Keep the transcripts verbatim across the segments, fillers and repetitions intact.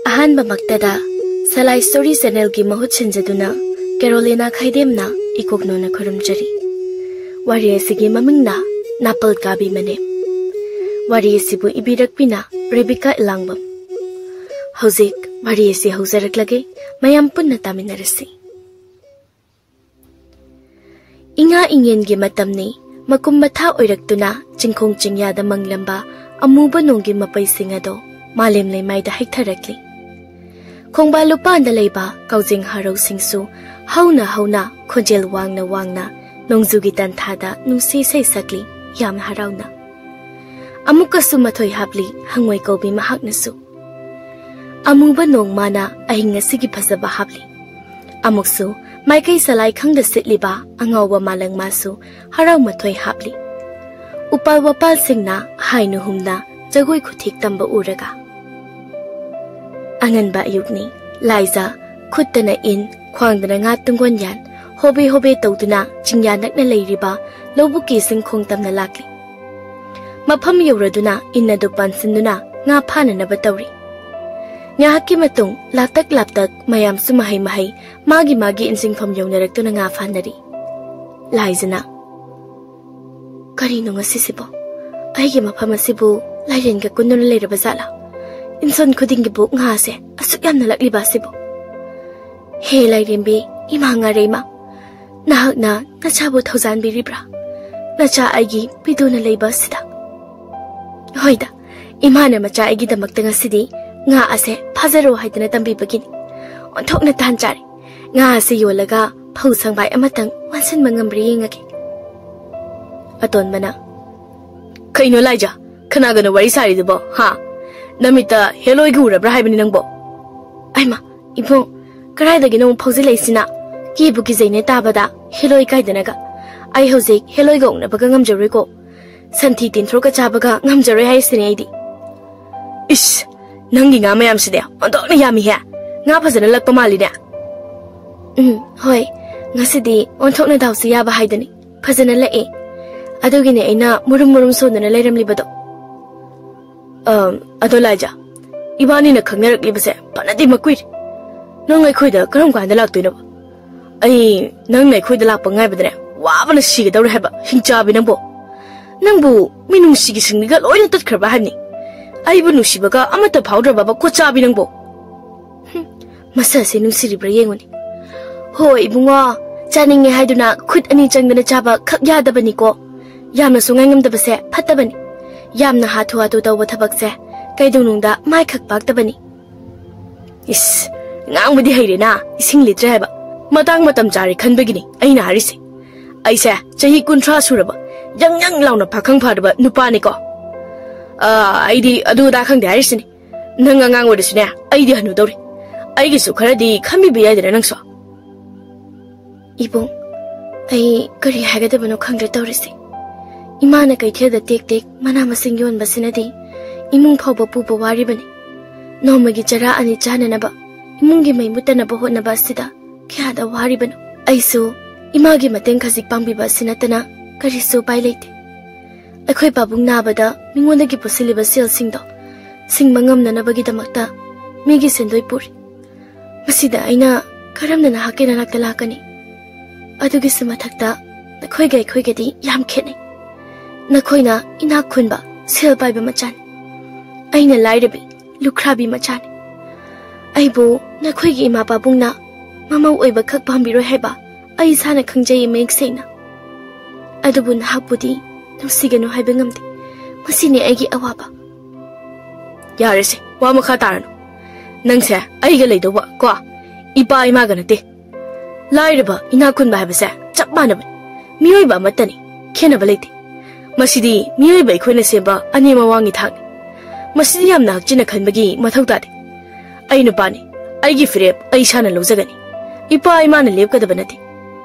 ꯑꯍꯥꯟꯕꯃꯛꯇꯗ ꯁꯂꯥꯏ story ꯆꯦꯅꯦꯜꯒꯤ ꯃꯍꯨꯠ ꯁꯤꯟꯖꯗꯨꯅ ꯀꯦꯔꯣꯂꯤꯅꯥ ꯈꯩꯗꯦꯝꯅ ꯏꯀꯣꯛꯅꯣꯅ ꯈꯨꯔꯨꯝꯖꯔꯤ꯫ ꯋꯥꯔꯤ ꯑꯁꯤꯒꯤ ꯃꯃꯤꯡꯅ ꯅꯥꯄꯜ ꯀꯥꯕꯤ ꯃꯅꯦꯝ꯫ ꯋꯥꯔꯤ ꯑꯁꯤꯕꯨ ꯏꯕꯤꯔꯛꯄꯤꯅ ꯔꯦꯕꯤꯀꯥ ꯏꯂꯥꯡꯕꯝ꯫ ꯍꯧꯖꯤꯛ ꯋꯥꯔꯤ ꯑꯁꯤ ꯍꯧꯖꯔꯛꯂꯒꯦ, ꯃꯌꯥꯝ ꯄꯨꯟꯅ ꯇꯥꯃꯤꯟꯅꯔꯁꯤ꯫ ꯏꯉꯥ ꯏꯉꯦꯟꯒꯤ ꯃꯇꯝꯅꯤ꯫ ꯃꯀꯨꯝ ꯃꯊꯥ ꯑꯣꯏꯔꯛꯇꯨꯅ ꯆꯤꯡꯈꯣꯡ ꯆꯤꯡꯌꯥꯗ ꯃꯪꯂꯝꯕ ꯑꯃꯨꯕ ꯅꯣꯡꯒꯤ ꯃꯄꯩꯁꯤꯡ ꯑꯗꯣ ꯃꯥꯂꯦꯝ ꯂꯩꯃꯥꯏꯗ ꯍꯩꯊꯔꯛꯂꯤ꯫ ꯈꯣꯡꯕꯥꯜ ꯂꯨꯄꯥꯟꯗ ꯂꯩꯕ ꯀꯥꯎꯖꯦꯡ ꯍꯔꯧꯁꯤꯡꯁꯨ ꯍꯧꯅ ꯍꯧꯅ ꯈꯣꯟꯖꯦꯜ ꯋꯥꯡꯅ ꯋꯥꯡꯅ ꯅꯣꯡꯖꯨꯒꯤ ꯇꯟꯊꯥꯗ ꯅꯨꯡꯁꯤ ꯏꯁꯩ ꯁꯛꯂꯤ ꯌꯥꯝ ꯍꯔꯥꯎꯅ꯫ ꯑꯃꯨꯛꯀꯁꯨ ꯃꯊꯣꯏ ꯍꯥꯞꯂꯤ ꯍꯪꯉꯣꯏ ꯀꯧꯕꯤ ꯃꯍꯥꯛꯅꯁꯨ꯫ ꯑꯃꯨꯕ ꯅꯣꯡ ꯃꯥꯅ ꯑꯍꯤꯡ ꯑꯁꯤꯒꯤ ꯐꯖꯕ ꯍꯥꯞꯂꯤ꯫ ꯑꯃꯨꯛꯁꯨ ꯃꯥꯏꯀꯩ ꯁꯂꯥꯏ ꯈꯪꯗ ꯁꯤꯠꯂꯤꯕ ꯑꯉꯥꯎꯕ ꯃꯥꯂꯪ ꯃꯥꯁꯨ ꯍꯔꯥꯎ ꯃꯊꯣꯏ ꯍꯥꯞꯂꯤ꯫ ꯎꯄꯥꯜ ꯋꯥꯄꯥꯜꯁꯤꯡꯅ ꯍꯥꯏꯅ ꯍꯨꯝꯅ ꯖꯒꯣꯏ ꯈꯨꯊꯦꯛ ꯇꯝꯕ ꯎꯔꯒ꯫ ꯑꯉꯟꯕ ꯑꯌꯨꯛꯅꯤ꯫ ꯂꯥꯏꯖ ꯈꯨꯠꯇꯅ ꯏꯟ, ꯈ꯭ꯋꯥꯡꯗꯅ ꯉꯥ ꯇꯨꯡꯒꯣꯟ ꯌꯥꯟ, ꯍꯣꯕꯦ ꯍꯣꯕꯦ ꯇꯧꯗꯨꯅ ꯆꯤꯡꯌꯥ ꯅꯛꯅ ꯂꯩꯔꯤꯕ ꯂꯧꯕꯨꯛꯀꯤ ꯏꯁꯤꯡ ꯈꯣꯡ ꯇꯝꯅ ꯂꯥꯛꯂꯤ꯫ ꯃꯐꯝ ꯌꯧꯔꯗꯨꯅ ꯏꯟ ꯑꯗꯨ ꯄꯥꯟꯁꯤꯟꯗꯨꯅ ꯉꯥ ꯐꯥꯅꯅꯕ ꯇꯧꯔꯤ꯫ ꯉꯥꯏꯍꯥꯛꯀꯤ ꯃꯇꯨꯡ ꯂꯥꯞꯇꯛ ꯂꯥꯞꯇꯛ ꯃꯌꯥꯝꯁꯨ ꯃꯍꯩ ꯃꯍꯩ ꯃꯥꯒꯤ ꯃꯥꯒꯤ ꯏꯟꯁꯤꯡꯐꯝ ꯌꯧꯅꯔꯛꯇꯨꯅ ꯉꯥ ꯐꯥꯅꯔꯤ꯫ ꯂꯥꯏꯖꯅ, "ꯀꯔꯤꯅꯣ ꯉꯁꯤꯁꯤꯕꯣ? ꯑꯩꯒꯤ ꯃꯐꯝ ꯑꯁꯤꯕꯨ ꯂꯥꯏꯔꯦꯟꯒ ꯀꯨꯟꯗꯨꯅ ꯂꯩꯔꯕ ꯖꯥꯠꯂꯥ? ꯏꯟꯁꯣꯟ ꯈꯨꯗꯤꯡꯒꯤꯕꯨ ꯉꯥꯁꯦ ꯑꯁꯨꯛ ꯌꯥꯝꯅ ꯂꯛꯂꯤꯕ ꯑꯁꯤꯕꯨ? ꯍꯦ ꯂꯥꯏꯔꯦꯝꯕꯤ, ꯏꯃꯥ ꯉꯥꯔꯩꯃ, ꯅꯍꯥꯛꯅ ꯅꯆꯥꯕꯨ ꯊꯧꯖꯥꯟꯕꯤꯔꯤꯕ꯭ꯔꯥ? ꯅꯆꯥ ꯑꯩꯒꯤ ꯄꯤꯗꯨꯅ ꯂꯩꯕ ꯑꯁꯤꯗ?" "ꯍꯣꯏꯗ, ꯏꯃꯥꯅ ꯃꯆꯥ ꯑꯩꯒꯤꯗꯃꯛꯇ ꯉꯁꯤꯗꯤ ꯉꯥ ꯑꯁꯦ ꯐꯥꯖꯔꯣ ꯍꯥꯏꯗꯅ ꯇꯝꯕꯤꯕꯒꯤꯅꯤ꯫ ꯑꯣꯟꯊꯣꯛꯅ ꯇꯥꯟ ꯆꯥꯔꯦ꯫ ꯉꯥ ꯑꯁꯦ ꯌꯣꯜꯂꯒ ꯐꯧ ꯁꯪꯕꯥꯏ ꯑꯃꯇꯪ ꯋꯥꯟꯁꯤꯟꯕ ꯉꯝꯕ꯭ꯔꯥ ꯌꯦꯡꯉꯒꯦ꯫" ꯑꯇꯣꯟꯕꯅ, "ꯀꯩꯅꯣ ꯂꯥꯏꯖ, ꯀꯅꯥꯒꯅꯣ ꯋꯥꯔꯤ ꯁꯥꯔꯤꯗꯨꯕꯣ, ꯍꯥ? ꯅꯃꯤꯠꯇ ꯍꯦꯂꯣꯏꯒ ꯎꯔꯕ꯭ꯔꯥ ꯍꯥꯏꯕꯅꯤ ꯅꯪꯕꯣ?" "ꯑꯩꯃ, ꯏꯕꯨꯡ, ꯀꯗꯥꯏꯗꯒꯤꯅꯣ ꯑꯃꯨꯛ ꯐꯥꯎꯖꯤꯜꯂꯛꯏꯁꯤꯅ? ꯀꯤꯕꯨ ꯀꯤꯖꯩꯅꯦ ꯇꯥꯕꯗ, ꯍꯦꯂꯣꯏ ꯀꯥꯏꯗꯅꯒ꯫ ꯑꯩ ꯍꯧꯖꯤꯛ ꯍꯦꯂꯣꯏꯒ ꯎꯅꯕꯒ ꯉꯝꯖꯔꯣꯏꯀꯣ꯫ ꯁꯟꯊꯤ ꯇꯤꯟꯊ꯭ꯔꯣꯛꯀ ꯆꯥꯕꯒ ꯉꯝꯖꯔꯣꯏ ꯍꯥꯏꯁꯤꯅꯦ ꯑꯩꯗꯤ꯫" "ꯏꯁ, ꯅꯪꯒꯤ ꯉꯥ ꯃꯌꯥꯝꯁꯤꯗꯤ ꯑꯣꯟꯊꯣꯛꯅ ꯌꯥꯝꯃꯤꯍꯦ꯫ ꯉꯥ ꯐꯖꯅ ꯂꯛꯄ ꯃꯥꯜꯂꯤꯅꯦ꯫" "ꯎꯝ, ꯍꯣꯏ, ꯉꯁꯤꯗꯤ ꯑꯣꯟꯊꯣꯛꯅ ꯗꯥꯎꯁꯤ ꯌꯥꯕ ꯍꯥꯏꯗꯨꯅꯤ꯫ ꯐꯖꯅ ꯂꯛꯑꯦ꯫ ꯑꯗꯨꯒꯤꯅꯦ ꯑꯩꯅ ꯃꯨꯔꯨꯝ ꯃꯨꯔꯨꯝ ꯁꯣꯟꯗꯨꯅ ꯂꯩꯔꯝꯂꯤꯕꯗꯣ꯫" "ꯑꯝ, ꯑꯗꯣ ꯂꯥꯏꯖ, ꯏꯕꯥꯅꯤꯅ ꯈꯪꯅꯔꯛꯂꯤꯕꯁꯦ ꯐꯅꯗꯤ ꯃꯀꯨꯏꯔꯦ꯫ ꯅꯪ ꯑꯩꯈꯣꯏꯗ ꯀꯔꯝ ꯀꯥꯟꯗ ꯂꯥꯛꯇꯣꯏꯅꯣꯕ? ꯑꯩ ꯅꯪꯅ ꯑꯩꯈꯣꯏꯗ ꯂꯥꯛꯄ ꯉꯥꯏꯕꯗꯅꯦ ꯋꯥꯕꯅ ꯁꯤꯒꯗꯧꯔꯦ ꯍꯥꯏꯕ, ꯍꯤꯡꯆꯥꯕꯤ ꯅꯪꯕꯣ꯫ ꯅꯪꯕꯨ ꯃꯤꯅꯨꯡꯁꯤꯒꯤ ꯁꯤꯡꯂꯤꯒ ꯂꯣꯏꯅ ꯇꯠꯈ꯭ꯔꯕ ꯍꯥꯏꯕꯅꯤ꯫ ꯑꯩꯕꯨ ꯅꯨꯡꯁꯤꯕꯒ ꯑꯃꯠꯇ ꯐꯥꯎꯗ꯭ꯔꯕꯕ ꯀꯣꯆꯥꯕꯤ ꯅꯪꯕꯣ꯫ ꯍꯨꯝ, ꯃꯁꯛꯁꯦ ꯅꯨꯡꯁꯤꯔꯤꯕ꯭ꯔꯥ ꯌꯦꯡꯉꯨꯅꯦ꯫ ꯍꯣꯏ ꯏꯕꯨꯡꯉꯣ, ꯆꯥꯅꯤꯡꯉꯦ ꯍꯥꯏꯗꯨꯅ ꯈꯨꯠ ꯑꯅꯤ ꯆꯪꯗꯅ ꯆꯥꯕ ꯈꯛ ꯌꯥꯗꯕꯅꯤꯀꯣ꯫ ꯌꯥꯝꯅꯁꯨ ꯉꯥꯏꯉꯝꯗꯕꯁꯦ ꯐꯠꯇꯕꯅꯤ꯫ ꯌꯥꯝꯅ ꯍꯥꯊꯨ ꯍꯥꯊꯨ ꯇꯧꯕ ꯊꯕꯛꯁꯦ ꯀꯩꯗꯧꯅꯨꯡꯗ ꯃꯥꯏ ꯈꯛ ꯄꯥꯛꯇꯕꯅꯤ꯫ ꯏꯁ, ꯉꯥꯡꯕꯗꯤ ꯍꯩꯔꯦꯅꯥ, ꯏꯁꯤꯡ ꯂꯤꯇ꯭ꯔꯦ ꯍꯥꯏꯕ꯫ ꯃꯇꯥꯡ ꯃꯇꯝ ꯆꯥꯔꯦ ꯈꯟꯕꯒꯤꯅꯤ ꯑꯩꯅ ꯍꯥꯏꯔꯤꯁꯦ꯫ ꯑꯩꯁꯦ ꯆꯍꯤ ꯀꯨꯟꯊ꯭ꯔꯥ ꯁꯨꯔꯕ ꯌꯪ ꯌꯪ ꯂꯥꯎꯅ ꯄꯥꯈꯪ ꯐꯥꯔꯕ ꯅꯨꯄꯥꯅꯤꯀꯣ꯫ ꯑꯥ, ꯑꯩꯗꯤ ꯑꯗꯨ ꯑꯗꯥ ꯈꯪꯗꯦ ꯍꯥꯏꯔꯤꯁꯤꯅꯤ꯫ ꯅꯪ ꯑꯉꯥꯡ ꯑꯣꯏꯔꯁꯨꯅꯦ, ꯑꯩꯗꯤ ꯍꯅꯨꯗꯧꯔꯦ꯫ ꯑꯩꯒꯤꯁꯨ ꯈꯔꯗꯤ ꯈꯟꯕꯤꯕ ꯌꯥꯏꯗꯅ ꯅꯪꯁꯨ꯫ ꯏꯕꯨꯡ, ꯑꯩ ꯀꯔꯤ ꯍꯥꯏꯒꯗꯕꯅꯣ ꯈꯪꯗ꯭ꯔꯦ ꯇꯧꯔꯤꯁꯦ꯫ ꯏꯃꯥꯅ ꯀꯩꯊꯦꯜꯗ ꯇꯦꯛ ꯇꯦꯛ ꯃꯅꯥ ꯃꯁꯤꯡ ꯌꯣꯟꯕꯁꯤꯅꯗꯤ ꯏꯃꯨꯡ ꯐꯥꯎꯕ ꯄꯨꯕ ꯋꯥꯔꯤꯕꯅꯤ꯫ ꯅꯣꯡꯃꯒꯤ ꯆꯔꯥ ꯑꯅꯤ ꯆꯥꯅꯅꯕ, ꯏꯃꯨꯡꯒꯤ ꯃꯩ ꯃꯨꯠꯇꯅꯕ ꯍꯣꯠꯅꯕ ꯑꯁꯤꯗ ꯀꯌꯥꯗ ꯋꯥꯔꯤꯕꯅꯣ꯫ ꯑꯩꯁꯨ ꯏꯃꯥꯒꯤ ꯃꯇꯦꯡ ꯈꯖꯤꯛ ꯄꯥꯡꯕꯤꯕ ꯑꯁꯤ ꯅꯠꯇꯅ ꯀꯔꯤꯁꯨ ꯎꯄꯥꯏ ꯂꯩꯇꯦ꯫ ꯑꯩꯈꯣꯏ ꯄꯥꯕꯨꯡ ꯅꯥꯕꯗ ꯃꯤꯉꯣꯟꯗꯒꯤ ꯄꯨꯁꯤꯜꯂꯤꯕ ꯁꯦꯜꯁꯤꯡꯗꯣ ꯁꯤꯡꯕ ꯉꯝꯅꯅꯕꯒꯤꯗꯃꯛꯇ ꯃꯤꯒꯤ ꯁꯦꯟꯗꯣꯏ ꯄꯨꯔꯤ꯫ ꯃꯁꯤꯗ ꯑꯩꯅ ꯀꯔꯝꯅ ꯅꯍꯥꯛꯀꯤ ꯅꯅꯥꯛꯇ ꯂꯥꯛꯀꯅꯤ? ꯑꯗꯨꯒꯤꯁꯨ ꯃꯊꯛꯇ ꯅꯈꯣꯏꯒ ꯑꯩꯈꯣꯏꯒꯗꯤ ꯌꯥꯝ ꯈꯦꯠꯅꯩ꯫ ꯅꯈꯣꯏꯅ ꯏꯅꯥꯛ ꯈꯨꯟꯕ, ꯁꯦꯜ ꯄꯥꯏꯕ ꯃꯆꯥꯅꯤ꯫ ꯑꯩꯅ ꯂꯥꯏꯔꯕꯤ, ꯂꯨꯈ꯭ꯔꯥꯕꯤ ꯃꯆꯥꯅꯤ꯫ ꯑꯩꯕꯨ ꯅꯈꯣꯏꯒꯤ ꯏꯃꯥ ꯄꯥꯕꯨꯡꯅ ꯃꯃꯧ ꯑꯣꯏꯕ ꯈꯛ ꯄꯥꯝꯕꯤꯔꯣꯏ ꯍꯥꯏꯕ ꯑꯩ ꯏꯁꯥꯅ ꯈꯪꯖꯩ ꯃꯌꯦꯛ ꯁꯦꯡꯅ꯫ ꯑꯗꯨꯕꯨ ꯅꯍꯥꯛꯄꯨꯗꯤ ꯅꯨꯡꯁꯤꯒꯅꯨ ꯍꯥꯏꯕ ꯉꯝꯗꯦ꯫ ꯃꯁꯤꯅꯤ ꯑꯩꯒꯤ ꯑꯋꯥꯕ꯫ ꯌꯥꯔꯦꯁꯦ, ꯋꯥ ꯃꯈꯥ ꯇꯥꯔꯅꯨ꯫ ꯅꯪꯁꯦ ꯑꯩꯒ ꯂꯩꯗꯧꯕ ꯀꯣ, ꯏꯄꯥ ꯏꯃꯥꯒ ꯅꯠꯇꯦ꯫ ꯂꯥꯏꯔꯕ ꯏꯅꯥꯛ ꯈꯨꯟꯕ ꯍꯥꯏꯕꯁꯦ ꯆꯞ ꯃꯥꯟꯅꯕꯅꯤ꯫ ꯃꯤꯑꯣꯏꯕ ꯑꯃꯠꯇꯅꯤ, ꯈꯦꯠꯅꯕ ꯂꯩꯇꯦ꯫ ꯃꯁꯤꯗꯤ ꯃꯤꯑꯣꯏꯕ ꯑꯩꯈꯣꯏꯅ ꯁꯦꯝꯕ ꯑꯅꯦꯝ ꯑꯋꯥꯡꯒꯤ ꯊꯥꯛꯅꯤ꯫ ꯃꯁꯤꯗꯤ ꯌꯥꯝꯅ ꯍꯛꯆꯤꯟꯅ ꯈꯟꯕꯒꯤ ꯃꯊꯧ ꯇꯥꯗꯦ꯫ ꯑꯩ ꯅꯨꯄꯥꯅꯤ, ꯑꯩꯒꯤ ꯐꯤꯔꯦꯞ ꯑꯩ ꯏꯁꯥꯅ ꯂꯧꯖꯒꯅꯤ꯫ ꯏꯄꯥ ꯏꯃꯥꯅ ꯂꯦꯞꯀꯗꯕ ꯅꯠꯇꯦ꯫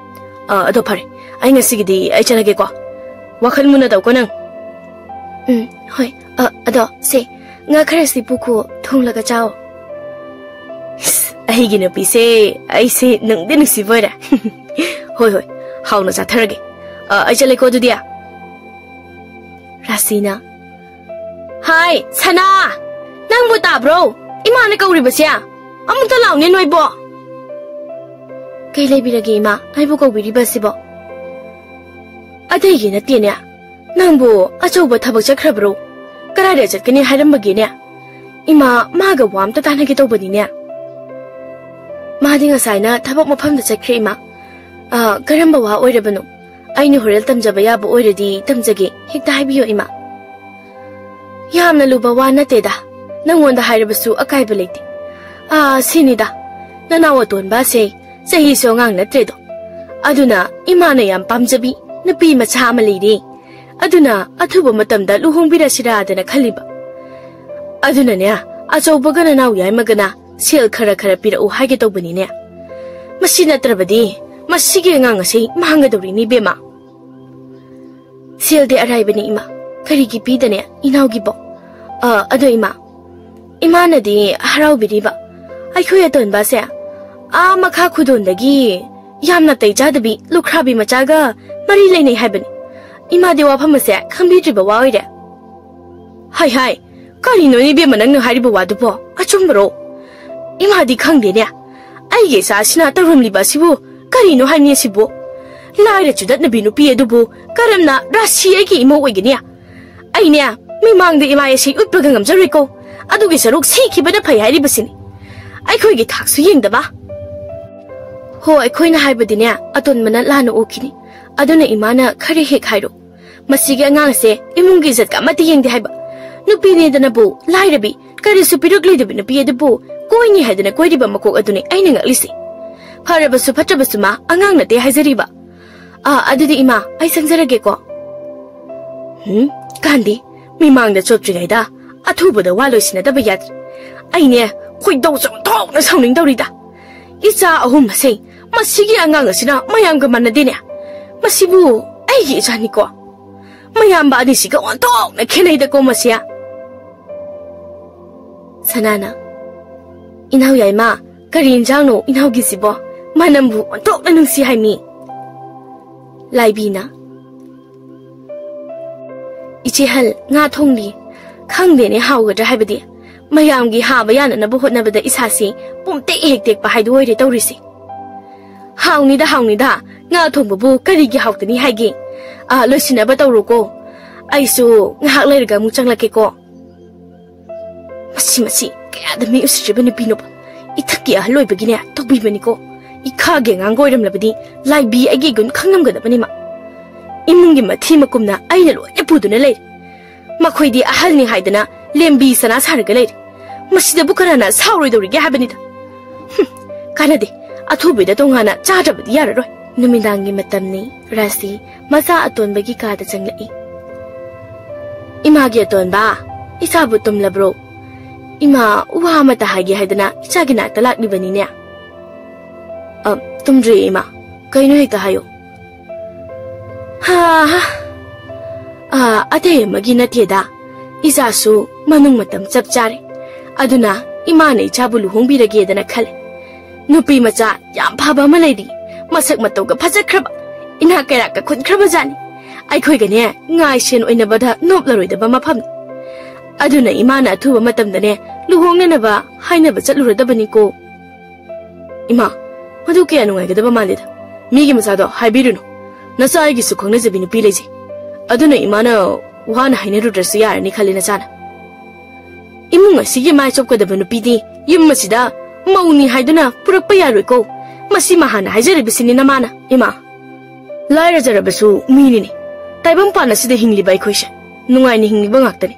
ꯑꯥ, ꯑꯗꯣ ꯐꯔꯦ, ꯑꯩ ꯉꯁꯤꯒꯤꯗꯤ ꯑꯩ ꯆꯠꯂꯒꯦꯀꯣ꯫ ꯋꯥꯈꯜ ꯃꯨꯟꯅ ꯇꯧꯀꯣ ꯅꯪ꯫ ꯎꯝ, ꯍꯣꯏ꯫ ꯑ, ꯑꯗꯣ ꯁꯦ, ꯉꯥ ꯈꯔꯁꯤ ꯄꯨꯈꯣ, ꯊꯣꯡꯂꯒ ꯆꯥꯎ꯫ ꯏꯁ, ꯑꯩꯒꯤ ꯅꯨꯄꯤꯁꯦ, ꯑꯩꯁꯦ ꯅꯨꯡꯗꯤ ꯅꯨꯡꯁꯤꯕ ꯑꯣꯏꯔꯦ꯫ ꯍꯣꯏ, ꯍꯣꯏ, ꯍꯥꯎꯅ ꯆꯥꯊꯔꯒꯦ꯫ ꯑ, ꯑꯩ ꯆꯠꯂꯦꯀꯣ ꯑꯗꯨꯗꯤ꯫ ꯔꯥꯁꯤꯅ, ꯍꯥꯏ ꯁꯅꯥ, ꯅꯪꯕꯨ ꯌꯥꯕ꯭ꯔꯣ? ꯏꯃꯥꯅ ꯀꯧꯔꯤꯕꯁꯦ꯫ ꯑꯃꯨꯛꯇ ꯂꯥꯎꯅꯦ ꯅꯣꯏꯕꯣ꯫ ꯀꯩ ꯂꯩꯕꯤꯔꯒꯦ ꯏꯃꯥ? ꯑꯩꯕꯨ ꯀꯧꯕꯤꯔꯤꯕꯁꯤꯕꯣ? ꯑꯇꯩꯒꯤ ꯅꯠꯇꯦꯅꯦ꯫ ꯅꯪꯕꯨ ꯑꯆꯧꯕ ꯊꯕꯛ ꯆꯠꯈ꯭ꯔꯕ꯭ꯔꯣ? ꯀꯗꯥꯏꯗ ꯆꯠꯀꯅꯤ ꯍꯥꯏꯔꯝꯕꯒꯦꯅꯦ? ꯏꯃꯥ, ꯃꯥꯒ ꯋꯥ ꯑꯝꯇ ꯇꯥꯟꯅꯒꯦ ꯇꯧꯕꯅꯤꯅꯦ꯫ ꯃꯥꯗꯤ ꯉꯁꯥꯏꯅ ꯊꯕꯛ ꯃꯐꯝꯗ ꯆꯠꯈ꯭ꯔꯦ ꯏꯃꯥ꯫ ꯑ, ꯀꯔꯝꯕ ꯋꯥ ꯑꯣꯏꯔꯕꯅꯣ? ꯑꯩꯅ ꯍꯣꯔꯦꯟ ꯇꯝꯖꯕ ꯌꯥꯕ ꯑꯣꯏꯔꯗꯤ ꯇꯝꯖꯒꯦ꯫ ꯍꯦꯛꯇ ꯍꯥꯏꯕꯤꯌꯣ ꯏꯃꯥ꯫ ꯌꯥꯝꯅ ꯂꯨꯕ ꯋꯥ ꯅꯠꯇꯦꯗ꯫ ꯅꯪꯉꯣꯟꯗ ꯍꯥꯏꯔꯕꯁꯨ ꯑꯀꯥꯏꯕ ꯂꯩꯇꯦ꯫ ꯑꯥ, ꯁꯤꯅꯤꯗ꯫ ꯅꯅꯥꯎ ꯑꯇꯣꯟꯕꯁꯦ ꯆꯍꯤꯁꯨ ꯑꯉꯥꯡ ꯅꯠꯇ꯭ꯔꯦꯗꯣ꯫ ꯑꯗꯨꯅ ꯏꯃꯥꯅ ꯌꯥꯝ ꯄꯥꯝꯖꯕꯤ ꯅꯨꯄꯤ ꯃꯆꯥ ꯑꯃ ꯂꯩꯔꯦ꯫ ꯑꯗꯨꯅ ꯑꯊꯨꯕ ꯃꯇꯝꯗ ꯂꯨꯍꯣꯡꯕꯤꯔꯁꯤꯔꯥꯗꯅ ꯈꯜꯂꯤꯕ꯫ ꯑꯗꯨꯅꯅꯦ, ꯑꯆꯧꯕꯒ ꯅꯅꯥꯎ ꯌꯥꯏꯃꯒꯅ ꯁꯦꯜ ꯈꯔ ꯈꯔ ꯄꯤꯔꯛꯎ ꯍꯥꯏꯒꯦ ꯇꯧꯕꯅꯤꯅꯦ꯫ ꯃꯁꯤ ꯅꯠꯇ꯭ꯔꯕꯗꯤ ꯃꯁꯤꯒꯤ ꯑꯉꯥꯡ ꯑꯁꯤ ꯃꯥꯡꯒꯗꯧꯔꯤꯅꯤ ꯏꯕꯦꯝꯃ꯫ ꯁꯦꯜꯗꯤ ꯑꯔꯥꯏꯕꯅꯤ ꯏꯃꯥ꯫ ꯀꯔꯤꯒꯤ ꯄꯤꯗꯅꯦ ꯏꯅꯥꯎꯒꯤꯕꯣ? ꯑ, ꯑꯗꯣ ꯏꯃꯥ, ꯏꯃꯥꯅꯗꯤ ꯍꯔꯥꯎꯕꯤꯔꯤꯕ ꯑꯩꯈꯣꯏ ꯑꯇꯣꯟꯕꯁꯦ ꯑꯥ ꯃꯈꯥ ꯈꯨꯗꯣꯟꯗꯒꯤ ꯌꯥꯝ ꯅꯥꯇꯩ ꯆꯥꯗꯕꯤ ꯂꯨꯈ꯭ꯔꯥꯕꯤ ꯃꯆꯥꯒ ꯃꯔꯤ ꯂꯩꯅꯩ ꯍꯥꯏꯕꯅꯤ꯫ ꯏꯃꯥꯗꯤ ꯋꯥꯐꯝ ꯑꯁꯦ ꯈꯪꯕꯤꯗ꯭ꯔꯤꯕ ꯋꯥ ꯑꯣꯏꯔꯦ꯫ ꯍꯥꯏ ꯍꯥꯏ, ꯀꯔꯤꯅꯣꯅꯦ ꯏꯕꯦꯝꯃ ꯅꯪꯅ ꯍꯥꯏꯔꯤꯕ ꯋꯥꯗꯨꯕꯣ? ꯑꯆꯨꯝꯕꯔꯣ? ꯏꯃꯥꯗꯤ ꯈꯪꯗꯦꯅꯦ꯫ ꯑꯩꯒꯤ ꯏꯆꯥꯁꯤꯅ ꯇꯧꯔꯝꯂꯤꯕ ꯑꯁꯤꯕꯨ ꯀꯔꯤꯅꯣ ꯍꯥꯏꯅꯤ ꯁꯤꯕꯨ? ꯂꯥꯏꯔ ꯆꯨꯗꯠꯅꯕꯤ ꯅꯨꯄꯤ ꯑꯗꯨꯕꯨ ꯀꯔꯝꯅ ꯔꯥꯁꯤ ꯑꯩꯒꯤ ꯏꯃꯧ ꯑꯣꯏꯒꯅꯤ? ꯑꯩꯅꯦ, ꯃꯤꯃꯥꯡꯗ ꯏꯃꯥ ꯑꯁꯤ ꯎꯠꯄꯒ ꯉꯝꯖꯔꯣꯏꯀꯣ꯫ ꯑꯗꯨꯒꯤ ꯁꯔꯨꯛ ꯁꯤꯈꯤꯕꯅ ꯐꯩ ꯍꯥꯏꯔꯤꯕꯁꯤꯅꯤ꯫ ꯑꯩꯈꯣꯏꯒꯤ ꯊꯥꯛꯁꯨ ꯌꯦꯡꯗꯕ꯫ ꯍꯣ, ꯑꯩꯈꯣꯏꯅ ꯍꯥꯏꯕꯗꯤꯅꯦ, ꯑꯇꯣꯟꯕꯅ ꯂꯥꯟꯅ ꯎꯈꯤꯅꯤ꯫ ꯑꯗꯨꯅ ꯏꯃꯥꯅ ꯈꯔ ꯍꯦꯛ ꯍꯥꯏꯔꯣ꯫ ꯃꯁꯤꯒꯤ ꯑꯉꯥꯡꯁꯦ ꯏꯃꯨꯡꯒꯤ ꯏꯖꯠꯀ ꯑꯃꯠꯇ ꯌꯦꯡꯗꯦ ꯍꯥꯏꯕ꯫ ꯅꯨꯄꯤꯅꯦꯗꯅꯕꯨ ꯂꯥꯏꯔꯕꯤ, ꯀꯔꯤꯁꯨ ꯄꯤꯔꯛꯂꯣꯏꯗꯕ ꯅꯨꯄꯤ ꯑꯗꯨꯕꯨ ꯀꯣꯏꯅꯤ ꯍꯥꯏꯗꯅ ꯀꯣꯏꯔꯤꯕ ꯃꯀꯣꯛ ꯑꯗꯨꯅꯤ ꯑꯩꯅ ꯉꯛꯂꯤꯁꯦ꯫ ꯐꯔꯕꯁꯨ ꯐꯠꯇ꯭ꯔꯕꯁꯨ ꯃꯥ ꯑꯉꯥꯡ ꯅꯠꯇꯦ ꯍꯥꯏꯖꯔꯤꯕ꯫ ꯑꯥ, ꯑꯗꯨꯗꯤ ꯏꯃꯥ, ꯑꯩ ꯆꯪꯖꯔꯒꯦꯀꯣ꯫ ꯍꯨꯝ, ꯀꯥꯟꯗꯤ, ꯃꯤꯃꯥꯡꯗ ꯆꯣꯞꯇ꯭ꯔꯤꯉꯩꯗ ꯑꯊꯨꯕꯗ ꯋꯥ ꯂꯣꯏꯁꯤꯟꯅꯗꯕ ꯌꯥꯗ꯭ꯔꯦ꯫ ꯑꯩꯅꯦ, ꯈꯣꯏꯗꯧꯁꯦ ꯑꯣꯟꯊꯣꯛꯅ ꯁꯥꯎꯅꯤꯡꯗꯧꯔꯤꯗ꯫ ꯏꯆꯥ ꯑꯍꯨꯝ ꯑꯁꯦ ꯃꯁꯤꯒꯤ ꯑꯉꯥꯡ ꯑꯁꯤꯅ ꯃꯌꯥꯝꯒ ꯃꯥꯟꯅꯗꯦꯅꯦ꯫ ꯃꯁꯤꯕꯨ ꯑꯩꯒꯤ ꯏꯆꯥꯅꯤꯀꯣ꯫ ꯃꯌꯥꯝꯕ ꯑꯅꯤꯁꯤꯒ ꯑꯣꯟꯊꯣꯛꯅ ꯈꯦꯠꯅꯩꯗꯀꯣ ꯃꯁꯤ꯫ ꯁꯅꯥꯅ, "ꯏꯅꯥꯎ ꯌꯥꯏꯃ, ꯀꯔꯤ ꯏꯟꯖꯥꯡꯅꯣ ꯏꯅꯥꯎꯒꯤꯁꯤꯕꯣ? ꯃꯅꯝꯕꯨ ꯑꯣꯟꯊꯣꯛꯅ ꯅꯨꯡꯁꯤ ꯍꯥꯏꯃꯤ꯫" ꯂꯥꯏꯕꯤꯅ, "ꯏꯆꯦ ꯍꯜ, ꯉꯥ ꯊꯣꯡꯂꯤ꯫ ꯈꯪꯗꯦꯅꯦ ꯍꯥꯎꯒꯗ꯭ꯔꯥ ꯍꯥꯏꯕꯗꯤ꯫ ꯃꯌꯥꯝꯒꯤ ꯍꯥꯕ ꯌꯥꯅꯅꯕ ꯍꯣꯠꯅꯕꯗ ꯏꯁꯥꯁꯤ ꯄꯨꯝꯇꯦꯛ ꯍꯦꯛ ꯇꯦꯛꯄ ꯍꯥꯏꯗꯨ ꯑꯣꯏꯔꯦ ꯇꯧꯔꯤꯁꯦ꯫ "ꯍꯥꯎꯅꯤꯗ, ꯍꯥꯎꯅꯤꯗ, ꯉꯥ ꯊꯣꯡꯕꯕꯨ ꯀꯔꯤꯒꯤ ꯍꯥꯎꯇꯅꯤ ꯍꯥꯏꯒꯦ? ꯑꯥ, ꯂꯣꯏꯁꯤꯟꯅꯕ ꯇꯧꯔꯣꯀꯣ꯫ ꯑꯩꯁꯨ ꯉꯥꯏꯍꯥꯛ ꯂꯩꯔꯒ ꯑꯃꯨꯛ ꯆꯪꯂꯛꯀꯦꯀꯣ꯫" ꯃꯁꯤ, ꯃꯁꯤ ꯀꯌꯥꯗ ꯃꯤ ꯎꯁꯤꯠꯇ꯭ꯔꯤꯕ ꯅꯨꯄꯤꯅꯣꯕ? ꯏꯊꯛꯀꯤ ꯑꯍꯜ ꯑꯣꯏꯕꯒꯤꯅꯦ ꯇꯧꯕꯤꯕꯅꯤꯀꯣ꯫ ꯏꯈꯥꯒꯤ ꯑꯉꯥꯡꯒ ꯑꯣꯏꯔꯝꯂꯕꯗꯤ ꯂꯥꯏꯕꯤ ꯑꯩꯒꯤ ꯒꯨꯟ ꯈꯪꯂꯝꯒꯗꯕꯅꯤ ꯃꯥ꯫ ꯏꯃꯨꯡꯒꯤ ꯃꯊꯤ ꯃꯀꯨꯝꯅ ꯑꯩꯅ ꯂꯣꯏꯅ ꯄꯨꯗꯨꯅ ꯂꯩꯔꯦ꯫ ꯃꯈꯣꯏꯗꯤ ꯑꯍꯜꯅꯤ ꯍꯥꯏꯗꯅ ꯂꯦꯝꯕꯤ ꯁꯅꯥ ꯁꯥꯔꯒ ꯂꯩꯔꯦ꯫ ꯃꯁꯤꯗꯕꯨ ꯀꯅꯥꯅ ꯁꯥꯎꯔꯣꯏꯗꯧꯔꯤꯒꯦ ꯍꯥꯏꯕꯅꯤꯗ꯫ ꯍꯨꯝ, ꯀꯥꯟꯅꯗꯦ꯫ ꯑꯊꯨꯕꯤꯗ ꯇꯣꯉꯥꯟꯅ ꯆꯥꯗ꯭ꯔꯕꯗꯤ ꯌꯥꯔꯔꯣꯏ꯫ ꯅꯨꯃꯤꯗꯥꯡꯒꯤ ꯃꯇꯝꯅꯤ꯫ ꯔꯥꯁꯤ ꯃꯆꯥ ꯑꯇꯣꯟꯕꯒꯤ ꯀꯥꯗ ꯆꯪꯂꯛꯏ꯫ "ꯏꯃꯥꯒꯤ ꯑꯇꯣꯟꯕ, ꯏꯆꯥꯕꯨ ꯇꯨꯝꯂꯕ꯭ꯔꯣ? ꯏꯃꯥ, ꯋꯥ ꯑꯃꯇ ꯍꯥꯏꯒꯦ ꯍꯥꯏꯗꯅ ꯏꯆꯥꯒꯤ ꯅꯥꯛꯇ ꯂꯥꯛꯂꯤꯕꯅꯤꯅꯦ꯫" "ꯑ, ꯇꯨꯝꯗ꯭ꯔꯤꯌꯦ, ꯏꯃꯥ꯫ ꯀꯩꯅꯣ ꯍꯦꯛꯇ ꯍꯥꯏꯌꯨ꯫" "ꯍꯥ ꯍꯥ꯫ ꯑ, ꯑꯇꯩ ꯑꯃꯒꯤ ꯅꯠꯇꯦꯗ꯫ ꯏꯆꯥꯁꯨ ꯃꯅꯨꯡ ꯃꯇꯝ ꯆꯞ ꯆꯥꯔꯦ꯫ ꯑꯗꯨꯅ ꯏꯃꯥꯅ ꯏꯆꯥꯕꯨ ꯂꯨꯍꯣꯡꯕꯤꯔꯒꯦꯗꯅ ꯈꯜꯂꯦ꯫ ꯅꯨꯄꯤ ꯃꯆꯥ ꯌꯥꯝ ꯐꯕ ꯑꯃ ꯂꯩꯔꯤ꯫ ꯃꯁꯛ ꯃꯇꯧꯒ ꯐꯖꯈ꯭ꯔꯕ, ꯏꯅꯥꯛ ꯀꯩꯔꯥꯛꯀ ꯈꯨꯟꯈ꯭ꯔꯕ ꯖꯥꯠꯅꯤ꯫ ꯑꯩꯈꯣꯏꯒꯅꯦ ꯉꯥꯏ ꯁꯦꯟ ꯑꯣꯏꯅꯕꯗ ꯅꯣꯞꯂꯔꯣꯏꯗꯕ ꯃꯐꯝꯅꯤ꯫ ꯑꯗꯨꯅ ꯏꯃꯥꯅ ꯑꯊꯨꯕ ꯃꯇꯝꯗꯅꯦ ꯂꯨꯍꯣꯡꯅꯅꯕ ꯍꯥꯏꯅꯕ ꯆꯠꯂꯨꯔꯗꯕꯅꯤꯀꯣ꯫" "ꯏꯃꯥ, ꯃꯗꯨ ꯀꯌꯥ ꯅꯨꯡꯉꯥꯏꯒꯗꯕ ꯃꯥꯜꯂꯦꯗ꯫ ꯃꯤꯒꯤ ꯃꯆꯥꯗꯣ ꯍꯥꯏꯕꯤꯔꯨꯅꯨ꯫ ꯅꯆꯥ ꯑꯩꯒꯤꯁꯨ ꯈꯪꯅꯖꯕꯤ ꯅꯨꯄꯤ ꯂꯩꯖꯩ꯫ ꯑꯗꯨꯅ ꯏꯃꯥꯅ ꯋꯥꯅ ꯍꯥꯏꯅꯔꯨꯗ꯭ꯔꯁꯨ ꯌꯥꯔꯅꯤ ꯈꯜꯂꯦ ꯅꯆꯥꯅ꯫ ꯏꯃꯨꯡ ꯑꯁꯤꯒꯤ ꯃꯥꯏ ꯆꯣꯞꯀꯗꯕ ꯅꯨꯄꯤꯗꯤ ꯌꯨꯝ ꯑꯁꯤꯗ ꯃꯧꯅꯤ ꯍꯥꯏꯗꯨꯅ ꯄꯨꯔꯛꯄ ꯌꯥꯔꯣꯏꯀꯣ꯫ ꯃꯁꯤꯃ ꯍꯥꯟꯅ ꯍꯥꯏꯖꯔꯤꯕꯁꯤꯅꯤ ꯅꯃꯥꯅ, ꯏꯃꯥ꯫ ꯂꯥꯏꯔꯖꯔꯕꯁꯨ ꯃꯤꯅꯤꯅꯦ꯫ ꯇꯥꯏꯕꯪꯄꯥꯟ ꯑꯁꯤꯗ ꯍꯤꯡꯂꯤꯕ ꯑꯩꯈꯣꯏꯁꯦ ꯅꯨꯡꯉꯥꯏꯅ ꯍꯤꯡꯂꯤꯕ ꯉꯥꯛꯇꯅꯤ꯫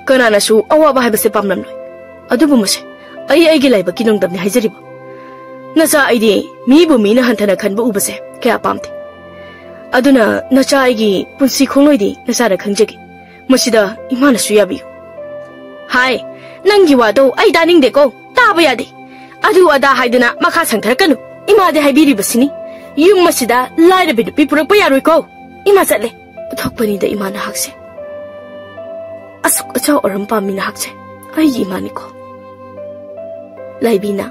ꯀꯅꯥꯅꯁꯨ ꯑꯋꯥꯕ ꯍꯥꯏꯕꯁꯦ ꯄꯥꯝꯂꯝꯂꯣꯏ꯫ ꯑꯗꯨꯕꯨ ꯃꯁꯦ ꯑꯩ ꯑꯩꯒꯤ ꯂꯥꯏꯕꯛꯀꯤ ꯅꯣꯡꯗꯝꯅꯤ ꯍꯥꯏꯖꯔꯤꯕ꯫ ꯅꯆꯥ ꯑꯩꯗꯤ ꯃꯤꯕꯨ ꯃꯤꯅ ꯍꯟꯊꯅ ꯈꯟꯕ ꯎꯕꯁꯦ ꯀꯌꯥ ꯄꯥꯝꯗꯦ꯫ ꯑꯗꯨꯅ ꯅꯆꯥ ꯑꯩꯒꯤ ꯄꯨꯟꯁꯤ ꯈꯣꯡꯂꯣꯏꯗꯤ ꯅꯆꯥꯅ ꯈꯪꯖꯒꯦ꯫ ꯃꯁꯤꯗ ꯏꯃꯥꯅꯁꯨ ꯌꯥꯕꯤꯌꯨ꯫" "ꯍꯥꯏ, ꯅꯪꯒꯤ ꯋꯥꯗꯣ ꯑꯩ ꯇꯥꯅꯤꯡꯗꯦꯀꯣ꯫ ꯇꯥꯕ ꯌꯥꯗꯦ꯫ ꯑꯗꯨ ꯑꯗꯥ ꯍꯥꯏꯗꯨꯅ ꯃꯈꯥ ꯁꯪꯊꯔꯛꯀꯅꯨ꯫ ꯏꯃꯥꯗꯤ ꯍꯥꯏꯕꯤꯔꯤꯕꯁꯤꯅꯤ꯫ ꯌꯨꯝ ꯑꯁꯤꯗ ꯂꯥꯏꯔꯕꯤ ꯅꯨꯄꯤ ꯄꯨꯔꯛꯄ ꯌꯥꯔꯣꯏꯀꯣ꯫ ꯏꯃꯥ ꯆꯠꯂꯦ꯫" ꯊꯣꯛꯄꯅꯤꯗ ꯏꯃꯥ ꯅꯍꯥꯛꯁꯦ꯫ ꯑꯁꯨꯛ ꯑꯆꯥꯎ ꯑꯔꯝ ꯄꯥꯝꯃꯤ ꯅꯍꯥꯛꯁꯦ꯫ ꯑꯩꯒꯤ ꯏꯃꯥꯅꯤꯀꯣ꯫ ꯂꯥꯏꯕꯤꯅ,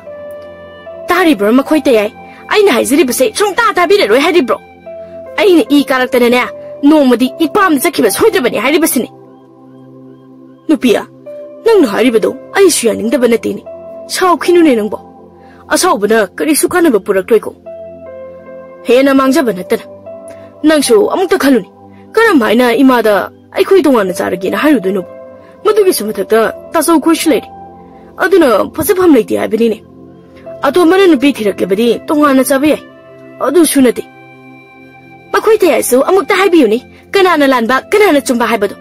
"ꯇꯥꯔꯤꯕ꯭ꯔꯣ ꯃꯈꯣꯏ ꯇꯌꯥꯏ? ꯑꯩꯅ ꯍꯥꯏꯖꯔꯤꯕꯁꯦ ꯁꯨꯡꯇꯥ ꯇꯥꯕꯤꯔꯔꯣꯏ ꯍꯥꯏꯔꯤꯕ꯭ꯔꯣ? ꯑꯩꯅ ꯏ ꯀꯥꯔꯛꯇꯅꯅꯦ ꯅꯣꯡꯃꯗꯤ ꯏꯄꯥꯝꯗ ꯆꯠꯈꯤꯕ ꯁꯣꯏꯗ꯭ꯔꯕꯅꯤ ꯍꯥꯏꯔꯤꯕꯁꯤꯅꯤ꯫" "ꯅꯨꯄꯤ, ꯅꯪꯅ ꯍꯥꯏꯔꯤꯕꯗꯣ ꯑꯩꯁꯨ ꯌꯥꯅꯤꯡꯗꯕ ꯅꯠꯇꯦꯅꯦ꯫ ꯁꯥꯎꯈꯤꯅꯨꯅꯦ ꯅꯪꯕꯣ꯫ ꯑꯁꯥꯎꯕꯅ ꯀꯔꯤꯁꯨ ꯀꯥꯟꯅꯕ ꯄꯨꯔꯛꯂꯣꯏꯀꯣ꯫ ꯍꯦꯟꯅ ꯃꯥꯡꯖꯕ ꯅꯠꯇꯅ꯫ ꯅꯪꯁꯨ ꯑꯃꯨꯛꯇ ꯈꯜꯂꯨꯅꯦ꯫ ꯀꯔꯝ ꯍꯥꯏꯅ ꯏꯃꯥꯗ ꯑꯩꯈꯣꯏ ꯇꯣꯉꯥꯟꯅ ꯆꯥꯔꯒꯦꯅ ꯍꯥꯏꯔꯨꯗꯣꯏꯅꯣ? ꯃꯗꯨꯒꯤꯁꯨ ꯃꯊꯛꯇ ꯇꯥꯆꯧ ꯈꯣꯏꯁꯨ ꯂꯩꯔꯤ꯫ ꯑꯗꯨꯅ ꯐꯖꯐꯝ ꯂꯩꯇꯦ ꯍꯥꯏꯕꯅꯤꯅꯦ꯫ ꯑꯇꯣꯝꯕꯅ ꯅꯨꯄꯤ ꯊꯤꯔꯛꯂꯕꯗꯤ ꯇꯣꯉꯥꯟꯅ ꯆꯥꯕ ꯌꯥꯏ꯫ ꯑꯗꯨꯁꯨ ꯅꯠꯇꯦ꯫ ꯃꯈꯣꯏ ꯇꯌꯥꯏꯁꯨ ꯑꯃꯨꯛꯇ ꯍꯥꯏꯕꯤꯌꯨꯅꯦ, ꯀꯅꯥꯅ ꯂꯥꯟꯕ, ꯀꯅꯥꯅ ꯆꯨꯝꯕ ꯍꯥꯏꯕꯗꯣ?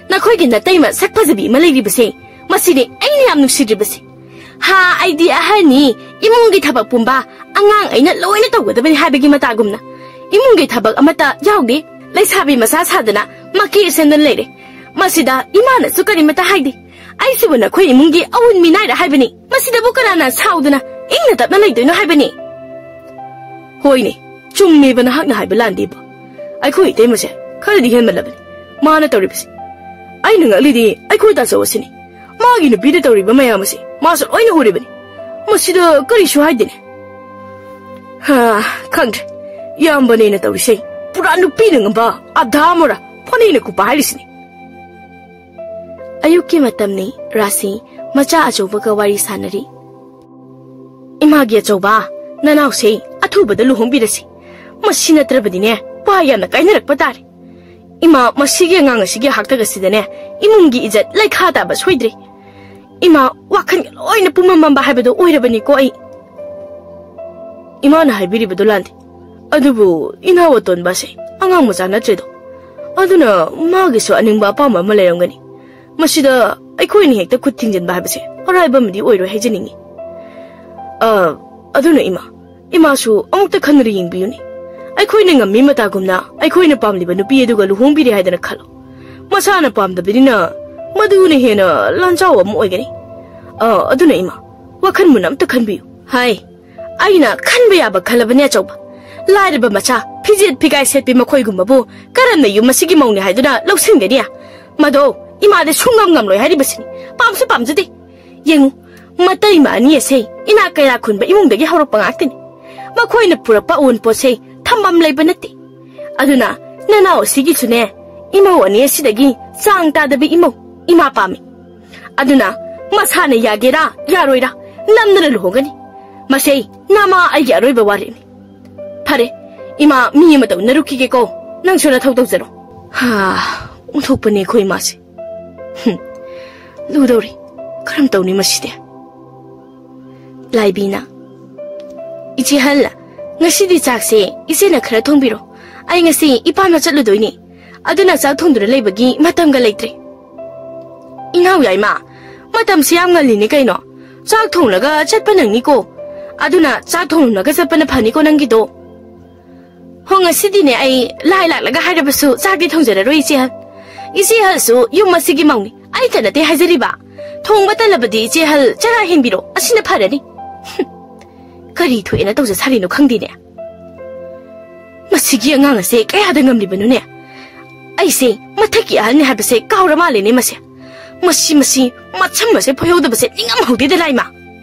ꯅꯈꯣꯏꯒꯤ ꯅꯇꯩꯃ ꯁꯛ ꯐꯖꯕꯤ ꯑꯃ ꯂꯩꯔꯤꯕꯁꯦ, ꯃꯁꯤꯅꯤ ꯑꯩꯅ ꯌꯥꯝ ꯅꯨꯡꯁꯤꯗ꯭ꯔꯤꯕꯁꯦ꯫ ꯍꯥ, ꯑꯩꯗꯤ ꯑꯍꯜꯅꯤ, ꯏꯃꯨꯡꯒꯤ ꯊꯕꯛ ꯄꯨꯝꯕ ꯑꯉꯥꯡ ꯑꯩꯅ ꯂꯣꯏꯅ ꯇꯧꯒꯗꯕꯅꯤ ꯍꯥꯏꯕꯒꯤ ꯃꯇꯥꯒꯨꯝꯅ꯫ ꯏꯃꯨꯡꯒꯤ ꯊꯕꯛ ꯑꯃꯠꯇ ꯌꯥꯎꯗꯦ꯫ ꯂꯩꯁꯥꯕꯤ ꯃꯆꯥ ꯁꯥꯗꯅ ꯃꯀꯦ ꯁꯦꯝꯗꯅ ꯂꯩꯔꯦ꯫ ꯃꯁꯤꯗ ꯏꯃꯥꯅꯁꯨ ꯀꯔꯤꯃꯠꯇ ꯍꯥꯏꯗꯦ꯫ ꯑꯩꯁꯤꯕꯨ ꯅꯈꯣꯏ ꯏꯃꯨꯡꯒꯤ ꯑꯋꯨꯟ ꯃꯤꯅꯥꯏꯔ ꯍꯥꯏꯕꯅꯤ꯫ ꯃꯁꯤꯗꯕꯨ ꯀꯅꯥꯅ ꯁꯥꯎꯗꯅ ꯏꯪꯅ ꯇꯞꯅ ꯂꯩꯗꯣꯏꯅꯣ ꯍꯥꯏꯕꯅꯤ? ꯍꯣꯏꯅꯦ, ꯆꯨꯝꯃꯦꯕ ꯅꯍꯥꯛꯅ ꯍꯥꯏꯕ ꯂꯥꯟꯗꯦꯕ꯫ ꯑꯩꯈꯣꯏ ꯏꯇꯩꯃꯁꯦ ꯈꯔꯗꯤ ꯍꯦꯟꯃꯜꯂꯕꯅꯤ ꯃꯥꯅ ꯇꯧꯔꯤꯕꯁꯦ꯫ ꯑꯩꯅ ꯉꯛꯂꯤꯗꯤ ꯑꯩꯈꯣꯏ ꯇꯥꯆꯧ ꯑꯁꯤꯅꯤ꯫ ꯃꯥꯒꯤ ꯅꯨꯄꯤꯅ ꯇꯧꯔꯤꯕ ꯃꯌꯥꯝ ꯑꯁꯤ ꯃꯥꯁꯨ ꯂꯣꯏꯅ ꯎꯔꯤꯕꯅꯤ꯫ ꯃꯁꯤꯗ ꯀꯔꯤꯁꯨ ꯍꯥꯏꯗꯦꯅꯦ꯫ ꯍꯥ, ꯈꯪꯗ꯭ꯔꯦ꯫ ꯏꯌꯥꯝꯕꯅꯦꯅ ꯇꯧꯔꯤꯁꯦ ꯄꯨꯔꯥ ꯅꯨꯄꯤꯅ ꯉꯝꯕ ꯑꯙꯥ ꯃꯣꯔꯥ, ꯐꯣꯅꯦꯅ ꯀꯨꯞꯄ ꯍꯥꯏꯔꯤꯁꯤꯅꯤ꯫ ꯑꯌꯨꯛꯀꯤ ꯃꯇꯝꯅꯤ꯫ ꯔꯥꯁꯤ ꯃꯆꯥ ꯑꯆꯧꯕꯒ ꯋꯥꯔꯤ ꯁꯥꯟꯅꯔꯤ꯫ ꯏꯃꯥꯒꯤ ꯑꯆꯧꯕ, ꯅꯅꯥꯎꯁꯦ ꯑꯊꯨꯕꯗ ꯂꯨꯍꯣꯡꯕꯤꯔꯁꯤ꯫ ꯃꯁꯤ ꯅꯠꯇ꯭ꯔꯕꯗꯤꯅꯦ, ꯄꯥ ꯌꯥꯝꯅ ꯀꯥꯏꯅꯔꯛꯄ ꯇꯥꯔꯦ꯫ ꯏꯃꯥ, ꯃꯁꯤꯒꯤ ꯑꯉꯥꯡ ꯑꯁꯤꯒꯤ ꯍꯥꯛꯇꯛ ꯑꯁꯤꯗꯅꯦ, ꯏꯃꯨꯡꯒꯤ ꯏꯖꯠ ꯂꯩꯈꯥ ꯇꯥꯕ ꯁꯣꯏꯗ꯭ꯔꯦ꯫ ꯏꯃꯥ, ꯋꯥꯈꯜꯒ ꯂꯣꯏꯅ ꯄꯨꯝꯃꯝ ꯃꯝꯕ ꯍꯥꯏꯕꯗꯣ ꯑꯣꯏꯔꯕꯅꯤꯀꯣ ꯑꯩ꯫ ꯏꯃꯥꯅ ꯍꯥꯏꯕꯤꯔꯤꯕꯗꯣ ꯂꯥꯟꯗꯦ꯫ ꯑꯗꯨꯕꯨ ꯏꯅꯥꯎ ꯑꯇꯣꯟꯕꯁꯦ ꯑꯉꯥꯡ ꯃꯆꯥ ꯅꯠꯇ꯭ꯔꯦꯗꯣ꯫ ꯑꯗꯨꯅ ꯃꯥꯒꯤꯁꯨ ꯑꯅꯤꯡꯕ ꯑꯄꯥꯝꯕ ꯑꯃ ꯂꯩꯔꯝꯒꯅꯤ꯫ ꯃꯁꯤꯗ ꯑꯩꯈꯣꯏꯅ ꯍꯦꯛꯇ ꯈꯨꯠ ꯊꯤꯡꯖꯤꯟꯕ ꯍꯥꯏꯕꯁꯦ ꯑꯔꯥꯏꯕ ꯑꯃꯗꯤ ꯑꯣꯏꯔꯣꯏ ꯍꯥꯏꯖꯅꯤꯡꯉꯤ꯫ ꯑ, ꯑꯗꯨꯅ ꯏꯃꯥ, ꯏꯃꯥꯁꯨ ꯑꯃꯨꯛꯇ ꯈꯟꯅꯔ ꯌꯦꯡꯕꯤꯌꯨꯅꯦ꯫ ꯑꯩꯈꯣꯏꯅ ꯉꯝꯃꯤ ꯃꯇꯥꯒꯨꯝꯅ ꯑꯩꯈꯣꯏꯅ ꯄꯥꯝꯂꯤꯕ ꯅꯨꯄꯤ ꯑꯗꯨꯒ ꯂꯨꯍꯣꯡꯕꯤꯔꯦ ꯍꯥꯏꯗꯅ ꯈꯜꯂꯣ꯫ ꯃꯁꯥꯅ ꯄꯥꯝꯗꯕꯅꯤꯅ ꯃꯗꯨꯅ ꯍꯦꯟꯅ ꯂꯥꯟꯖꯥꯎ ꯑꯃ ꯑꯣꯏꯒꯅꯤ꯫ ꯑ, ꯑꯗꯨꯅ ꯏꯃꯥ, ꯋꯥꯈꯜ ꯃꯨꯟꯅ ꯑꯝꯇ ꯈꯟꯕꯤꯌꯨ꯫ ꯍꯥꯏ, ꯑꯩꯅ ꯈꯟꯕ ꯌꯥꯕ ꯈꯜꯂꯕꯅꯦ ꯑꯆꯧꯕ꯫ ꯂꯥꯏꯔꯕ ꯃꯆꯥ, ꯐꯤꯖꯦꯠ ꯐꯤꯒꯥꯏ ꯁꯦꯠꯄꯤ ꯃꯈꯣꯏꯒꯨꯝꯕꯕꯨ ꯀꯔꯝꯅ ꯌꯨꯝ ꯑꯁꯤꯒꯤ ꯃꯧꯅꯤ ꯍꯥꯏꯗꯨꯅ ꯂꯧꯁꯤꯟꯒꯅꯤ? ꯃꯗꯣ ꯏꯃꯥꯗꯤ ꯁꯨꯡꯉꯝ ꯉꯝꯂꯣꯏ ꯍꯥꯏꯔꯤꯕꯁꯤꯅꯤ꯫ ꯄꯥꯝꯁꯨ ꯄꯥꯝꯖꯗꯦ꯫ ꯌꯦꯡꯉꯨ, ꯃꯇꯩꯃ ꯑꯅꯤ ꯑꯁꯦ ꯏꯅꯥꯛ ꯀꯩꯔꯥꯛ ꯈꯨꯟꯕ ꯏꯃꯨꯡꯗꯒꯤ ꯍꯧꯔꯛꯄ ꯉꯥꯛꯇꯅꯤ꯫ ꯃꯈꯣꯏꯅ ꯄꯨꯔꯛꯄ ꯑꯎꯟꯄꯣꯠꯁꯦ ꯊꯝꯐꯝ ꯂꯩꯕ ꯅꯠꯇꯦ꯫ ꯑꯗꯨꯅ ꯅꯅꯥꯎ ꯑꯁꯤꯒꯤꯁꯨꯅꯦ, ꯏꯃꯧ ꯑꯅꯤ ꯑꯁꯤꯗꯒꯤ ꯆꯥꯡ ꯇꯥꯗꯕ ꯏꯃꯧ, ꯏꯃꯥ ꯄꯥꯝꯃꯤ꯫ ꯑꯗꯨꯅ ꯃꯁꯥꯅ ꯌꯥꯒꯦꯔꯥ ꯌꯥꯔꯣꯏꯔꯥ ꯅꯝꯗꯅ ꯂꯨꯍꯣꯡꯒꯅꯤ꯫ ꯃꯁꯦ ꯅꯃꯥ ꯑꯩꯒꯤ ꯑꯔꯣꯏꯕ ꯋꯥꯔꯦꯞꯅꯤ꯫ ꯐꯔꯦ, ꯏꯃꯥ, ꯃꯤ ꯑꯃꯇ ꯎꯅꯔꯨꯈꯤꯒꯦꯀꯣ꯫ ꯅꯪꯁꯨ ꯅꯊꯧ ꯇꯧꯖꯔꯣ꯫ ꯍꯥ, ꯑꯣꯟꯊꯣꯛꯄꯅꯦ ꯑꯩꯈꯣꯏ ꯏꯃꯥꯁꯦ꯫ ꯍꯨꯝ, ꯂꯨꯗꯧꯔꯤ꯫ ꯀꯔꯝ ꯇꯧꯅꯤ ꯃꯁꯤꯗꯤ? ꯂꯥꯏꯕꯤꯅ, "ꯏꯆꯦ ꯍꯜ, ꯉꯁꯤꯗꯤ ꯆꯥꯛꯁꯦ ꯏꯆꯦꯅ ꯈꯔ ꯊꯣꯡꯕꯤꯔꯣ꯫ ꯑꯩ ꯉꯁꯤ ꯏꯄꯥꯝꯗ ꯆꯠꯂꯨꯗꯣꯏꯅꯤ꯫ ꯑꯗꯨꯅ ꯆꯥꯛ ꯊꯣꯡꯗꯨꯅ ꯂꯩꯕꯒꯤ ꯃꯇꯝꯒ ꯂꯩꯇ꯭ꯔꯦ꯫" "ꯏꯅꯥꯎ ꯌꯥꯏꯃ, ꯃꯇꯝꯁꯤ ꯌꯥꯝ ꯉꯜꯂꯤꯅꯦ ꯀꯩꯅꯣ꯫ ꯆꯥꯛ ꯊꯣꯡꯂꯒ ꯆꯠꯄ ꯅꯪꯅꯤꯀꯣ꯫ ꯑꯗꯨꯅ ꯆꯥꯛ ꯊꯣꯡꯂꯒ ꯆꯠꯄꯅ ꯐꯅꯤꯀꯣ ꯅꯪꯒꯤꯗꯣ꯫ ꯍꯣ, ꯉꯁꯤꯗꯤꯅꯦ ꯑꯩ ꯂꯥꯏ ꯂꯥꯛꯂꯒ ꯍꯥꯏꯔꯕꯁꯨ ꯆꯥꯛꯇꯤ ꯊꯣꯡꯖꯔꯔꯣꯏ ꯏꯆꯦ ꯍꯜ꯫ ꯏꯆꯦ ꯍꯜꯁꯨ ꯌꯨꯝ ꯑꯁꯤꯒꯤ ꯃꯧꯅꯤ, ꯑꯩꯇ ꯅꯠꯇꯦ ꯍꯥꯏꯖꯔꯤꯕ꯫ ꯊꯣꯡꯕ ꯇꯜꯂꯕꯗꯤ ꯏꯆꯦ ꯍꯜ ꯆꯔꯥ ꯍꯦꯟꯕꯤꯔꯣ, ꯑꯁꯤꯅ ꯐꯔꯅꯤ꯫" ꯀꯔꯤ ꯊꯣꯛꯑꯦꯅ ꯇꯧꯖ ꯁꯥꯔꯤꯅꯣ ꯈꯪꯗꯦꯅꯦ꯫ ꯃꯁꯤꯒꯤ ꯑꯉꯥꯡ ꯑꯁꯦ ꯀꯌꯥꯗ ꯉꯝꯂꯤꯕꯅꯣꯅꯦ? ꯑꯩꯁꯦ ꯃꯊꯛꯀꯤ ꯑꯍꯜꯅꯤ ꯍꯥꯏꯕꯁꯦ ꯀꯥꯎꯔ ꯃꯥꯜꯂꯦꯅꯦ ꯃꯁꯦ꯫ ꯃꯁꯤ, ꯃꯁꯤ, ꯃꯁꯝ ꯑꯁꯦ ꯐꯣꯏꯍꯧꯗꯕꯁꯦ ꯅꯤꯡꯉꯝꯍꯧꯗꯦꯗ ꯂꯥꯏꯃ꯫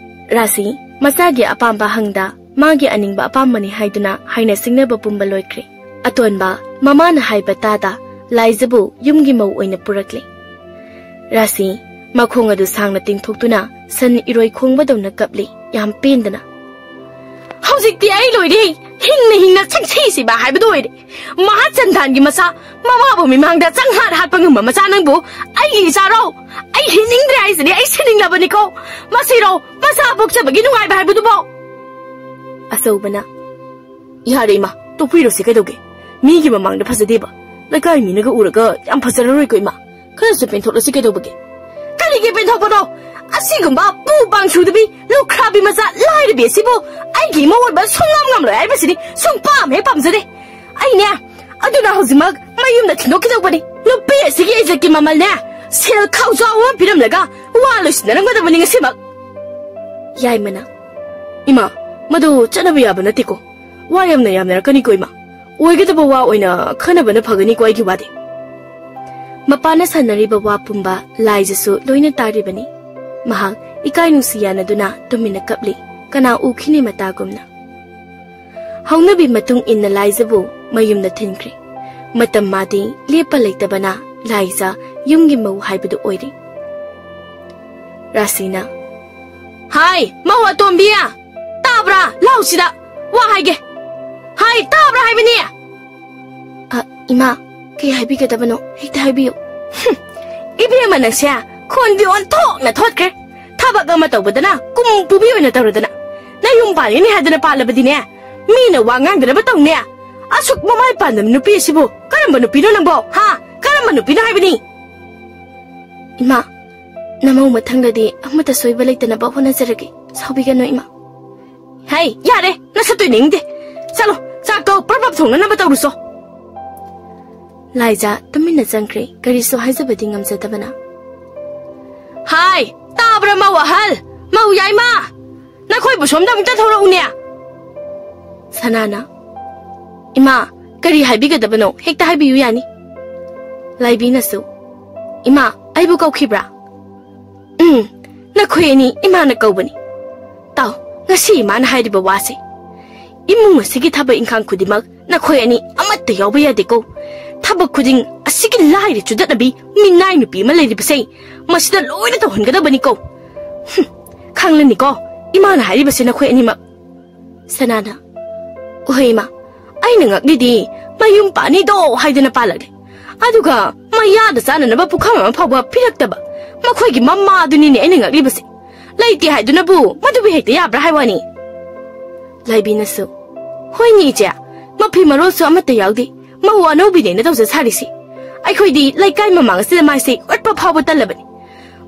ꯔꯥꯁꯤ ꯃꯆꯥꯒꯤ ꯑꯄꯥꯝꯕ ꯍꯪꯗ ꯃꯥꯒꯤ ꯑꯅꯤꯡꯕ ꯑꯄꯥꯝꯕꯅꯤ ꯍꯥꯏꯗꯨꯅ ꯍꯥꯏꯅ ꯁꯤꯡꯅꯕ ꯄꯨꯝꯕ ꯂꯣꯏꯈ꯭ꯔꯦ꯫ ꯑꯇꯣꯟꯕ ꯃꯃꯥꯅ ꯍꯥꯏꯕ ꯇꯥꯗ ꯂꯥꯏꯖꯕꯨ ꯌꯨꯝꯒꯤ ꯃꯧ ꯑꯣꯏꯅ ꯄꯨꯔꯛꯂꯦ꯫ ꯔꯥꯁꯤ ꯃꯈꯣꯡ ꯑꯗꯨ ꯁꯥꯡꯅ ꯇꯤꯡꯊꯣꯛꯇꯨꯅ ꯁꯟ ꯏꯔꯣꯏ ꯈꯣꯡꯕꯗꯧꯅ ꯀꯞꯂꯤ, ꯌꯥꯝ ꯄꯦꯟꯗꯅ꯫ "ꯍꯧꯖꯤꯛꯇꯤ ꯑꯩ ꯂꯣꯏꯔꯦ꯫ ꯍꯤꯡꯅ ꯍꯤꯡꯅ ꯆꯪꯁꯤꯁꯤꯕ ꯍꯥꯏꯕꯗꯨ ꯑꯣꯏꯔꯦ꯫ ꯃꯍꯥꯆꯟꯗꯥꯟꯒꯤ ꯃꯆꯥ, ꯃꯃꯥꯕꯨ ꯃꯤꯃꯥꯡꯗ ꯆꯪꯍꯥꯠ ꯍꯥꯠꯄ ꯉꯝꯕ ꯃꯆꯥ ꯅꯪꯕꯨ ꯑꯩꯒꯤ ꯏꯆꯥꯔꯣ? ꯑꯩ ꯍꯤꯡꯅꯤꯡꯗ꯭ꯔꯦ ꯍꯥꯏꯁꯤꯗꯤ, ꯑꯩ ꯁꯤꯅꯤꯡꯂꯕꯅꯤꯀꯣ꯫ ꯃꯁꯤꯔꯣ ꯃꯆꯥ ꯄꯣꯛꯆꯕꯒꯤ ꯅꯨꯡꯉꯥꯏꯕ ꯍꯥꯏꯕꯗꯨꯕꯣ?" ꯑꯆꯧꯕꯅ, "ꯌꯥꯔꯦ ꯏꯃꯥ, ꯇꯣꯛꯄꯤꯔꯣꯁꯤ ꯀꯩꯗꯧꯒꯦ? ꯃꯤꯒꯤ ꯃꯃꯥꯡꯗ ꯐꯖꯗꯦꯕ꯫ ꯂꯩꯀꯥꯏ ꯃꯤꯅꯒ ꯎꯔꯒ ꯌꯥꯝ ꯐꯖꯔꯔꯣꯏꯀꯣ ꯏꯃꯥ꯫ ꯈꯔꯁꯨ ꯄꯦꯟꯊꯣꯛꯂꯁꯤ ꯀꯩꯗꯧꯕꯒꯦ?" "ꯀꯔꯤꯒꯤ ꯄꯦꯟꯊꯣꯛꯄꯅꯣ? ꯑꯁꯤꯒꯨꯝꯕ ꯄꯨ ꯄꯥꯡ ꯁꯨꯗꯕꯤ ꯂꯨꯈ꯭ꯔꯥꯕꯤ ꯃꯆꯥ ꯂꯥꯏꯔꯕꯤ ꯑꯁꯤꯕꯨ ꯑꯩꯒꯤ ꯏꯃꯧ ꯑꯣꯏꯕ ꯁꯨꯡꯉꯝ ꯉꯝꯂꯣꯏ ꯍꯥꯏꯕꯁꯤꯗꯤ ꯁꯨꯡꯄꯥꯝ ꯍꯦꯛ ꯄꯥꯝꯖꯗꯦ꯫ ꯑꯩꯅꯦ ꯑꯗꯨꯅ ꯍꯧꯖꯤꯛꯃꯛ ꯃꯌꯨꯝꯗ ꯊꯤꯟꯗꯣꯛꯈꯤꯗꯧꯕꯅꯤ꯫ ꯅꯨꯄꯤ ꯑꯁꯤꯒꯤ ꯏꯖꯠꯀꯤ ꯃꯃꯜꯅꯦ ꯁꯦꯜ ꯈꯥꯎꯖꯥꯎ ꯑꯃ ꯄꯤꯔꯝꯂꯒ ꯋꯥ ꯂꯣꯏꯁꯤꯟꯅꯔꯝꯒꯗꯕꯅꯤ ꯉꯁꯤꯃꯛ꯫" ꯌꯥꯏꯃꯅ, "ꯏꯃꯥ, ꯃꯗꯨ ꯆꯠꯅꯕ ꯌꯥꯕ ꯅꯠꯇꯦꯀꯣ꯫ ꯋꯥ ꯌꯥꯝꯅ ꯌꯥꯝꯅꯔꯛꯀꯅꯤꯀꯣ ꯏꯃꯥ꯫ ꯑꯣꯏꯒꯗꯕ ꯋꯥ ꯑꯣꯏꯅ ꯈꯟꯅꯕꯅ ꯐꯒꯅꯤꯀꯣ ꯑꯩꯒꯤ ꯋꯥꯗꯤ꯫" ꯃꯄꯥꯅ ꯁꯥꯟꯅꯔꯤꯕ ꯋꯥ ꯄꯨꯝꯕ ꯂꯥꯏꯖꯁꯨ ꯂꯣꯏꯅ ꯇꯥꯔꯤꯕꯅꯤ꯫ ꯃꯍꯥꯛ ꯏꯀꯥꯏ ꯅꯨꯡꯁꯤ ꯌꯥꯅꯗꯨꯅ ꯇꯨꯃꯤꯟꯅ ꯀꯞꯂꯤ, ꯀꯅꯥ ꯎꯈꯤꯅꯤ ꯃꯇꯥꯒꯨꯝꯅ꯫ ꯍꯧꯅꯕꯤ ꯃꯇꯨꯡ ꯏꯟꯅ ꯂꯥꯏꯖꯕꯨ ꯃꯌꯨꯝꯗ ꯊꯤꯟꯈ꯭ꯔꯦ꯫ ꯃꯇꯝ ꯃꯥꯗꯤ ꯂꯦꯞꯄ ꯂꯩꯇꯕꯅ ꯂꯥꯏꯖ ꯌꯨꯝꯒꯤ ꯃꯧ ꯍꯥꯏꯕꯗꯨ ꯑꯣꯏꯔꯦ꯫ ꯔꯥꯁꯤꯅ, "ꯍꯥꯏ, ꯃꯧ ꯑꯇꯣꯝꯕꯤ! ꯇꯥꯕ꯭ꯔꯥ? ꯂꯥꯎꯁꯤꯗ! ꯋꯥ ꯍꯥꯏꯒꯦ! ꯍꯥꯏ, ꯇꯥꯕ꯭ꯔꯥ ꯍꯥꯏꯕꯅꯤ!" "ꯑ, ꯏꯃꯥ, ꯀꯩ ꯍꯥꯏꯕꯤꯒꯗꯕꯅꯣ? ꯍꯦꯛꯇ ꯍꯥꯏꯕꯤꯌꯨ꯫" "ꯍꯨꯝ, ꯏꯕꯦꯝꯃ ꯅꯪꯁꯦ ꯈꯣꯟꯗꯤ ꯑꯣꯟꯊꯣꯛꯅ ꯊꯣꯠꯈ꯭ꯔꯦ꯫ ꯊꯕꯛ ꯑꯃ ꯇꯧꯕꯗꯅ ꯀꯨꯝ ꯄꯨꯕꯤ ꯑꯣꯏꯅ ꯇꯧꯔꯗꯅ꯫ ꯅꯌꯨꯝ ꯄꯥꯜꯂꯤꯅꯤ ꯍꯥꯏꯗꯅ ꯄꯥꯜꯂꯕꯗꯤꯅꯦ, ꯃꯤꯅ ꯋꯥ ꯉꯥꯡꯗꯅꯕ ꯇꯧꯅꯦ꯫ ꯑꯁꯨꯛ ꯃꯃꯥꯏ ꯄꯥꯟꯗꯕ ꯅꯨꯄꯤ ꯑꯁꯤꯕꯨ ꯀꯔꯝꯕ ꯅꯨꯄꯤꯅꯣ ꯅꯪꯕꯣ? ꯍꯥ? ꯀꯔꯝꯕ ꯅꯨꯄꯤꯅꯣ ꯍꯥꯏꯕꯅꯤ?" "ꯏꯃꯥ, ꯅꯃꯧ ꯃꯊꯪꯗꯗꯤ ꯑꯃꯠꯇ ꯁꯣꯏꯕ ꯂꯩꯇꯅꯕ ꯍꯣꯠꯅꯖꯔꯒꯦ꯫ ꯁꯥꯎꯕꯤꯒꯅꯨ, ꯏꯃꯥ꯫" "ꯍꯩ, ꯌꯥꯔꯦ, ꯅꯁꯛꯇꯨ ꯌꯦꯡꯅꯤꯡꯗꯦ꯫ ꯆꯠꯂꯣ, ꯆꯥꯛꯇꯣ ꯄ꯭ꯔꯞ ꯄ꯭ꯔꯞ ꯊꯣꯡꯅꯅꯕ ꯇꯧꯔꯨꯆꯣ꯫" ꯂꯥꯏꯖꯥ ꯇꯨꯃꯤꯟꯅ ꯆꯪꯈ꯭ꯔꯦ, ꯀꯔꯤꯁꯨ ꯍꯥꯏꯖꯕꯗꯤ ꯉꯝꯖꯗꯕꯅ꯫ "ꯍꯥꯏ, ꯇꯥꯕ꯭ꯔꯥ ꯃꯧ ꯑꯍꯜ, ꯃꯧ ꯌꯥꯏꯃ? ꯅꯈꯣꯏꯕꯨ ꯁꯣꯝꯗ ꯑꯃꯨꯛꯇ ꯊꯣꯔꯛꯎꯅꯦ꯫" ꯁꯅꯥꯅ, "ꯏꯃꯥ, ꯀꯔꯤ ꯍꯥꯏꯕꯤꯒꯗꯕꯅꯣ? ꯍꯦꯛꯇ ꯍꯥꯏꯕꯤꯌꯨ ꯌꯥꯅꯤ꯫" ꯂꯥꯏꯕꯤꯅꯁꯨ, "ꯏꯃꯥ, ꯑꯩꯕꯨ ꯀꯧꯈꯤꯕ꯭ꯔꯥ?" "ꯎꯝ, ꯅꯈꯣꯏ ꯑꯅꯤ ꯏꯃꯥꯅ ꯀꯧꯕꯅꯤ꯫ ꯇꯥꯎ, ꯉꯁꯤ ꯏꯃꯥꯅ ꯍꯥꯏꯔꯤꯕ ꯋꯥꯁꯦ꯫ ꯏꯃꯨꯡ ꯑꯁꯤꯒꯤ ꯊꯕꯛ ꯏꯪꯈꯥꯡ ꯈꯨꯗꯤꯡꯃꯛ ꯅꯈꯣꯏ ꯑꯅꯤ ꯑꯃꯠꯇ ꯌꯥꯎꯕ ꯌꯥꯗꯦꯀꯣ꯫ ꯊꯕꯛ ꯈꯨꯗꯤꯡ ꯑꯁꯤꯒꯤ ꯂꯥꯏꯔ ꯆꯨꯗꯠꯅꯕꯤ ꯃꯤꯅꯥꯏ ꯅꯨꯄꯤ ꯑꯃ ꯂꯩꯔꯤꯕꯁꯦ, ꯃꯁꯤꯗ ꯂꯣꯏꯅ ꯇꯧꯍꯟꯒꯗꯕꯅꯤꯀꯣ꯫ ꯍꯨꯝ, ꯈꯪꯂꯅꯤꯀꯣ ꯏꯃꯥꯅ ꯍꯥꯏꯔꯤꯕꯁꯦ ꯅꯈꯣꯏ ꯑꯅꯤꯃꯛ꯫" ꯁꯅꯥꯅ, "ꯍꯣꯏ ꯏꯃꯥ, ꯑꯩꯅ ꯉꯛꯂꯤꯗꯤ ꯃꯌꯨꯝ ꯄꯥꯅꯤꯗꯣ ꯍꯥꯏꯗꯅ ꯄꯥꯜꯂꯛꯂꯦ꯫ ꯑꯗꯨꯒ ꯃꯌꯥꯗ ꯆꯥꯅꯅꯕ ꯄꯨꯈꯝ ꯑꯃ ꯐꯥꯎꯕ ꯄꯤꯔꯛꯇꯕ ꯃꯈꯣꯏꯒꯤ ꯃꯃꯥꯗꯨꯅꯤꯅꯦ ꯑꯩꯅ ꯉꯛꯂꯤꯕꯁꯦ꯫ ꯂꯩꯇꯦ ꯍꯥꯏꯗꯨꯅꯕꯨ ꯃꯗꯨꯕꯨ ꯍꯦꯛꯇ ꯌꯥꯕ꯭ꯔꯥ ꯍꯥꯏ ꯋꯥꯅꯤ?" ꯂꯥꯏꯕꯤꯅꯁꯨ, "ꯍꯣꯏꯅꯦ ꯏꯆꯦ, ꯃꯐꯤ ꯃꯔꯣꯜꯁꯨ ꯑꯃꯠꯇ ꯌꯥꯎꯗꯦ, ꯃꯧ ꯑꯅꯧꯕꯤꯅꯦꯅ ꯇꯧꯖ ꯁꯥꯔꯤꯁꯤ꯫ ꯑꯩꯈꯣꯏꯗꯤ ꯂꯩꯀꯥꯏ ꯃꯃꯥꯡ ꯑꯁꯤꯗ ꯃꯥꯏꯁꯦ ꯎꯠꯄ ꯐꯥꯎꯕ ꯇꯜꯂꯕꯅꯤ꯫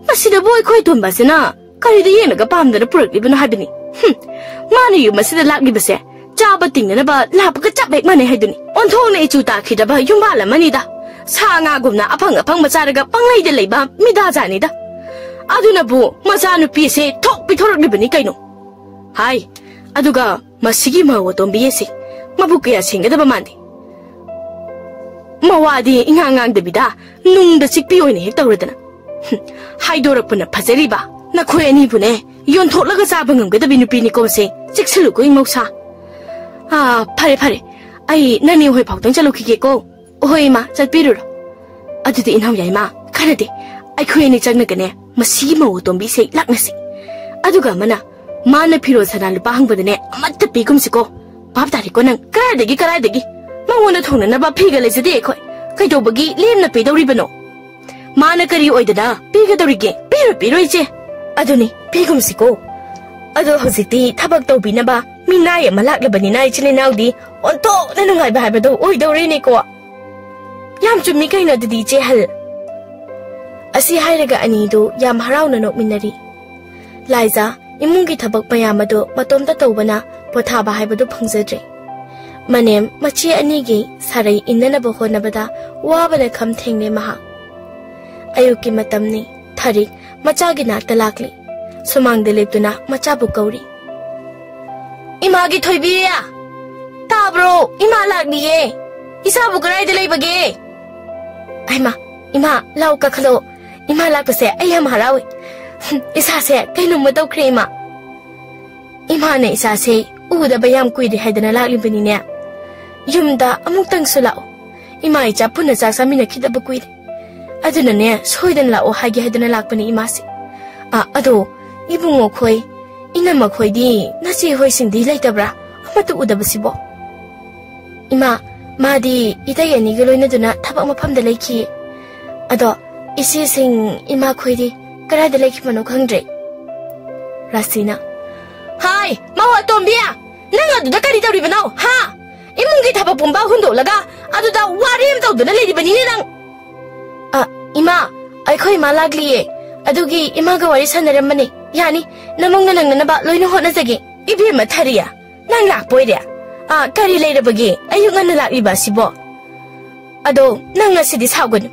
ꯃꯁꯤꯗꯕꯨ ꯑꯩꯈꯣꯏ ꯑꯇꯣꯟꯕ ꯑꯁꯤꯅ ꯀꯔꯤꯗ ꯌꯦꯡꯂꯒ ꯄꯥꯝꯗꯅ ꯄꯨꯔꯛꯂꯤꯕꯅꯣ ꯍꯥꯏꯕꯅꯤ꯫ ꯍꯨꯝ, ꯃꯥꯅ ꯌꯨꯝ ꯑꯁꯤꯗ ꯂꯥꯛꯂꯤꯕꯁꯦ ꯆꯥꯕ ꯇꯤꯡꯅꯅꯕ ꯂꯥꯛꯄꯒ ꯆꯞ ꯍꯦꯛ ꯃꯥꯟꯅꯩ ꯍꯥꯏꯗꯨꯅꯤ꯫ ꯑꯣꯟꯊꯣꯛꯅ ꯏꯆꯨ ꯇꯥꯈꯤꯗ꯭ꯔꯕ ꯌꯨꯝꯕꯥꯜ ꯑꯃꯅꯤꯗ꯫ ꯁꯥ ꯉꯥꯒꯨꯝꯅ ꯑꯐꯪ ꯑꯐꯪꯕ ꯆꯥꯔꯒ ꯄꯪꯂꯩꯗ ꯂꯩꯕ ꯃꯤꯗꯥꯖꯥꯅꯤꯗ꯫ ꯑꯗꯨꯅꯕꯨ ꯃꯆꯥꯅꯨꯄꯤ ꯑꯁꯦ ꯊꯣꯛ ꯄꯤꯊꯣꯔꯛꯂꯤꯕꯅꯤ ꯀꯩꯅꯣ꯫ ꯍꯥꯏ, ꯑꯗꯨꯒ ꯃꯁꯤꯒꯤ ꯃꯧ ꯑꯇꯣꯝꯕꯤ ꯑꯁꯤ ꯃꯕꯨꯛ ꯀꯌꯥ ꯁꯦꯡꯒꯗꯕ ꯃꯥꯟꯗꯦ꯫ ꯃꯋꯥꯗꯤ ꯏꯉꯥꯡ ꯉꯥꯡꯗꯕꯤꯗ ꯅꯨꯡꯗ ꯆꯤꯛꯄꯤ ꯑꯣꯏꯅ ꯍꯦꯛ ꯇꯧꯔꯗꯅ꯫ ꯍꯨꯝ, ꯍꯥꯏꯗꯣꯔꯛꯄꯅ ꯐꯖꯔꯤꯕ꯫ ꯅꯈꯣꯏ ꯑꯅꯤꯕꯨꯅꯦ ꯌꯣꯟꯊꯣꯛꯂꯒ ꯆꯥꯕ ꯉꯝꯒꯗꯕꯤ ꯅꯨꯄꯤꯅꯤꯀꯣ ꯃꯁꯦ꯫ ꯆꯦꯛꯁꯤꯜꯂꯨꯀꯣ ꯏꯃꯧꯁꯥ꯫ ꯑꯥ, ꯐꯔꯦ ꯐꯔꯦ, ꯑꯩ ꯅꯅꯦ ꯍꯣꯏ ꯐꯥꯎꯗꯪ ꯆꯠꯂꯨꯈꯤꯒꯦꯀꯣ꯫ ꯍꯣꯏ ꯏꯃꯥ, ꯆꯠꯄꯤꯔꯨꯔꯣ꯫ ꯑꯗꯨꯗꯤ ꯏꯅꯥꯎ ꯌꯥꯏꯃ, ꯈꯔꯗꯤ ꯑꯩꯈꯣꯏ ꯑꯅꯤ ꯆꯪꯉꯒꯅꯦ ꯃꯁꯤꯒꯤ ꯃꯧ ꯑꯇꯣꯝꯕꯤꯁꯦ ꯂꯥꯛꯅꯁꯤ꯫ ꯑꯗꯨꯒ ꯑꯃꯅ, ꯃꯥꯅ ꯐꯤꯔꯣꯜ ꯁꯅꯥ ꯂꯨꯄꯥ ꯍꯪꯕꯗꯅꯦ, ꯑꯃꯠꯇ ꯄꯤꯒꯨꯝꯁꯤꯀꯣ꯫ ꯚꯥꯞ ꯇꯥꯔꯦꯀꯣ ꯅꯪ? ꯀꯗꯥꯏꯗꯒꯤ, ꯀꯗꯥꯏꯗꯒꯤ? ꯃꯉꯣꯟꯗ ꯊꯣꯡꯅꯅꯕ ꯐꯤꯒ ꯂꯩꯖꯗꯦ ꯑꯩꯈꯣꯏ꯫ ꯀꯩꯗꯧꯕꯒꯤ ꯂꯦꯝꯅ ꯄꯤꯗꯧꯔꯤꯕꯅꯣ? ꯃꯥꯅ ꯀꯔꯤ ꯑꯣꯏꯗꯅ ꯄꯤꯒꯗꯧꯔꯤꯒꯦ? ꯄꯤꯔꯣꯏ, ꯄꯤꯔꯣꯏ, ꯏꯆꯦ꯫ ꯑꯗꯨꯅꯤ, ꯄꯤꯒꯨꯝꯁꯤꯀꯣ꯫ ꯑꯗꯣ ꯍꯧꯖꯤꯛꯇꯤ ꯊꯕꯛ ꯇꯧꯕꯤꯅꯕ ꯃꯤꯅꯥꯏ ꯑꯃ ꯂꯥꯛꯂꯕꯅꯤꯅ, ꯏꯆꯤꯜ ꯏꯅꯥꯎꯗꯤ ꯑꯣꯟꯊꯣꯛꯅ ꯅꯨꯡꯉꯥꯏꯕ ꯍꯥꯏꯕꯗꯣ ꯑꯣꯏꯗꯧꯔꯦꯅꯦꯀꯣ꯫ ꯌꯥꯝ ꯆꯨꯝꯃꯤ ꯀꯩꯅꯣ ꯑꯗꯨꯗꯤ, ꯏꯆꯦ ꯍꯜ꯫ ꯑꯁꯤ ꯍꯥꯏꯔꯒ ꯑꯅꯤꯗꯨ ꯌꯥꯝ ꯍꯔꯥꯎꯅ ꯅꯣꯛꯃꯤꯟꯅꯔꯤ꯫ ꯂꯥꯏꯖꯥ, ꯏꯃꯨꯡꯒꯤ ꯊꯕꯛ ꯃꯌꯥꯝ ꯑꯗꯨ ꯃꯇꯣꯝꯇ ꯇꯧꯕꯅ ꯄꯣꯊꯥꯕ ꯍꯥꯏꯕꯗꯨ ꯐꯪꯖꯗ꯭ꯔꯦ꯫ ꯃꯅꯦꯝ ꯃꯆꯦ ꯑꯅꯤꯒꯤ ꯁꯥꯔꯩ ꯏꯟꯅꯅꯕ ꯍꯣꯠꯅꯕꯗ ꯋꯥꯕꯅ ꯈꯝ ꯊꯦꯡꯂꯦ ꯃꯍꯥꯛ꯫ ꯑꯌꯨꯛꯀꯤ ꯃꯇꯝꯅꯤ꯫ ꯊꯔꯤꯛ ꯃꯆꯥꯒꯤ ꯅꯥꯛꯇ ꯂꯥꯛꯂꯤ꯫ ꯁꯨꯃꯥꯡꯗ ꯂꯦꯞꯇꯨꯅ ꯃꯆꯥꯕꯨ ꯀꯧꯔꯤ꯫ "ꯏꯃꯥꯒꯤ ꯊꯣꯏꯕꯤ! ꯇꯥꯕ꯭ꯔꯣ? ꯏꯃꯥ ꯂꯥꯛꯂꯤꯌꯦ꯫ ꯏꯆꯥꯕꯨ ꯀꯗꯥꯏꯗ ꯂꯩꯕꯒꯦ?" "ꯍꯩꯃꯥ, ꯏꯃꯥ, ꯂꯥꯎ ꯀꯥꯈꯠꯂꯣ꯫ ꯏꯃꯥ ꯂꯥꯛꯄꯁꯦ ꯑꯩ ꯌꯥꯝ ꯍꯔꯥꯎꯏ꯫ ꯏꯁꯥꯁꯦ ꯀꯩꯅꯣꯝꯃ ꯇꯧꯈ꯭ꯔꯦ, ꯏꯃꯥ꯫ ꯏꯃꯥꯅ ꯏꯆꯥꯁꯦ ꯎꯗꯕ ꯌꯥꯝ ꯀꯨꯏꯔꯦ ꯍꯥꯏꯗꯅ ꯂꯥꯛꯂꯤꯕꯅꯤꯅꯦ꯫ ꯌꯨꯝꯗ ꯑꯃꯨꯛꯇꯪꯁꯨ ꯂꯥꯛꯑꯣ꯫ ꯏꯃꯥ ꯏꯆꯥ ꯄꯨꯟꯅ ꯆꯥꯛ ꯆꯥꯃꯤꯟꯅꯈꯤꯗꯕ ꯀꯨꯏꯔꯦ꯫ ꯑꯗꯨꯅꯅꯦ, ꯁꯣꯏꯗꯅ ꯂꯥꯛꯑꯣ ꯍꯥꯏꯒꯦ ꯍꯥꯏꯗꯅ ꯂꯥꯛꯄꯅꯤ ꯏꯃꯥꯁꯦ꯫ ꯑ, ꯑꯗꯣ, ꯏꯕꯨꯡꯉꯣ ꯈꯣꯏ, ꯏꯅꯝꯃ ꯈꯣꯏꯗꯤ ꯅꯆꯦ ꯍꯣꯏꯁꯤꯡꯗꯤ ꯂꯩꯇꯕ꯭ꯔꯥ? ꯑꯃꯠꯇ ꯎꯗꯕꯁꯤꯕꯣ?" "ꯏꯃꯥ, ꯃꯥꯗꯤ ꯏꯇꯩ ꯑꯅꯤꯒ ꯂꯣꯏꯅꯗꯨꯅ ꯊꯕꯛ ꯃꯐꯝꯗ ꯂꯩꯈꯤꯌꯦ꯫ ꯑꯗꯣ, ꯏꯆꯦꯁꯤꯡ, ꯏꯃꯥ ꯈꯣꯏꯗꯤ ꯀꯗꯥꯏꯗ ꯂꯩꯈꯤꯕꯅꯣ ꯈꯪꯗ꯭ꯔꯦ꯫" ꯔꯥꯁꯤꯅ, "ꯍꯥꯏ, ꯃꯧ ꯑꯇꯣꯝꯕꯤ! ꯅꯪ ꯑꯗꯨꯗ ꯀꯔꯤ ꯇꯧꯔꯤꯕꯅꯣ, ꯍꯥ? ꯏꯃꯨꯡꯒꯤ ꯊꯕꯛ ꯄꯨꯝꯕ ꯍꯨꯟꯗꯣꯛꯂꯒ ꯑꯗꯨꯗ ꯋꯥꯔꯤ ꯑꯃ ꯇꯧꯗꯨꯅ ꯂꯩꯔꯤꯕꯅꯤꯅꯦ ꯅꯪ!" "ꯑ, ꯏꯃꯥ, ꯑꯩꯈꯣꯏ ꯏꯃꯥ ꯂꯥꯛꯂꯤꯌꯦ꯫ ꯑꯗꯨꯒꯤ ꯏꯃꯥꯒ ꯋꯥꯔꯤ ꯁꯥꯟꯅꯔꯝꯕꯅꯦ꯫ ꯌꯥꯅꯤ, ꯅꯃꯧꯅ ꯅꯪꯅꯅꯕ ꯂꯣꯏꯅ ꯍꯣꯠꯅꯖꯒꯦ꯫" "ꯏꯕꯦꯝꯃ ꯊꯔꯤ, ꯅꯪ ꯂꯥꯛꯄ ꯑꯣꯏꯔꯦ? ꯑ, ꯀꯔꯤ ꯂꯩꯔꯕꯒꯦ ꯑꯌꯨꯛ ꯉꯟꯅ ꯂꯥꯛꯂꯤꯕ ꯑꯁꯤꯕꯣ? ꯑꯗꯣ ꯅꯪ ꯉꯁꯤꯗꯤ ꯁꯥꯎꯒꯅꯨ꯫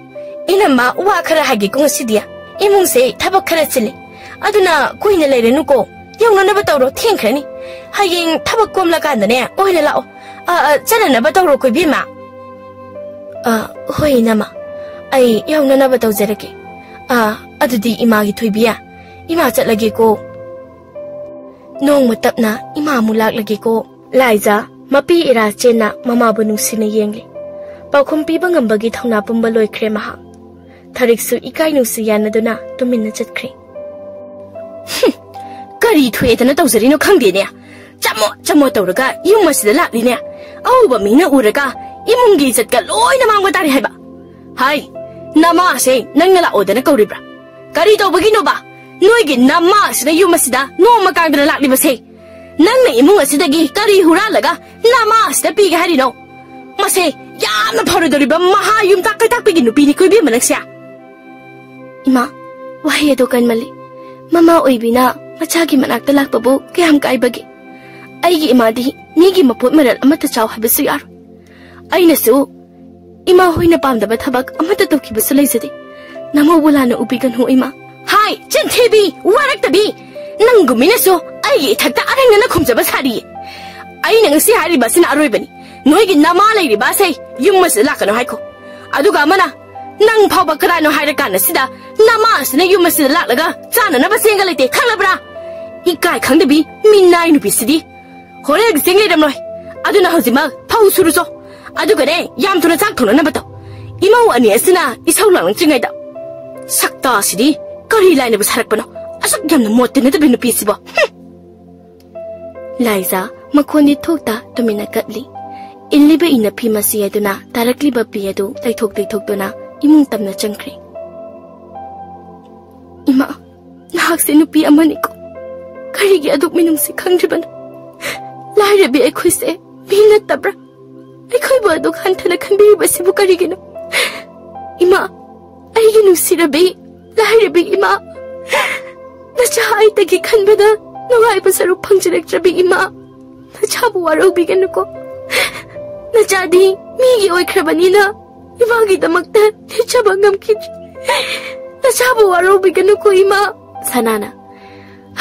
ꯏꯅꯝꯃ, ꯋꯥ ꯈꯔ ꯍꯥꯏꯒꯦꯀꯣ ꯉꯁꯤꯗꯤ꯫ ꯏꯃꯨꯡꯁꯦ ꯊꯕꯛ ꯈꯔ ꯆꯤꯜꯂꯤ꯫ ꯑꯗꯨꯅ ꯀꯨꯏꯅ ꯂꯩꯔꯅꯨꯀꯣ꯫ ꯌꯧꯅꯅꯕ ꯇꯧꯔꯣ, ꯊꯦꯡꯈ꯭ꯔꯅꯤ꯫ ꯍꯌꯦꯡ ꯊꯕꯛ ꯀꯣꯝꯂꯀꯥꯟꯗꯅꯦ ꯑꯣꯏꯅ ꯂꯥꯛꯑꯣ꯫ ꯑ, ꯑ, ꯆꯠꯅꯅꯕ ꯇꯧꯔꯣꯀꯣ, ꯏꯕꯦꯝꯃ꯫" "ꯑ, ꯍꯣꯏ, ꯏꯅꯝꯃ꯫ ꯑꯩ ꯌꯧꯅꯅꯕ ꯇꯧꯖꯔꯒꯦ꯫ ꯑ, ꯑꯗꯨꯗꯤ ꯏꯃꯥꯒꯤ ꯊꯣꯏꯕꯤ, ꯏꯃꯥ ꯆꯠꯂꯒꯦꯀꯣ꯫" ꯅꯣꯡꯃ ꯇꯞꯅ ꯏꯃꯥ ꯑꯃꯨꯛ ꯂꯥꯛꯂꯒꯦꯀꯣ꯫ ꯂꯥꯏꯖꯥ, ꯃꯄꯤ ꯏꯔꯥ ꯆꯦꯟꯅ ꯃꯃꯥꯕꯨ ꯅꯨꯡꯁꯤꯅ ꯌꯦꯡꯂꯤ꯫ ꯄꯥꯎꯈꯨꯝ ꯄꯤꯕ ꯉꯝꯕꯒꯤ ꯊꯧꯅꯥ ꯄꯨꯝꯕ ꯂꯣꯏꯈ꯭ꯔꯦ ꯃꯍꯥꯛ꯫ ꯊꯔꯤꯛꯁꯨ ꯏꯀꯥꯏ ꯅꯨꯡꯁꯤ ꯌꯥꯅꯗꯨꯅ ꯇꯨꯃꯤꯟꯅ ꯆꯠꯈ꯭ꯔꯦ꯫ "ꯍꯨꯝ, ꯀꯔꯤ ꯊꯣꯛꯑꯦꯗꯅ ꯇꯧꯖꯔꯤꯅꯣ ꯈꯪꯗꯦꯅꯦ꯫ ꯆꯝꯃꯣ ꯆꯝꯃꯣ ꯇꯧꯔꯒ ꯌꯨꯝ ꯑꯁꯤꯗ ꯂꯥꯛꯂꯤꯅꯦ꯫ ꯑꯎꯕ ꯃꯤꯅ ꯎꯔꯒ ꯏꯃꯨꯡꯒꯤ ꯏꯖꯠꯀ ꯂꯣꯏꯅ ꯃꯥꯡꯕ ꯇꯥꯔꯦ ꯍꯥꯏꯕ꯫ ꯍꯥꯏ, ꯅꯃꯥꯁꯦ ꯅꯪꯅ ꯂꯥꯛꯑꯣꯗꯅ ꯀꯧꯔꯤꯕ꯭ꯔꯥ? ꯀꯔꯤ ꯇꯧꯕꯒꯤꯅꯣꯕ? ꯅꯣꯏꯒꯤ ꯅꯃꯥ ꯑꯁꯤꯅ ꯌꯨꯝ ꯑꯁꯤꯗ ꯅꯣꯡꯃ ꯀꯥꯡꯗꯅ ꯂꯥꯛꯂꯤꯕꯁꯦ? ꯅꯪꯅ ꯏꯃꯨꯡ ꯑꯁꯤꯗꯒꯤ ꯀꯔꯤ ꯍꯨꯔꯥꯜꯂꯒ ꯅꯃꯥ ꯑꯁꯤꯗ ꯄꯤꯒꯦ ꯍꯥꯏꯔꯤꯅꯣ? ꯃꯁꯦ ꯌꯥꯝꯅ ꯐꯔꯣꯏꯗꯧꯔꯤꯕ ꯃꯍꯥ ꯌꯨꯝꯇꯥꯛ ꯀꯩꯇꯥꯛꯄꯤꯒꯤ ꯅꯨꯄꯤꯅꯤꯀꯣ ꯏꯕꯦꯝꯃ ꯅꯪꯁꯦ꯫" "ꯏꯃꯥ, ꯋꯥꯍꯩ ꯑꯗꯣ ꯀꯟꯃꯜꯂꯤ꯫ ꯃꯃꯥ ꯑꯣꯏꯕꯤꯅ ꯃꯆꯥꯒꯤ ꯃꯅꯥꯛꯇ ꯂꯥꯛꯄꯕꯨ ꯀꯌꯥꯝ ꯀꯥꯏꯕꯒꯦ? ꯑꯩꯒꯤ ꯏꯃꯥꯗꯤ ꯃꯤꯒꯤ ꯃꯄꯣꯠ ꯃꯔꯜ ꯑꯃꯠꯇ ꯆꯥꯎ ꯍꯥꯏꯕꯁꯨ ꯌꯥꯔꯣꯏ꯫ ꯑꯩꯅꯁꯨ ꯏꯃꯥ ꯍꯣꯏꯅ ꯄꯥꯝꯗꯕ ꯊꯕꯛ ꯑꯃꯠꯇ ꯇꯧꯈꯤꯕꯁꯨ ꯂꯩꯖꯗꯦ꯫ ꯅꯃꯧꯕꯨ ꯂꯥꯟꯅ ꯎꯕꯤꯒꯅꯨ, ꯏꯃꯥ꯫" "ꯍꯥꯏ, ꯆꯤꯟꯊꯤꯕꯤ, ꯋꯥꯔꯛꯇꯕꯤ! ꯅꯪꯒꯨꯝꯕꯤꯅꯁꯨ ꯑꯩꯒꯤ ꯏꯊꯛꯇ ꯑꯔꯦꯡꯅꯅ ꯈꯨꯝꯖꯕ ꯁꯥꯔꯤꯌꯦ꯫ ꯑꯩꯅ ꯉꯁꯤ ꯍꯥꯏꯔꯤꯕ ꯑꯁꯤꯅ ꯑꯔꯣꯏꯕꯅꯤ꯫ ꯅꯣꯏꯒꯤ ꯅꯃꯥ ꯂꯩꯔꯤꯕ ꯑꯁꯦ ꯌꯨꯝ ꯑꯁꯤꯗ ꯂꯥꯛꯀꯅꯨ ꯍꯥꯏꯈꯣ꯫ ꯑꯗꯨꯒ ꯑꯃꯅ, ꯅꯪ ꯐꯥꯎꯕ ꯀꯗꯥꯏꯅꯣ ꯍꯥꯏꯔꯀꯥꯟꯗ ꯁꯤꯗ ꯅꯃꯥ ꯑꯁꯤꯅ ꯌꯨꯝ ꯑꯁꯤꯗ ꯂꯥꯛꯂꯒ ꯆꯥꯅꯅꯕ ꯆꯦꯡꯒ ꯂꯩꯇꯦ, ꯈꯪꯂꯕ꯭ꯔꯥ? ꯏꯀꯥꯏ ꯈꯪꯗꯕꯤ ꯃꯤꯅꯥꯏ ꯅꯨꯄꯤꯁꯤꯗꯤ꯫ ꯍꯣꯔꯦꯟꯒꯤ ꯆꯦꯡ ꯂꯩꯔꯝꯂꯣꯏ꯫ ꯑꯗꯨꯅ ꯍꯧꯖꯤꯛꯃꯛ ꯐꯧ ꯁꯨꯔꯨꯆꯣ꯫ ꯑꯗꯨꯒꯅꯦ, ꯌꯥꯝ ꯊꯨꯅ ꯆꯥꯛ ꯊꯣꯡꯅꯅꯕ ꯇꯧ꯫ ꯏꯃꯧ ꯑꯅꯤ ꯑꯁꯤꯅ ꯏꯁꯧ ꯂꯥꯡꯂꯛꯇ꯭ꯔꯤꯉꯩꯗ꯫ ꯁꯛꯇꯥꯁꯤꯗꯤ ꯀꯔꯤ ꯂꯥꯏꯅꯕꯨ ꯁꯥꯔꯛꯄꯅꯣ? ꯑꯁꯨꯛ ꯌꯥꯝꯅ ꯃꯣꯠ ꯇꯤꯟꯅꯗꯕ ꯅꯨꯄꯤꯁꯤꯕꯣ꯫ ꯍꯨꯝ!" ꯂꯥꯏꯖꯥ ꯃꯈꯣꯟꯗꯤ ꯊꯣꯛꯇ ꯇꯨꯃꯤꯟꯅ ꯀꯠꯂꯤ꯫ ꯏꯜꯂꯤꯕ ꯏꯅꯐꯤ ꯃꯆꯤ ꯑꯗꯨꯅ ꯇꯥꯔꯛꯂꯤꯕ ꯄꯤ ꯑꯗꯨ ꯇꯩꯊꯣꯛ ꯇꯩꯊꯣꯛꯇꯨꯅ ꯏꯃꯨꯡ ꯇꯝꯅ ꯆꯪꯈ꯭ꯔꯦ꯫ "ꯏꯃꯥ, ꯅꯍꯥꯛꯁꯦ ꯅꯨꯄꯤ ꯑꯃꯅꯤꯀꯣ꯫ ꯀꯔꯤꯒꯤ ꯑꯗꯨꯛ ꯃꯤꯅꯨꯡꯁꯤ ꯈꯪꯗ꯭ꯔꯤꯕꯅꯣ? ꯂꯥꯏꯔꯕꯤ ꯑꯩꯈꯣꯏꯁꯦ ꯃꯤ ꯅꯠꯇꯕ꯭ꯔꯥ? ꯑꯩꯈꯣꯏꯕꯨ ꯑꯗꯨꯛ ꯍꯟꯊꯅ ꯈꯟꯕꯤꯔꯤꯕꯁꯤꯕꯨ ꯀꯔꯤꯒꯤꯅꯣ? ꯏꯃꯥ, ꯑꯩꯒꯤ ꯅꯨꯡꯁꯤꯔꯕꯤ, ꯂꯥꯏꯔꯕꯤ ꯏꯃꯥ, ꯅꯆꯥ ꯑꯩꯇꯒꯤ ꯈꯟꯕꯗ ꯅꯨꯡꯉꯥꯏꯕ ꯁꯔꯨꯛ ꯐꯪꯖꯔꯛꯇ꯭ꯔꯕꯤ ꯏꯃꯥ, ꯅꯆꯥꯕꯨ ꯋꯥꯔꯧꯕꯤꯒꯅꯨꯀꯣ꯫ ꯅꯆꯥꯗꯤ ꯃꯤꯒꯤ ꯑꯣꯏꯈ꯭ꯔꯕꯅꯤꯅ ꯏꯃꯥꯒꯤꯗꯃꯛꯇ ꯂꯦꯞꯆꯕ ꯉꯝꯈꯤꯗ꯭ꯔꯤ꯫ ꯅꯆꯥꯕꯨ ꯋꯥꯔꯧꯕꯤꯒꯅꯨꯀꯣ ꯏꯃꯥ꯫" ꯁꯅꯥꯅ,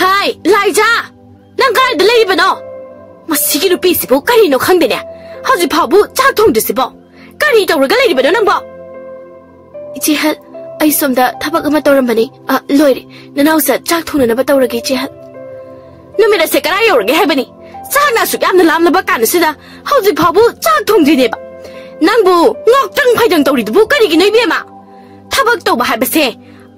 "ꯍꯥꯏ, ꯂꯥꯏꯖꯥ! ꯅꯪ ꯀꯗꯥꯏꯗ ꯂꯩꯔꯤꯕꯅꯣ? ꯃꯁꯤꯒꯤ ꯅꯨꯄꯤꯁꯤꯕꯨ ꯀꯔꯤꯅꯣ ꯈꯪꯗꯦꯅꯦ꯫ ꯍꯧꯖꯤꯛ ꯐꯥꯎꯕ ꯆꯥꯛ ꯊꯣꯡꯗ꯭ꯔꯤꯁꯤꯕꯣ? ꯀꯔꯤ ꯇꯧꯔꯒ ꯂꯩꯔꯤꯕꯅꯣ ꯅꯪꯕꯣ?" "ꯏꯆꯦ ꯍꯜ, ꯑꯩ ꯁꯣꯝꯗ ꯊꯕꯛ ꯑꯃ ꯇꯧꯔꯝꯕꯅꯤ꯫ ꯑ, ꯂꯣꯏꯔꯦ꯫ ꯅꯅꯥꯎꯁꯥ ꯆꯥꯛ ꯊꯣꯡꯅꯅꯕ ꯇꯧꯔꯒꯦ, ꯏꯆꯦ ꯍꯜ꯫" "ꯅꯨꯃꯤꯠ ꯑꯁꯦ ꯀꯗꯥꯏ ꯌꯧꯔꯒꯦ ꯍꯥꯏꯕꯅꯤ? ꯆꯥꯛꯅ ꯑꯁꯨꯛ ꯌꯥꯝꯅ ꯂꯥꯝꯂꯕ ꯀꯥꯟꯁꯤꯗ ꯍꯧꯖꯤꯛ ꯐꯥꯎꯕ ꯆꯥꯛ ꯊꯣꯡꯗ꯭ꯔꯤꯅꯦꯕ꯫ ꯅꯪꯕꯨ ꯉꯣꯛꯇ꯭ꯔꯪ ꯐꯩꯗꯪ ꯇꯧꯔꯤꯗꯨꯕꯨ ꯀꯔꯤꯒꯤꯅꯣ ꯏꯕꯦꯝꯃ? ꯊꯕꯛ ꯇꯧꯕ ꯍꯥꯏꯕꯁꯦ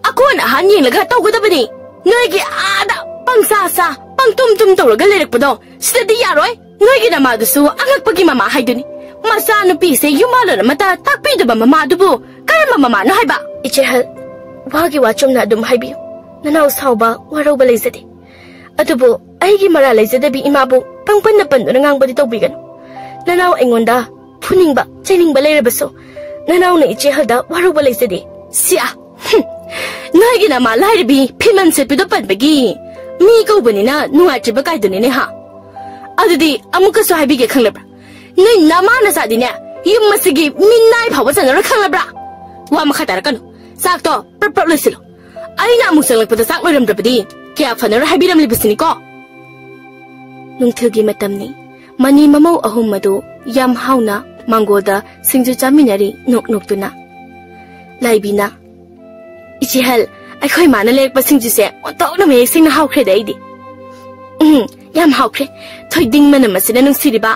ꯑꯀꯣꯟ ꯑꯍꯥꯟ ꯌꯦꯡꯂꯒ ꯇꯧꯒꯗꯕꯅꯤ꯫ ꯅꯣꯏꯒꯤ ꯑꯥꯗ ꯄꯪꯆꯥ ꯆꯥ, ꯄꯪꯇꯨꯝ ꯇꯨꯝ ꯇꯧꯔꯒ ꯂꯩꯔꯛꯄꯗꯣ ꯁꯤꯗꯗꯤ ꯌꯥꯔꯣꯏ꯫ ꯅꯣꯏꯒꯤ ꯅꯃꯥꯗꯨꯁꯨ ꯑꯉꯛꯄꯒꯤ ꯃꯃꯥ ꯍꯥꯏꯗꯨꯅꯤ꯫ ꯃꯆꯥꯅꯨꯄꯤꯁꯦ ꯌꯨꯝ ꯋꯥꯂꯣꯟ ꯑꯃꯠꯇ ꯇꯥꯛꯄꯤꯗꯕ ꯃꯃꯥꯗꯨꯕꯨ ꯀꯔꯝꯕ ꯃꯃꯥꯅꯣ ꯍꯥꯏꯕ? ꯏꯆꯦꯍꯜ, ꯋꯥꯒꯤ ꯋꯥ ꯆꯨꯝꯅ ꯑꯗꯨꯝ ꯍꯥꯏꯕꯤꯌꯨ꯫ ꯅꯅꯥꯎ ꯁꯥꯎꯕ, ꯋꯥꯔꯧꯕ ꯂꯩꯖꯗꯦ꯫ ꯑꯗꯨꯕꯨ ꯑꯩꯒꯤ ꯃꯔꯥꯜ ꯂꯩꯖꯗꯕꯤ ꯏꯃꯥꯕꯨ ꯄꯪꯄꯟꯅ ꯄꯟꯗꯨꯅ ꯉꯥꯡꯕꯗꯤ ꯇꯧꯕꯤꯒꯅꯨ꯫ ꯅꯅꯥꯎ ꯑꯩꯉꯣꯟꯗ ꯐꯨꯅꯤꯡꯕ, ꯆꯩꯅꯤꯡꯕ ꯂꯩꯔꯕꯁꯨ ꯅꯅꯥꯎꯅ ꯏꯆꯦꯍꯜꯗ ꯋꯥꯔꯧꯕ ꯂꯩꯖꯗꯦ꯫ ꯁꯤꯌꯥ! ꯍꯨꯝ! ꯅꯣꯏꯒꯤ ꯅꯃꯥ ꯂꯥꯏꯔꯕꯤ ꯐꯤꯃꯟ ꯁꯦꯠꯄꯤꯗꯣ ꯄꯟꯕꯒꯤ ꯃꯤ ꯀꯧꯕꯅꯤꯅ ꯅꯨꯡꯉꯥꯏꯇ꯭ꯔꯤꯕ ꯀꯥꯏꯗꯨꯅꯤꯅꯦ ꯍꯥ? ꯑꯗꯨꯗꯤ ꯑꯃꯨꯛꯀꯁꯨ ꯍꯥꯏꯕꯤꯒꯦ ꯈꯪꯂꯕ꯭ꯔꯥ? ꯅꯣꯏ ꯅꯃꯥ ꯅꯆꯥꯗꯤꯅꯦ ꯌꯨꯝ ꯑꯁꯤꯒꯤ ꯃꯤꯅꯥꯏ ꯐꯥꯎꯕ ꯆꯟꯅꯔꯣꯏ ꯈꯪꯂꯕ꯭ꯔꯥ? ꯋꯥ ꯃꯈꯥ ꯇꯥꯔꯛꯀꯅꯨ꯫ ꯆꯥꯛꯇꯣ ꯄ꯭ꯔꯞ ꯄ꯭ꯔꯞ ꯂꯣꯏꯁꯤꯜꯂꯨ꯫ ꯑꯩꯅ ꯑꯃꯨꯛ ꯆꯪꯂꯛꯄꯗ ꯆꯥꯛ ꯂꯣꯏꯔꯝꯗ꯭ꯔꯕꯗꯤ ꯀꯌꯥ ꯐꯅꯔꯣꯏ ꯍꯥꯏꯕꯤꯔꯝꯂꯤꯕꯁꯤꯅꯤꯀꯣ꯫ ꯅꯨꯡꯊꯤꯜꯒꯤ ꯃꯇꯝꯅꯤ꯫ ꯃꯅꯤ ꯃꯃꯧ ꯑꯍꯨꯝ ꯑꯗꯨ ꯌꯥꯝ ꯍꯥꯎꯅ ꯃꯥꯡꯒꯣꯜꯗ ꯁꯤꯡꯖꯨ ꯆꯥꯃꯤꯟꯅꯔꯤ ꯅꯣꯛ ꯅꯣꯛꯇꯨꯅ꯫ ꯂꯥꯏꯕꯤꯅ, "ꯏꯆꯦꯍꯜ, ꯑꯩꯈꯣꯏ ꯃꯥꯅ ꯂꯩꯔꯛꯄ ꯁꯤꯡꯖꯨꯁꯦ ꯑꯣꯟꯊꯣꯛꯅ ꯃꯌꯦꯛ ꯁꯦꯡꯅ ꯍꯥꯎꯈ꯭ꯔꯦꯗ ꯑꯩꯗꯤ꯫ ꯎꯝ, ꯌꯥꯝ ꯍꯥꯎꯈ꯭ꯔꯦ꯫ ꯊꯣꯏꯗꯤꯡ ꯃꯅꯝ ꯑꯁꯤꯅ ꯅꯨꯡꯁꯤꯔꯤꯕ,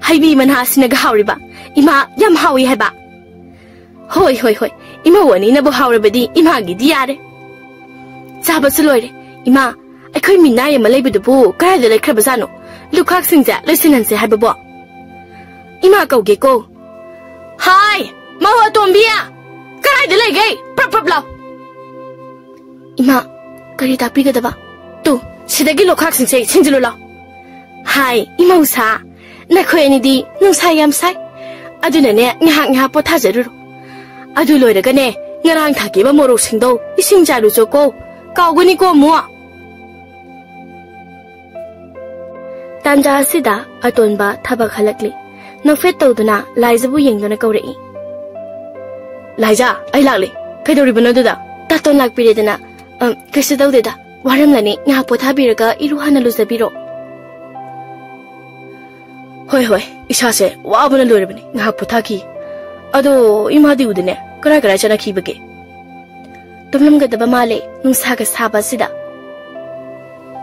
ꯍꯩꯕꯤ ꯃꯅꯥ ꯑꯁꯤꯅꯒ ꯍꯥꯎꯔꯤꯕ꯫ ꯏꯃꯥ, ꯌꯥꯝ ꯍꯥꯎꯏ ꯍꯥꯏꯕ꯫" "ꯍꯣꯏ, ꯍꯣꯏ, ꯍꯣꯏ꯫ ꯏꯃꯧ ꯑꯅꯤꯅꯕꯨ ꯍꯥꯎꯔꯕꯗꯤ ꯏꯃꯥꯒꯤꯗꯤ ꯌꯥꯔꯦ꯫" ꯆꯥꯕꯁꯨ ꯂꯣꯏꯔꯦ꯫ "ꯏꯃꯥ, ꯑꯩꯈꯣꯏ ꯃꯤꯅꯥꯏ ꯑꯃ ꯂꯩꯕꯗꯨꯕꯨ ꯀꯗꯥꯏꯗ ꯂꯩꯈ꯭ꯔꯕꯖꯥꯠꯅꯣ? ꯂꯨꯈꯥꯛꯁꯤꯡꯁꯦ ꯂꯣꯏꯁꯤꯟꯍꯟꯁꯦ ꯍꯥꯏꯕꯕꯣ꯫" "ꯏꯃꯥ ꯀꯧꯒꯦꯀꯣ꯫" "ꯍꯥꯏ, ꯃꯧ ꯑꯇꯣꯝꯕꯤ! ꯀꯗꯥꯏꯗ ꯂꯩꯒꯦ? ꯄ꯭ꯔꯞ ꯄ꯭ꯔꯞ ꯂꯥꯎ!" "ꯏꯃꯥ, ꯀꯔꯤ ꯇꯥꯛꯄꯤꯒꯗꯕ?" "ꯇꯨ, ꯁꯤꯗꯒꯤ ꯂꯨꯈꯥꯛꯁꯤꯡꯁꯦ ꯁꯤꯟꯖꯤꯜꯂꯨ ꯂꯥꯎ꯫" "ꯍꯥꯏ, ꯏꯃꯧꯁꯥ, ꯅꯈꯣꯏ ꯑꯅꯤꯗꯤ ꯅꯨꯡꯁꯥ ꯌꯥꯝ ꯁꯥꯏ꯫ ꯑꯗꯨꯅꯅꯦ, ꯉꯥꯏꯍꯥꯛ ꯉꯥꯏꯍꯥꯛ ꯄꯣꯊꯥꯖꯔꯨꯔꯣ꯫ ꯑꯗꯨ ꯂꯣꯏꯔꯒꯅꯦ, ꯉꯔꯥꯡ ꯊꯥꯈꯤꯕ ꯃꯣꯔꯣꯛꯁꯤꯡꯗꯣ ꯏꯁꯤꯡ ꯆꯥꯏꯔꯨꯆꯣꯀꯣ꯫ ꯀꯥꯎꯒꯅꯤꯀꯣ ꯑꯃꯨꯛ꯫" ꯇꯥꯟꯖꯥ ꯑꯁꯤꯗ ꯑꯇꯣꯟꯕ ꯊꯕꯛ ꯍꯜꯂꯛꯂꯤ꯫ ꯅꯣꯛꯐꯦꯠ ꯇꯧꯗꯨꯅ ꯂꯥꯏꯖꯕꯨ ꯌꯦꯡꯗꯨꯅ ꯀꯧꯔꯛꯏ꯫ "ꯂꯥꯏꯖꯥ, ꯑꯩ ꯂꯥꯛꯂꯦ꯫ ꯀꯩꯗꯧꯔꯤꯕꯅꯣ ꯑꯗꯨꯗ?" ꯇꯥꯇꯣꯟ ꯂꯥꯛꯄꯤꯔꯦꯗꯅ꯫ "ꯑ, ꯀꯩꯁꯨ ꯇꯧꯗꯦꯗ꯫ ꯋꯥꯔꯝꯂꯅꯤ, ꯉꯥꯏꯍꯥꯛ ꯄꯣꯊꯥꯕꯤꯔꯒ ꯏꯔꯨ ꯍꯥꯟꯅ ꯂꯨꯖꯕꯤꯔꯣ꯫" "ꯍꯣꯏ, ꯍꯣꯏ, ꯏꯁꯥꯁꯦ ꯋꯥꯕꯅ ꯂꯣꯏꯔꯕꯅꯤ, ꯉꯥꯏꯍꯥꯛ ꯄꯣꯊꯥꯈꯤ꯫ ꯑꯗꯣ ꯏꯃꯥꯗꯤ ꯎꯗꯦꯅꯦ, ꯀꯔꯥꯏ ꯀꯔꯥꯏ ꯆꯠꯅꯈꯤꯕꯒꯦ?" "ꯇꯨꯝꯂꯝꯒꯗꯕ ꯃꯥꯜꯂꯦ, ꯅꯨꯡꯁꯥꯒ ꯁꯥꯕ ꯑꯁꯤꯗ꯫"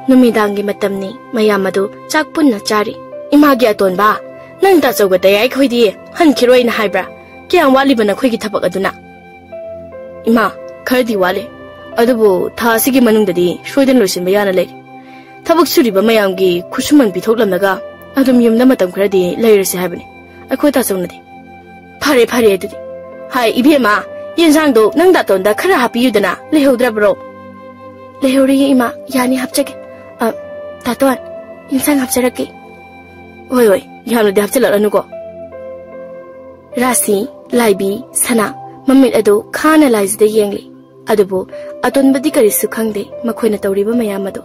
ꯅꯨꯃꯤꯗꯥꯡꯒꯤ ꯃꯇꯝꯅꯤ, ꯃꯌꯥꯝ ꯑꯗꯨ ꯆꯥꯛ ꯄꯨꯟꯅ ꯆꯥꯔꯤ꯫ "ꯏꯃꯥꯒꯤ ꯑꯇꯣꯟꯕ, ꯅꯪ ꯇꯥꯆꯧꯒ ꯇꯌꯥꯏꯈꯣꯏꯗꯤ ꯍꯟꯈꯤꯔꯣꯏꯅ ꯍꯥꯏꯕ꯭ꯔꯥ? ꯀꯌꯥꯝ ꯋꯥꯠꯂꯤꯕ ꯅꯈꯣꯏꯒꯤ ꯊꯕꯛ ꯑꯗꯨꯅ?" ꯏꯃꯥ, ꯈꯔꯗꯤ ꯋꯥꯠꯂꯤ꯫ ꯑꯗꯨꯕꯨ ꯊꯥ ꯑꯁꯤꯒꯤ ꯃꯅꯨꯡꯗꯗꯤ ꯁꯣꯏꯗꯅ ꯂꯣꯏꯁꯤꯟꯕ ꯌꯥꯅ ꯂꯩꯔꯤ꯫ ꯊꯕꯛ ꯁꯨꯔꯤꯕ ꯃꯌꯥꯝꯒꯤ ꯈꯨꯠꯁꯨꯃꯟ ꯄꯤꯊꯣꯛꯂꯝꯂꯒ ꯑꯗꯨꯝ ꯌꯨꯝꯗ ꯃꯇꯝ ꯈꯔꯗꯤ ꯂꯩꯔꯁꯦ ꯍꯥꯏꯕꯅꯤ꯫ ꯑꯩꯈꯣꯏ ꯇꯥꯆꯧꯅꯗꯤ꯫ ꯐꯔꯦ, ꯐꯔꯦ ꯑꯗꯨꯗꯤ꯫ ꯍꯥꯏ, ꯏꯕꯦꯝꯃ, ꯌꯦꯟꯁꯥꯡꯗꯣ ꯅꯪ ꯗꯥꯇꯣꯟꯗ ꯈꯔ ꯍꯥꯞꯄꯤꯌꯨꯗꯅ, ꯂꯩꯍꯧꯗ꯭ꯔꯕ꯭ꯔꯣ? ꯂꯩꯍꯧꯔꯤꯌꯦ ꯏꯃꯥ, ꯌꯥꯅꯤ ꯍꯥꯞꯆꯒꯦ꯫ ꯑ, ꯗꯥꯇꯣꯟ, ꯌꯦꯟꯁꯥꯡ ꯍꯥꯞꯆꯔꯛꯀꯦ꯫ ꯍꯣꯏ, ꯍꯣꯏ, ꯌꯥꯝꯅꯗꯤ ꯍꯥꯞꯆꯤꯜꯂꯛꯂꯅꯨꯀꯣ꯫ ꯔꯥꯁꯤ, ꯂꯥꯏꯕꯤ, ꯁꯅꯥ, ꯃꯃꯤꯠ ꯑꯗꯨ ꯈꯥꯅ ꯂꯥꯏꯖꯗ ꯌꯦꯡꯂꯤ꯫ ꯑꯗꯨꯕꯨ ꯑꯇꯣꯟꯕꯗꯤ ꯀꯔꯤꯁꯨ ꯈꯪꯗꯦ ꯃꯈꯣꯏꯅ ꯇꯧꯔꯤꯕ ꯃꯌꯥꯝ ꯑꯗꯨ꯫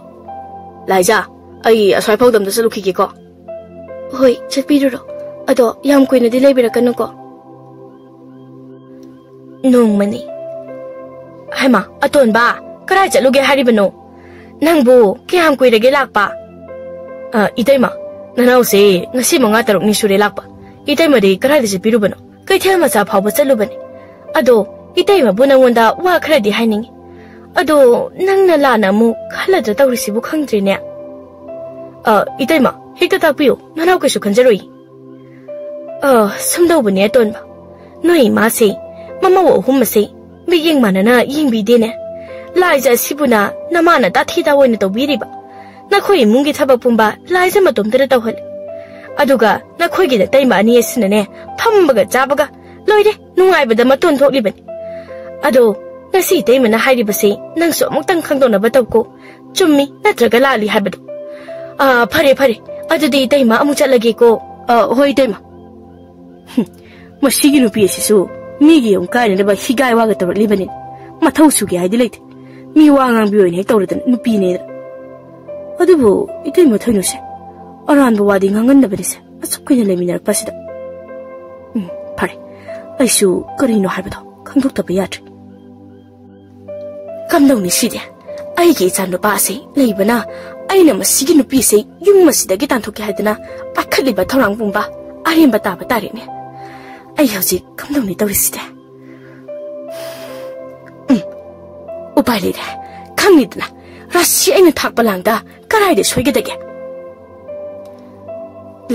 ꯂꯥꯏꯖꯥ, ꯑꯩ ꯑꯁ꯭ꯋꯥꯏꯐꯥꯎꯗ ꯑꯝꯇ ꯆꯠꯂꯨꯈꯤꯒꯦꯀꯣ꯫ ꯍꯣꯏ, ꯆꯠꯄꯤꯔꯨꯔꯣ꯫ ꯑꯗꯣ ꯌꯥꯝ ꯀꯨꯏꯅꯗꯤ ꯂꯩꯕꯤꯔꯛꯀꯅꯨꯀꯣ꯫ ꯅꯣꯡꯃꯅꯤ꯫ ꯍꯩꯃꯥ, ꯑꯇꯣꯟꯕ, ꯀꯗꯥꯏ ꯆꯠꯂꯨꯒꯦ ꯍꯥꯏꯔꯤꯕꯅꯣ? ꯅꯪꯕꯨ ꯀꯌꯥꯝ ꯀꯨꯏꯔꯒꯦ ꯂꯥꯛꯄ? ꯑ, ꯏꯇꯩꯃ, ꯅꯅꯥꯎꯁꯦ ꯉꯁꯤ ꯃꯉꯥ ꯇꯔꯨꯛꯅꯤ ꯁꯨꯔꯦ ꯂꯥꯛꯄ꯫ ꯏꯇꯩꯃꯗꯤ ꯀꯗꯥꯏꯗ ꯆꯠꯄꯤꯔꯨꯕꯅꯣ? ꯀꯩꯊꯦꯜ ꯃꯆꯥ ꯐꯥꯎꯕ ꯆꯠꯂꯨꯕꯅꯤ꯫ ꯑꯗꯣ ꯏꯇꯩꯃꯕꯨ ꯅꯪꯉꯣꯟꯗ ꯋꯥ ꯈꯔꯗꯤ ꯍꯥꯏꯅꯤꯡꯉꯤ꯫ ꯑꯗꯣ ꯅꯪꯅ ꯂꯥꯟꯅ ꯑꯃꯨꯛ ꯈꯜꯂꯗ꯭ꯔꯥ ꯇꯧꯔꯤꯁꯤꯕꯨ ꯈꯪꯗ꯭ꯔꯦꯅꯦ꯫ ꯑ, ꯏꯇꯩꯃ, ꯍꯦꯛꯇ ꯇꯥꯛꯄꯤꯌꯨ, ꯅꯅꯥꯎ ꯀꯩꯁꯨ ꯈꯟꯖꯔꯣꯏ꯫ ꯑ, ꯁꯨꯝꯗꯧꯕꯅꯦ ꯑꯇꯣꯟꯕ, ꯅꯣꯏ ꯏꯃꯥꯁꯦ ꯃꯃꯧ ꯑꯍꯨꯝ ꯑꯁꯦ ꯃꯤꯠꯌꯦꯡ ꯃꯥꯟꯅꯅ ꯌꯦꯡꯕꯤꯗꯦꯅꯦ꯫ ꯂꯥꯏꯖ ꯑꯁꯤꯕꯨꯅ ꯅꯃꯥꯅ ꯇꯥꯊꯤ ꯇꯥꯑꯣꯏꯅ ꯇꯧꯕꯤꯔꯤꯕ꯫ ꯅꯈꯣꯏ ꯏꯃꯨꯡꯒꯤ ꯊꯕꯛ ꯄꯨꯝꯕ ꯂꯥꯏꯖ ꯃꯇꯣꯝꯇꯅ ꯇꯧꯍꯜꯂꯤ꯫ ꯑꯗꯨꯒ ꯅꯈꯣꯏꯒꯤ ꯅꯇꯩꯃ ꯑꯅꯤ ꯑꯁꯤꯅꯅꯦ, ꯐꯝꯕꯒ ꯆꯥꯕꯒ ꯂꯣꯏꯔꯦ, ꯅꯨꯡꯉꯥꯏꯕꯗ ꯃꯇꯣꯟ ꯊꯣꯛꯂꯤꯕꯅꯤ꯫ ꯑꯗꯣ ꯉꯁꯤ ꯏꯇꯩꯃꯅ ꯍꯥꯏꯔꯤꯕꯁꯦ ꯅꯪꯁꯨ ꯑꯃꯨꯛꯇꯪ ꯈꯪꯗꯣꯛꯅꯕ ꯇꯧꯀꯣ꯫ ꯆꯨꯝꯃꯤ ꯅꯠꯇ꯭ꯔꯒ ꯂꯥꯜꯂꯤ ꯍꯥꯏꯕꯗꯣ꯫ ꯑꯥ, ꯐꯔꯦ, ꯐꯔꯦ꯫ ꯑꯗꯨꯗꯤ ꯏꯇꯩꯃ ꯑꯃꯨꯛ ꯆꯠꯂꯒꯦꯀꯣ꯫ ꯑꯥ, ꯍꯣꯏ, ꯏꯇꯩꯃ꯫ ꯍꯨꯝ, ꯃꯁꯤꯒꯤ ꯅꯨꯄꯤ ꯑꯁꯤꯁꯨ ꯃꯤꯒꯤ ꯌꯨꯝ ꯀꯥꯏꯅꯅꯕ ꯍꯤꯒꯥꯏ ꯋꯥꯒ ꯇꯧꯔꯛꯂꯤꯕꯅꯤ꯫ ꯃꯊꯧ ꯁꯨꯒꯦ ꯍꯥꯏꯗꯤ ꯂꯩꯇꯦ꯫ ꯃꯤ ꯋꯥ ꯉꯥꯡꯕꯤ ꯑꯣꯏꯅ ꯍꯦꯛ ꯇꯧꯔꯗꯅ ꯅꯨꯄꯤꯅꯦꯅ꯫ ꯑꯗꯨꯕꯨ ꯏꯇꯩꯃ ꯊꯣꯏꯅꯨꯁꯦ, ꯑꯔꯥꯟꯕ ꯋꯥꯗꯤ ꯉꯥꯡꯒꯟꯗꯕꯅꯤꯁꯦ, ꯑꯁꯨꯛ ꯀꯨꯏꯅ ꯂꯩꯃꯤꯟꯅꯔꯛꯄꯁꯤꯗ꯫ ꯎꯝ, ꯐꯔꯦ꯫ ꯑꯩꯁꯨ ꯀꯔꯤꯅꯣ ꯍꯥꯏꯕꯗꯣ ꯈꯪꯗꯣꯛꯇꯕ ꯌꯥꯗ꯭ꯔꯦ꯫ ꯀꯝꯗꯧꯅꯤ ꯁꯤꯗꯤ? ꯑꯩꯒꯤ ꯏꯆꯥ ꯅꯨꯄꯥ ꯑꯁꯤ ꯂꯩꯕꯅ ꯑꯩꯅ ꯃꯁꯤꯒꯤ ꯅꯨꯄꯤꯁꯦ ꯌꯨꯝ ꯑꯁꯤꯗꯒꯤ ꯇꯥꯟꯊꯣꯛꯀꯦ ꯍꯥꯏꯗꯅ ꯄꯥꯏꯈꯠꯂꯤꯕ ꯊꯧꯔꯥꯡ ꯄꯨꯝꯕ ꯑꯔꯦꯝꯕ ꯇꯥꯕ ꯇꯥꯔꯦꯅꯦ꯫ ꯑꯩ ꯍꯧꯖꯤꯛ ꯀꯝꯗꯧꯅꯤ ꯇꯧꯔꯤꯁꯤꯗꯤ? ꯎꯝ, ꯎꯄꯥꯏ ꯂꯩꯔꯦ꯫ ꯈꯪꯉꯤꯗꯅ, ꯔꯥꯁꯤ ꯑꯩꯅ ꯊꯥꯛꯄ ꯂꯥꯡꯗ ꯀꯗꯥꯏꯗ ꯁꯣꯏꯒꯗꯒꯦ?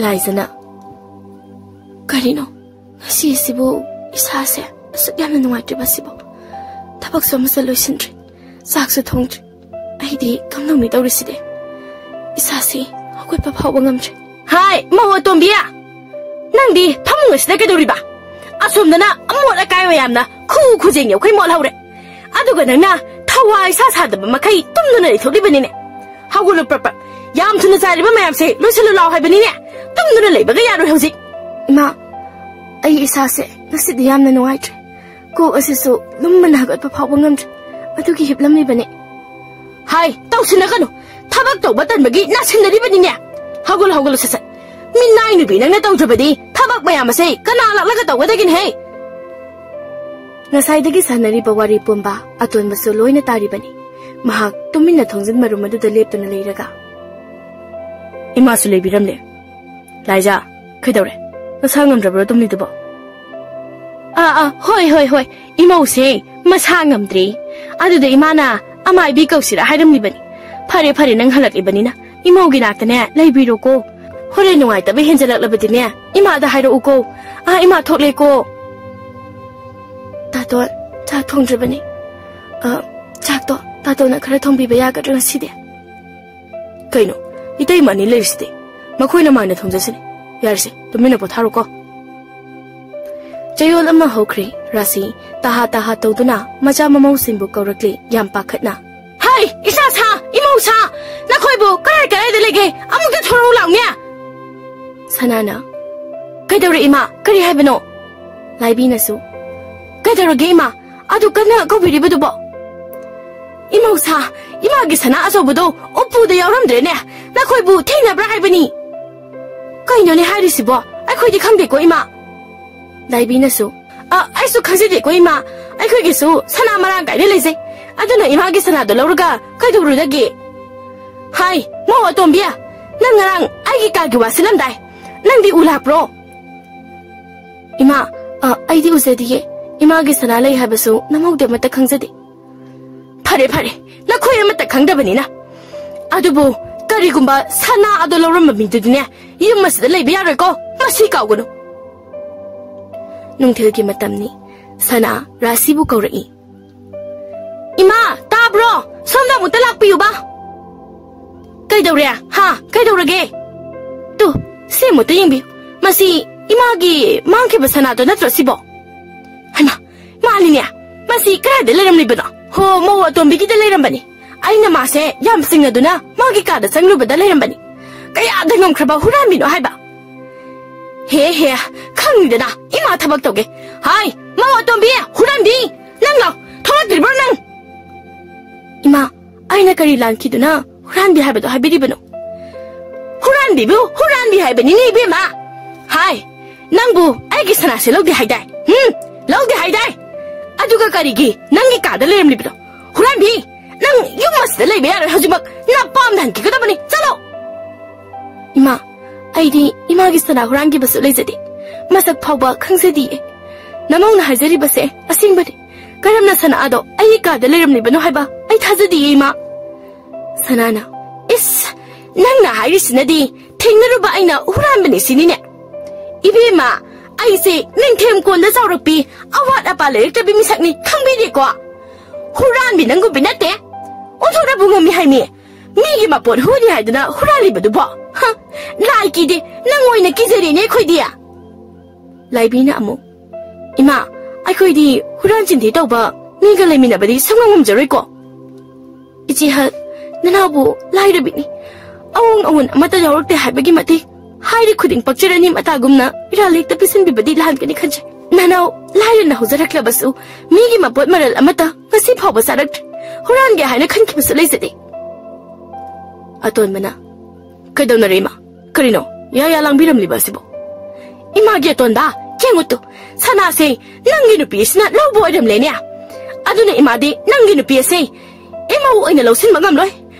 ꯂꯥꯏꯖꯅ, ꯀꯔꯤꯅꯣ? ꯉꯁꯤꯁꯤꯕꯨ ꯏꯁꯥꯁꯦ ꯑꯁꯨꯛ ꯌꯥꯝꯅ ꯅꯨꯡꯉꯥꯏꯇ꯭ꯔꯤꯕꯁꯤꯕꯨ? ꯊꯕꯛꯁꯨ ꯑꯃꯁꯨ ꯂꯣꯏꯁꯤꯟꯗ꯭ꯔꯤ, ꯆꯥꯛꯁꯨ ꯊꯣꯡꯗ꯭ꯔꯤ꯫ ꯑꯩꯗꯤ ꯀꯝꯗꯧꯅꯤ ꯇꯧꯔꯤꯁꯤꯗꯤ? ꯏꯁꯥꯁꯤ ꯍꯧꯒꯠꯄ ꯐꯥꯎꯕ ꯉꯝꯗ꯭ꯔꯦ꯫ ꯍꯥꯏ, ꯃꯧ ꯑꯇꯣꯝꯕꯤ! ꯅꯪꯗꯤ ꯐꯃꯨꯡ ꯑꯁꯤꯗ ꯀꯩꯗꯧꯔꯤꯕ? ꯑꯁꯣꯝꯗꯅ ꯑꯃꯣꯠ ꯑꯀꯥꯏ ꯃꯌꯥꯝꯅ ꯈꯨ ꯈꯨꯖꯦꯡ ꯌꯧꯈꯩ ꯃꯣꯠꯍꯧꯔꯦ꯫ ꯑꯗꯨꯒ ꯅꯪꯅ ꯊꯋꯥꯏ ꯏꯁꯥ ꯁꯥꯗꯕ ꯃꯈꯩ ꯇꯨꯝꯗꯨꯅ ꯂꯩꯊꯣꯛꯂꯤꯕꯅꯤꯅꯦ꯫ ꯍꯧꯒꯠꯂꯨ ꯄ꯭ꯔꯞ ꯄ꯭ꯔꯞ꯫ ꯌꯥꯝ ꯊꯨꯅ ꯆꯥꯏꯔꯤꯕ ꯃꯌꯥꯝꯁꯦ ꯂꯣꯏꯁꯤꯜꯂꯨ ꯂꯥꯎ ꯍꯥꯏꯕꯅꯤꯅꯦ꯫ ꯇꯨꯝꯗꯨꯅ ꯂꯩꯕꯒ ꯌꯥꯔꯣꯏ ꯍꯧꯖꯤꯛ꯫ ꯏꯃꯥ, ꯑꯩ ꯏꯁꯥꯁꯦ ꯉꯁꯤꯗꯤ ꯌꯥꯝꯅ ꯅꯨꯡꯉꯥꯏꯇ꯭ꯔꯦ꯫ ꯀꯣꯛ ꯑꯁꯤꯁꯨ ꯂꯨꯝꯕꯅ ꯍꯧꯒꯠꯄ ꯐꯥꯎꯕ ꯉꯝꯗ꯭ꯔꯦ꯫ ꯑꯗꯨꯒꯤ ꯍꯤꯞꯂꯝꯂꯤꯕꯅꯤ꯫ ꯍꯥꯏ, ꯇꯧꯁꯤꯟꯅꯒꯅꯨ꯫ ꯊꯕꯛ ꯇꯧꯕ ꯇꯟꯕꯒꯤ ꯅꯥꯁꯤꯟꯅꯔꯤꯕꯅꯤꯅꯦ꯫ ꯍꯧꯒꯠꯂꯨ, ꯍꯧꯒꯠꯂꯨ, ꯁꯠ ꯁꯠ꯫ ꯃꯤꯅꯥꯏ ꯅꯨꯄꯤ ꯅꯪꯅ ꯇꯧꯗ꯭ꯔꯕꯗꯤ ꯊꯕꯛ ꯃꯌꯥꯝ ꯑꯁꯦ ꯀꯅꯥ ꯂꯥꯛꯂꯒ ꯇꯧꯒꯗꯒꯦꯅꯦꯍꯦ? ꯉꯁꯥꯏꯗꯒꯤ ꯁꯥꯟꯅꯔꯤꯕ ꯋꯥꯔꯤ ꯄꯨꯝꯕ ꯑꯇꯣꯟꯕꯁꯨ ꯂꯣꯏꯅ ꯇꯥꯔꯤꯕꯅꯤ꯫ ꯃꯍꯥꯛ ꯇꯨꯃꯤꯟꯅ ꯊꯣꯡꯖꯤꯟ ꯃꯔꯨꯝ ꯑꯗꯨꯗ ꯂꯦꯞꯇꯨꯅ ꯂꯩꯔꯒ, ꯏꯃꯥꯁꯨ ꯂꯩꯕꯤꯔꯝꯂꯦ꯫ ꯂꯥꯏꯖꯥ, ꯀꯩꯗꯧꯔꯦ? ꯅꯁꯥ ꯉꯝꯗ꯭ꯔꯕ꯭ꯔꯣ ꯇꯨꯝꯂꯤꯗꯨꯕꯣ? ꯑꯥ, ꯑꯥ, ꯍꯣꯏ, ꯍꯣꯏ, ꯍꯣꯏ꯫ ꯏꯃꯧꯁꯦ ꯃꯁꯥ ꯉꯝꯗ꯭ꯔꯦ꯫ ꯑꯗꯨꯗ ꯏꯃꯥꯅ ꯑꯃꯥꯏꯕꯤ ꯀꯧꯁꯤꯔꯥ ꯍꯥꯏꯔꯝꯂꯤꯕꯅꯤ꯫ ꯐꯔꯦ, ꯐꯔꯦ, ꯅꯪ ꯍꯜꯂꯛꯂꯤꯕꯅꯤꯅ ꯏꯃꯧꯒꯤ ꯅꯥꯛꯇꯅꯦ ꯂꯩꯕꯤꯔꯣꯀꯣ꯫ ꯍꯣꯔꯦꯟ ꯅꯨꯡꯉꯥꯏꯇꯕ ꯍꯦꯟꯖꯜꯂꯛꯂꯕꯗꯤꯅꯦ ꯏꯃꯥꯗ ꯍꯥꯏꯔꯛꯎꯀꯣ꯫ ꯑꯥ, ꯏꯃꯥ ꯊꯣꯛꯂꯦꯀꯣ꯫ ꯇꯥꯇꯣꯟ, ꯆꯥꯛ ꯊꯣꯡꯗ꯭ꯔꯤꯕꯅꯤ꯫ ꯑ, ꯆꯥꯛꯇꯣ ꯇꯥꯇꯣꯟꯅ ꯈꯔ ꯊꯣꯡꯕꯤꯕ ꯌꯥꯒꯗ꯭ꯔꯥ ꯉꯁꯤꯗꯤ? ꯀꯩꯅꯣ, ꯏꯇꯩꯃ ꯑꯅꯤ ꯂꯩꯔꯤꯁꯤꯗꯤ? ꯃꯈꯣꯏꯅ ꯃꯥꯏꯅ ꯊꯣꯡꯖꯁꯅꯤ꯫ ꯌꯥꯔꯦꯁꯦ, ꯇꯨꯃꯤꯟꯅ ꯄꯣꯊꯥꯔꯣꯀꯣ꯫ ꯆꯌꯣꯜ ꯑꯃ ꯍꯧꯈ꯭ꯔꯦ꯫ ꯔꯥꯁꯤ ꯇꯍꯥ ꯇꯍꯥ ꯇꯧꯗꯨꯅ ꯃꯆꯥ ꯃꯃꯧꯁꯤꯡꯕꯨ ꯀꯧꯔꯛꯂꯦ, ꯌꯥꯝ ꯄꯥꯈꯠꯅ꯫ ꯍꯩ, ꯏꯆꯥ ꯁꯥ, ꯏꯃꯧ ꯁꯥ, ꯅꯈꯣꯏꯕꯨ ꯀꯔꯥꯏ ꯀꯔꯥꯏꯗ ꯂꯩꯒꯦ? ꯑꯃꯨꯛꯇ ꯊꯣꯔꯛꯎ ꯂꯥꯎꯅꯦ꯫ ꯁꯅꯥꯅ, ꯀꯩꯗꯧꯔꯦ ꯏꯃꯥ? ꯀꯔꯤ ꯍꯥꯏꯕꯅꯣ? ꯂꯥꯏꯕꯤꯅꯁꯨ, ꯀꯩꯗꯧꯔꯒꯦ ꯏꯃꯥ? ꯑꯗꯨ ꯀꯟꯅ ꯀꯧꯕꯤꯔꯤꯕꯗꯨꯕꯣ? ꯏꯃꯧꯁꯥ, ꯏꯃꯥꯒꯤ ꯁꯅꯥ ꯑꯆꯧꯕꯗꯣ ꯎꯄꯨꯗ ꯌꯥꯎꯔꯝꯗ꯭ꯔꯦꯅꯦ꯫ ꯅꯈꯣꯏꯕꯨ ꯊꯦꯡꯅꯕ꯭ꯔꯥ ꯍꯥꯏꯕꯅꯤ꯫ ꯀꯩꯅꯣꯅꯦ ꯍꯥꯏꯔꯤꯁꯤꯕꯣ? ꯑꯩꯈꯣꯏꯗꯤ ꯈꯪꯗꯦꯀꯣ ꯏꯃꯥ꯫ ꯂꯥꯏꯕꯤꯅꯁꯨ, ꯑ, ꯑꯩꯁꯨ ꯈꯪꯖꯗꯦꯀꯣ ꯏꯃꯥ꯫ ꯑꯩꯈꯣꯏꯒꯤꯁꯨ ꯁꯅꯥ ꯃꯔꯥꯡ ꯀꯥꯏꯅ ꯂꯩꯖꯩ꯫ ꯑꯗꯨꯅ ꯏꯃꯥꯒꯤ ꯁꯅꯥꯗꯣ ꯂꯧꯔꯒ ꯀꯩꯗꯧꯔꯨꯗꯒꯦ? ꯍꯥꯏ, ꯃꯧ ꯑꯇꯣꯝꯕꯤ, ꯅꯪ ꯉꯔꯥꯡ ꯑꯩꯒꯤ ꯀꯥꯒꯤ ꯋꯥ ꯁꯤꯜꯂꯝꯗꯥꯏ꯫ ꯅꯪꯗꯤ ꯎ ꯂꯥꯛꯄ꯭ꯔꯣ? ꯏꯃꯥ, ꯑ, ꯑꯩꯗꯤ ꯎꯖꯗꯤꯌꯦ꯫ ꯏꯃꯥꯒꯤ ꯁꯅꯥ ꯂꯩ ꯍꯥꯏꯕꯁꯨ ꯅꯃꯧꯗꯤ ꯑꯃꯠꯇ ꯈꯪꯖꯗꯦ꯫ ꯐꯔꯦ, ꯐꯔꯦ, ꯅꯈꯣꯏ ꯑꯃꯠꯇ ꯈꯪꯗꯕꯅꯤꯅ꯫ ꯑꯗꯨꯕꯨ ꯀꯔꯤꯒꯨꯝꯕ ꯁꯅꯥ ꯑꯗꯨ ꯂꯧꯔꯝꯕ ꯃꯤꯗꯨꯗꯤꯅꯦ, ꯌꯨꯝ ꯑꯁꯤꯗ ꯂꯩꯕ ꯌꯥꯔꯣꯏꯀꯣ꯫ ꯃꯁꯤ ꯀꯥꯎꯒꯅꯨ꯫ ꯅꯨꯡꯊꯤꯜꯒꯤ ꯃꯇꯝꯅꯤ꯫ ꯁꯅꯥ ꯔꯥꯁꯤꯕꯨ ꯀꯧꯔꯛꯏ꯫ ꯏꯃꯥ, ꯇꯥꯕ꯭ꯔꯣ? ꯁꯣꯝꯗ ꯑꯃꯨꯛꯇ ꯂꯥꯛꯄꯤꯌꯨꯕ꯫ ꯀꯩꯗꯧꯔꯦ? ꯍꯥ? ꯀꯩꯗꯧꯔꯒꯦ? ꯇꯨ, ꯁꯤ ꯑꯃꯨꯛꯇ ꯌꯦꯡꯕꯤꯌꯨ꯫ ꯃꯁꯤ ꯏꯃꯥꯒꯤ ꯃꯥꯡꯈꯤꯕ ꯁꯅꯥꯗꯣ ꯅꯠꯇ꯭ꯔꯣ ꯁꯤꯕꯣ? ꯍꯩꯃꯥ, ꯃꯥꯅꯤꯅꯦ꯫ ꯃꯁꯤ ꯀꯗꯥꯏꯗ ꯂꯩꯔꯝꯂꯤꯕꯅꯣ? ꯍꯣ, ꯃꯧ ꯑꯇꯣꯝꯕꯤꯒꯤꯗ ꯂꯩꯔꯝꯕꯅꯤ꯫ ꯑꯩꯅ ꯃꯥꯁꯦ ꯌꯥꯝ ꯆꯤꯡꯅꯗꯨꯅ ꯃꯥꯒꯤ ꯀꯥꯗ ꯆꯪꯂꯨꯕꯗ ꯂꯩꯔꯝꯕꯅꯤ꯫ ꯀꯌꯥꯗ ꯉꯝꯈ꯭ꯔꯕ ꯍꯨꯔꯥꯟꯕꯤꯅꯣ ꯍꯥꯏꯕ? ꯍꯦ, ꯍꯦ, ꯈꯪꯗꯦꯗ, ꯏꯃꯥ ꯊꯕꯛ ꯇꯧꯒꯦ꯫ ꯍꯥꯏ, ꯃꯧ ꯑꯇꯣꯝꯕꯤ, ꯍꯨꯔꯥꯟꯕꯤ, ꯅꯪ ꯂꯥꯎ, ꯊꯣꯛꯂꯛꯇ꯭ꯔꯤꯕ꯭ꯔꯣ ꯅꯪ? ꯏꯃꯥ, ꯑꯩꯅ ꯀꯔꯤ ꯂꯥꯟꯈꯤꯗꯨꯅ ꯍꯨꯔꯥꯟꯕꯤ ꯍꯥꯏꯕꯗꯣ ꯍꯥꯏꯕꯤꯔꯤꯕꯅꯣ? ꯍꯨꯔꯥꯟꯕꯤꯕꯨ ꯍꯨꯔꯥꯟꯕꯤ ꯍꯥꯏꯕꯅꯤꯅꯦ, ꯏꯕꯦꯝꯃ꯫ ꯍꯥꯏ, ꯅꯪꯕꯨ ꯑꯩꯒꯤ ꯁꯅꯥꯁꯦ ꯂꯧꯗꯦ ꯍꯥꯏꯗꯥꯏ? ꯍꯨꯝ, ꯂꯧꯗꯦ ꯍꯥꯏꯗꯥꯏ? ꯑꯗꯨꯒ ꯀꯔꯤꯒꯤ ꯅꯪꯒꯤ ꯀꯥꯗ ꯂꯩꯔꯝꯂꯤꯕꯗꯣ? ꯍꯨꯔꯥꯟꯕꯤ, ꯅꯪ ꯌꯨꯝ ꯑꯁꯤꯗ ꯂꯩꯕ ꯌꯥꯔꯣꯏ, ꯍꯧꯖꯤꯛꯃꯛ ꯅꯄꯥꯝꯗ ꯍꯟꯈꯤꯒꯗꯕꯅꯤ, ꯆꯠꯂꯣ꯫ ꯏꯃꯥ, ꯑꯩꯗꯤ ꯏꯃꯥꯒꯤ ꯁꯅꯥ ꯍꯨꯔꯥꯟꯈꯤꯕꯁꯨ ꯂꯩꯖꯗꯦ, ꯃꯁꯛ ꯐꯥꯎꯕ ꯈꯪꯖꯗꯤꯌꯦ꯫ ꯅꯃꯧꯅ ꯍꯥꯏꯖꯔꯤꯕꯁꯦ ꯑꯁꯦꯡꯕꯅꯤ꯫ ꯀꯔꯝꯅ ꯁꯅꯥ ꯑꯗꯣ ꯑꯩꯒꯤ ꯀꯥꯗ ꯂꯩꯔꯝꯂꯤꯕꯅꯣ ꯍꯥꯏꯕ ꯑꯩ ꯊꯥꯖꯗꯤꯌꯦ, ꯏꯃꯥ꯫ ꯁꯅꯥꯅ, ꯏꯁ, ꯅꯪꯅ ꯍꯥꯏꯔꯤꯁꯤꯅꯗꯤ ꯊꯦꯡꯅꯔꯨꯕ ꯑꯩꯅ ꯍꯨꯔꯥꯟꯕꯅꯤ ꯁꯤꯅꯤꯅꯦ꯫ ꯏꯕꯦꯝꯃ, ꯑꯩꯁꯦ ꯅꯤꯡꯊꯦꯝ ꯀꯣꯟꯗ ꯆꯥꯎꯔꯛꯄꯤ, ꯑꯋꯥꯠ ꯑꯄꯥ ꯂꯩꯔꯛꯇꯕꯤ ꯃꯤꯁꯛꯅꯤ, ꯈꯪꯕꯤꯗꯦꯀꯣ? ꯍꯨꯔꯥꯟꯕꯤ ꯅꯪꯒꯨꯝꯕꯤ ꯅꯠꯇꯦ꯫ ꯑꯣꯟꯊꯣꯛꯅꯕꯨ ꯉꯝꯃꯤ ꯍꯥꯏꯃꯤ꯫ ꯃꯤꯒꯤ ꯃꯄꯣꯠ ꯍꯨꯅꯤ ꯍꯥꯏꯗꯨꯅ ꯍꯨꯔꯥꯜꯂꯤꯕꯗꯨꯕꯣ? ꯍ, ꯂꯥꯏ ꯀꯤꯗꯦ, ꯅꯪ ꯑꯣꯏꯅ ꯀꯤꯖꯔꯦꯅꯦ ꯑꯩꯈꯣꯏꯗꯤ꯫ ꯂꯥꯏꯕꯤꯅ ꯑꯃꯨꯛ, ꯏꯃꯥ, ꯑꯩꯈꯣꯏꯗꯤ ꯍꯨꯔꯥꯟ ꯆꯤꯟꯊꯤ ꯇꯧꯕ ꯃꯤꯒ ꯂꯩꯃꯤꯟꯅꯕꯗꯤ ꯁꯨꯡꯉꯝ ꯉꯝꯖꯔꯣꯏꯀꯣ꯫ ꯏꯆꯦꯍꯜ, ꯅꯅꯥꯎꯕꯨ ꯂꯥꯏꯔꯕꯤꯅꯤ꯫ ꯑꯋꯣꯡ ꯑꯋꯣꯟ ꯑꯃꯠꯇ ꯌꯥꯎꯔꯛꯇꯦ ꯍꯥꯏꯕꯒꯤ ꯃꯇꯤꯛ ꯍꯥꯏꯔꯤ ꯈꯨꯗꯤꯡ ꯄꯛꯆꯔꯅꯤ ꯃꯇꯥꯒꯨꯝꯅ ꯏꯔꯥꯜ ꯍꯦꯛꯇ ꯄꯤꯁꯤꯟꯕꯤꯕꯗꯤ ꯂꯥꯟꯒꯅꯤ ꯈꯟꯖꯩ꯫ ꯅꯅꯥꯎ ꯂꯥꯏꯔꯅ ꯍꯧꯖꯔꯛꯂꯕꯁꯨ ꯃꯤꯒꯤ ꯃꯄꯣꯠ ꯃꯔꯜ ꯑꯃꯠꯇ ꯉꯁꯤ ꯐꯥꯎꯕ ꯆꯥꯔꯛꯇ꯭ꯔꯤ꯫ ꯍꯨꯔꯥꯟꯒꯦ ꯍꯥꯏꯅ ꯈꯟꯈꯤꯕꯁꯨ ꯂꯩꯖꯗꯦ꯫ ꯑꯇꯣꯟꯕꯅ, ꯀꯩꯗꯧꯅꯔꯦ ꯏꯃꯥ? ꯀꯔꯤꯅꯣ ꯌꯥ ꯌꯥ ꯂꯥꯡꯕꯤꯔꯝꯂꯤꯕ ꯑꯁꯤꯕꯣ? ꯏꯃꯥꯒꯤ ꯑꯇꯣꯟꯕ, ꯌꯦꯡꯉꯨ ꯇꯨ, ꯁꯅꯥꯁꯦ ꯅꯪꯒꯤ ꯅꯨꯄꯤ ꯑꯁꯤꯅ ꯂꯧꯕ ꯑꯣꯏꯔꯝꯂꯦꯅꯦ꯫ ꯑꯗꯨꯅ ꯏꯃꯥꯗꯤ ꯅꯪꯒꯤ ꯅꯨꯄꯤ ꯑꯁꯦ ꯏꯃꯧ ꯑꯣꯏꯅ ꯂꯧꯁꯤꯟꯕ ꯉꯝꯂꯣꯏ꯫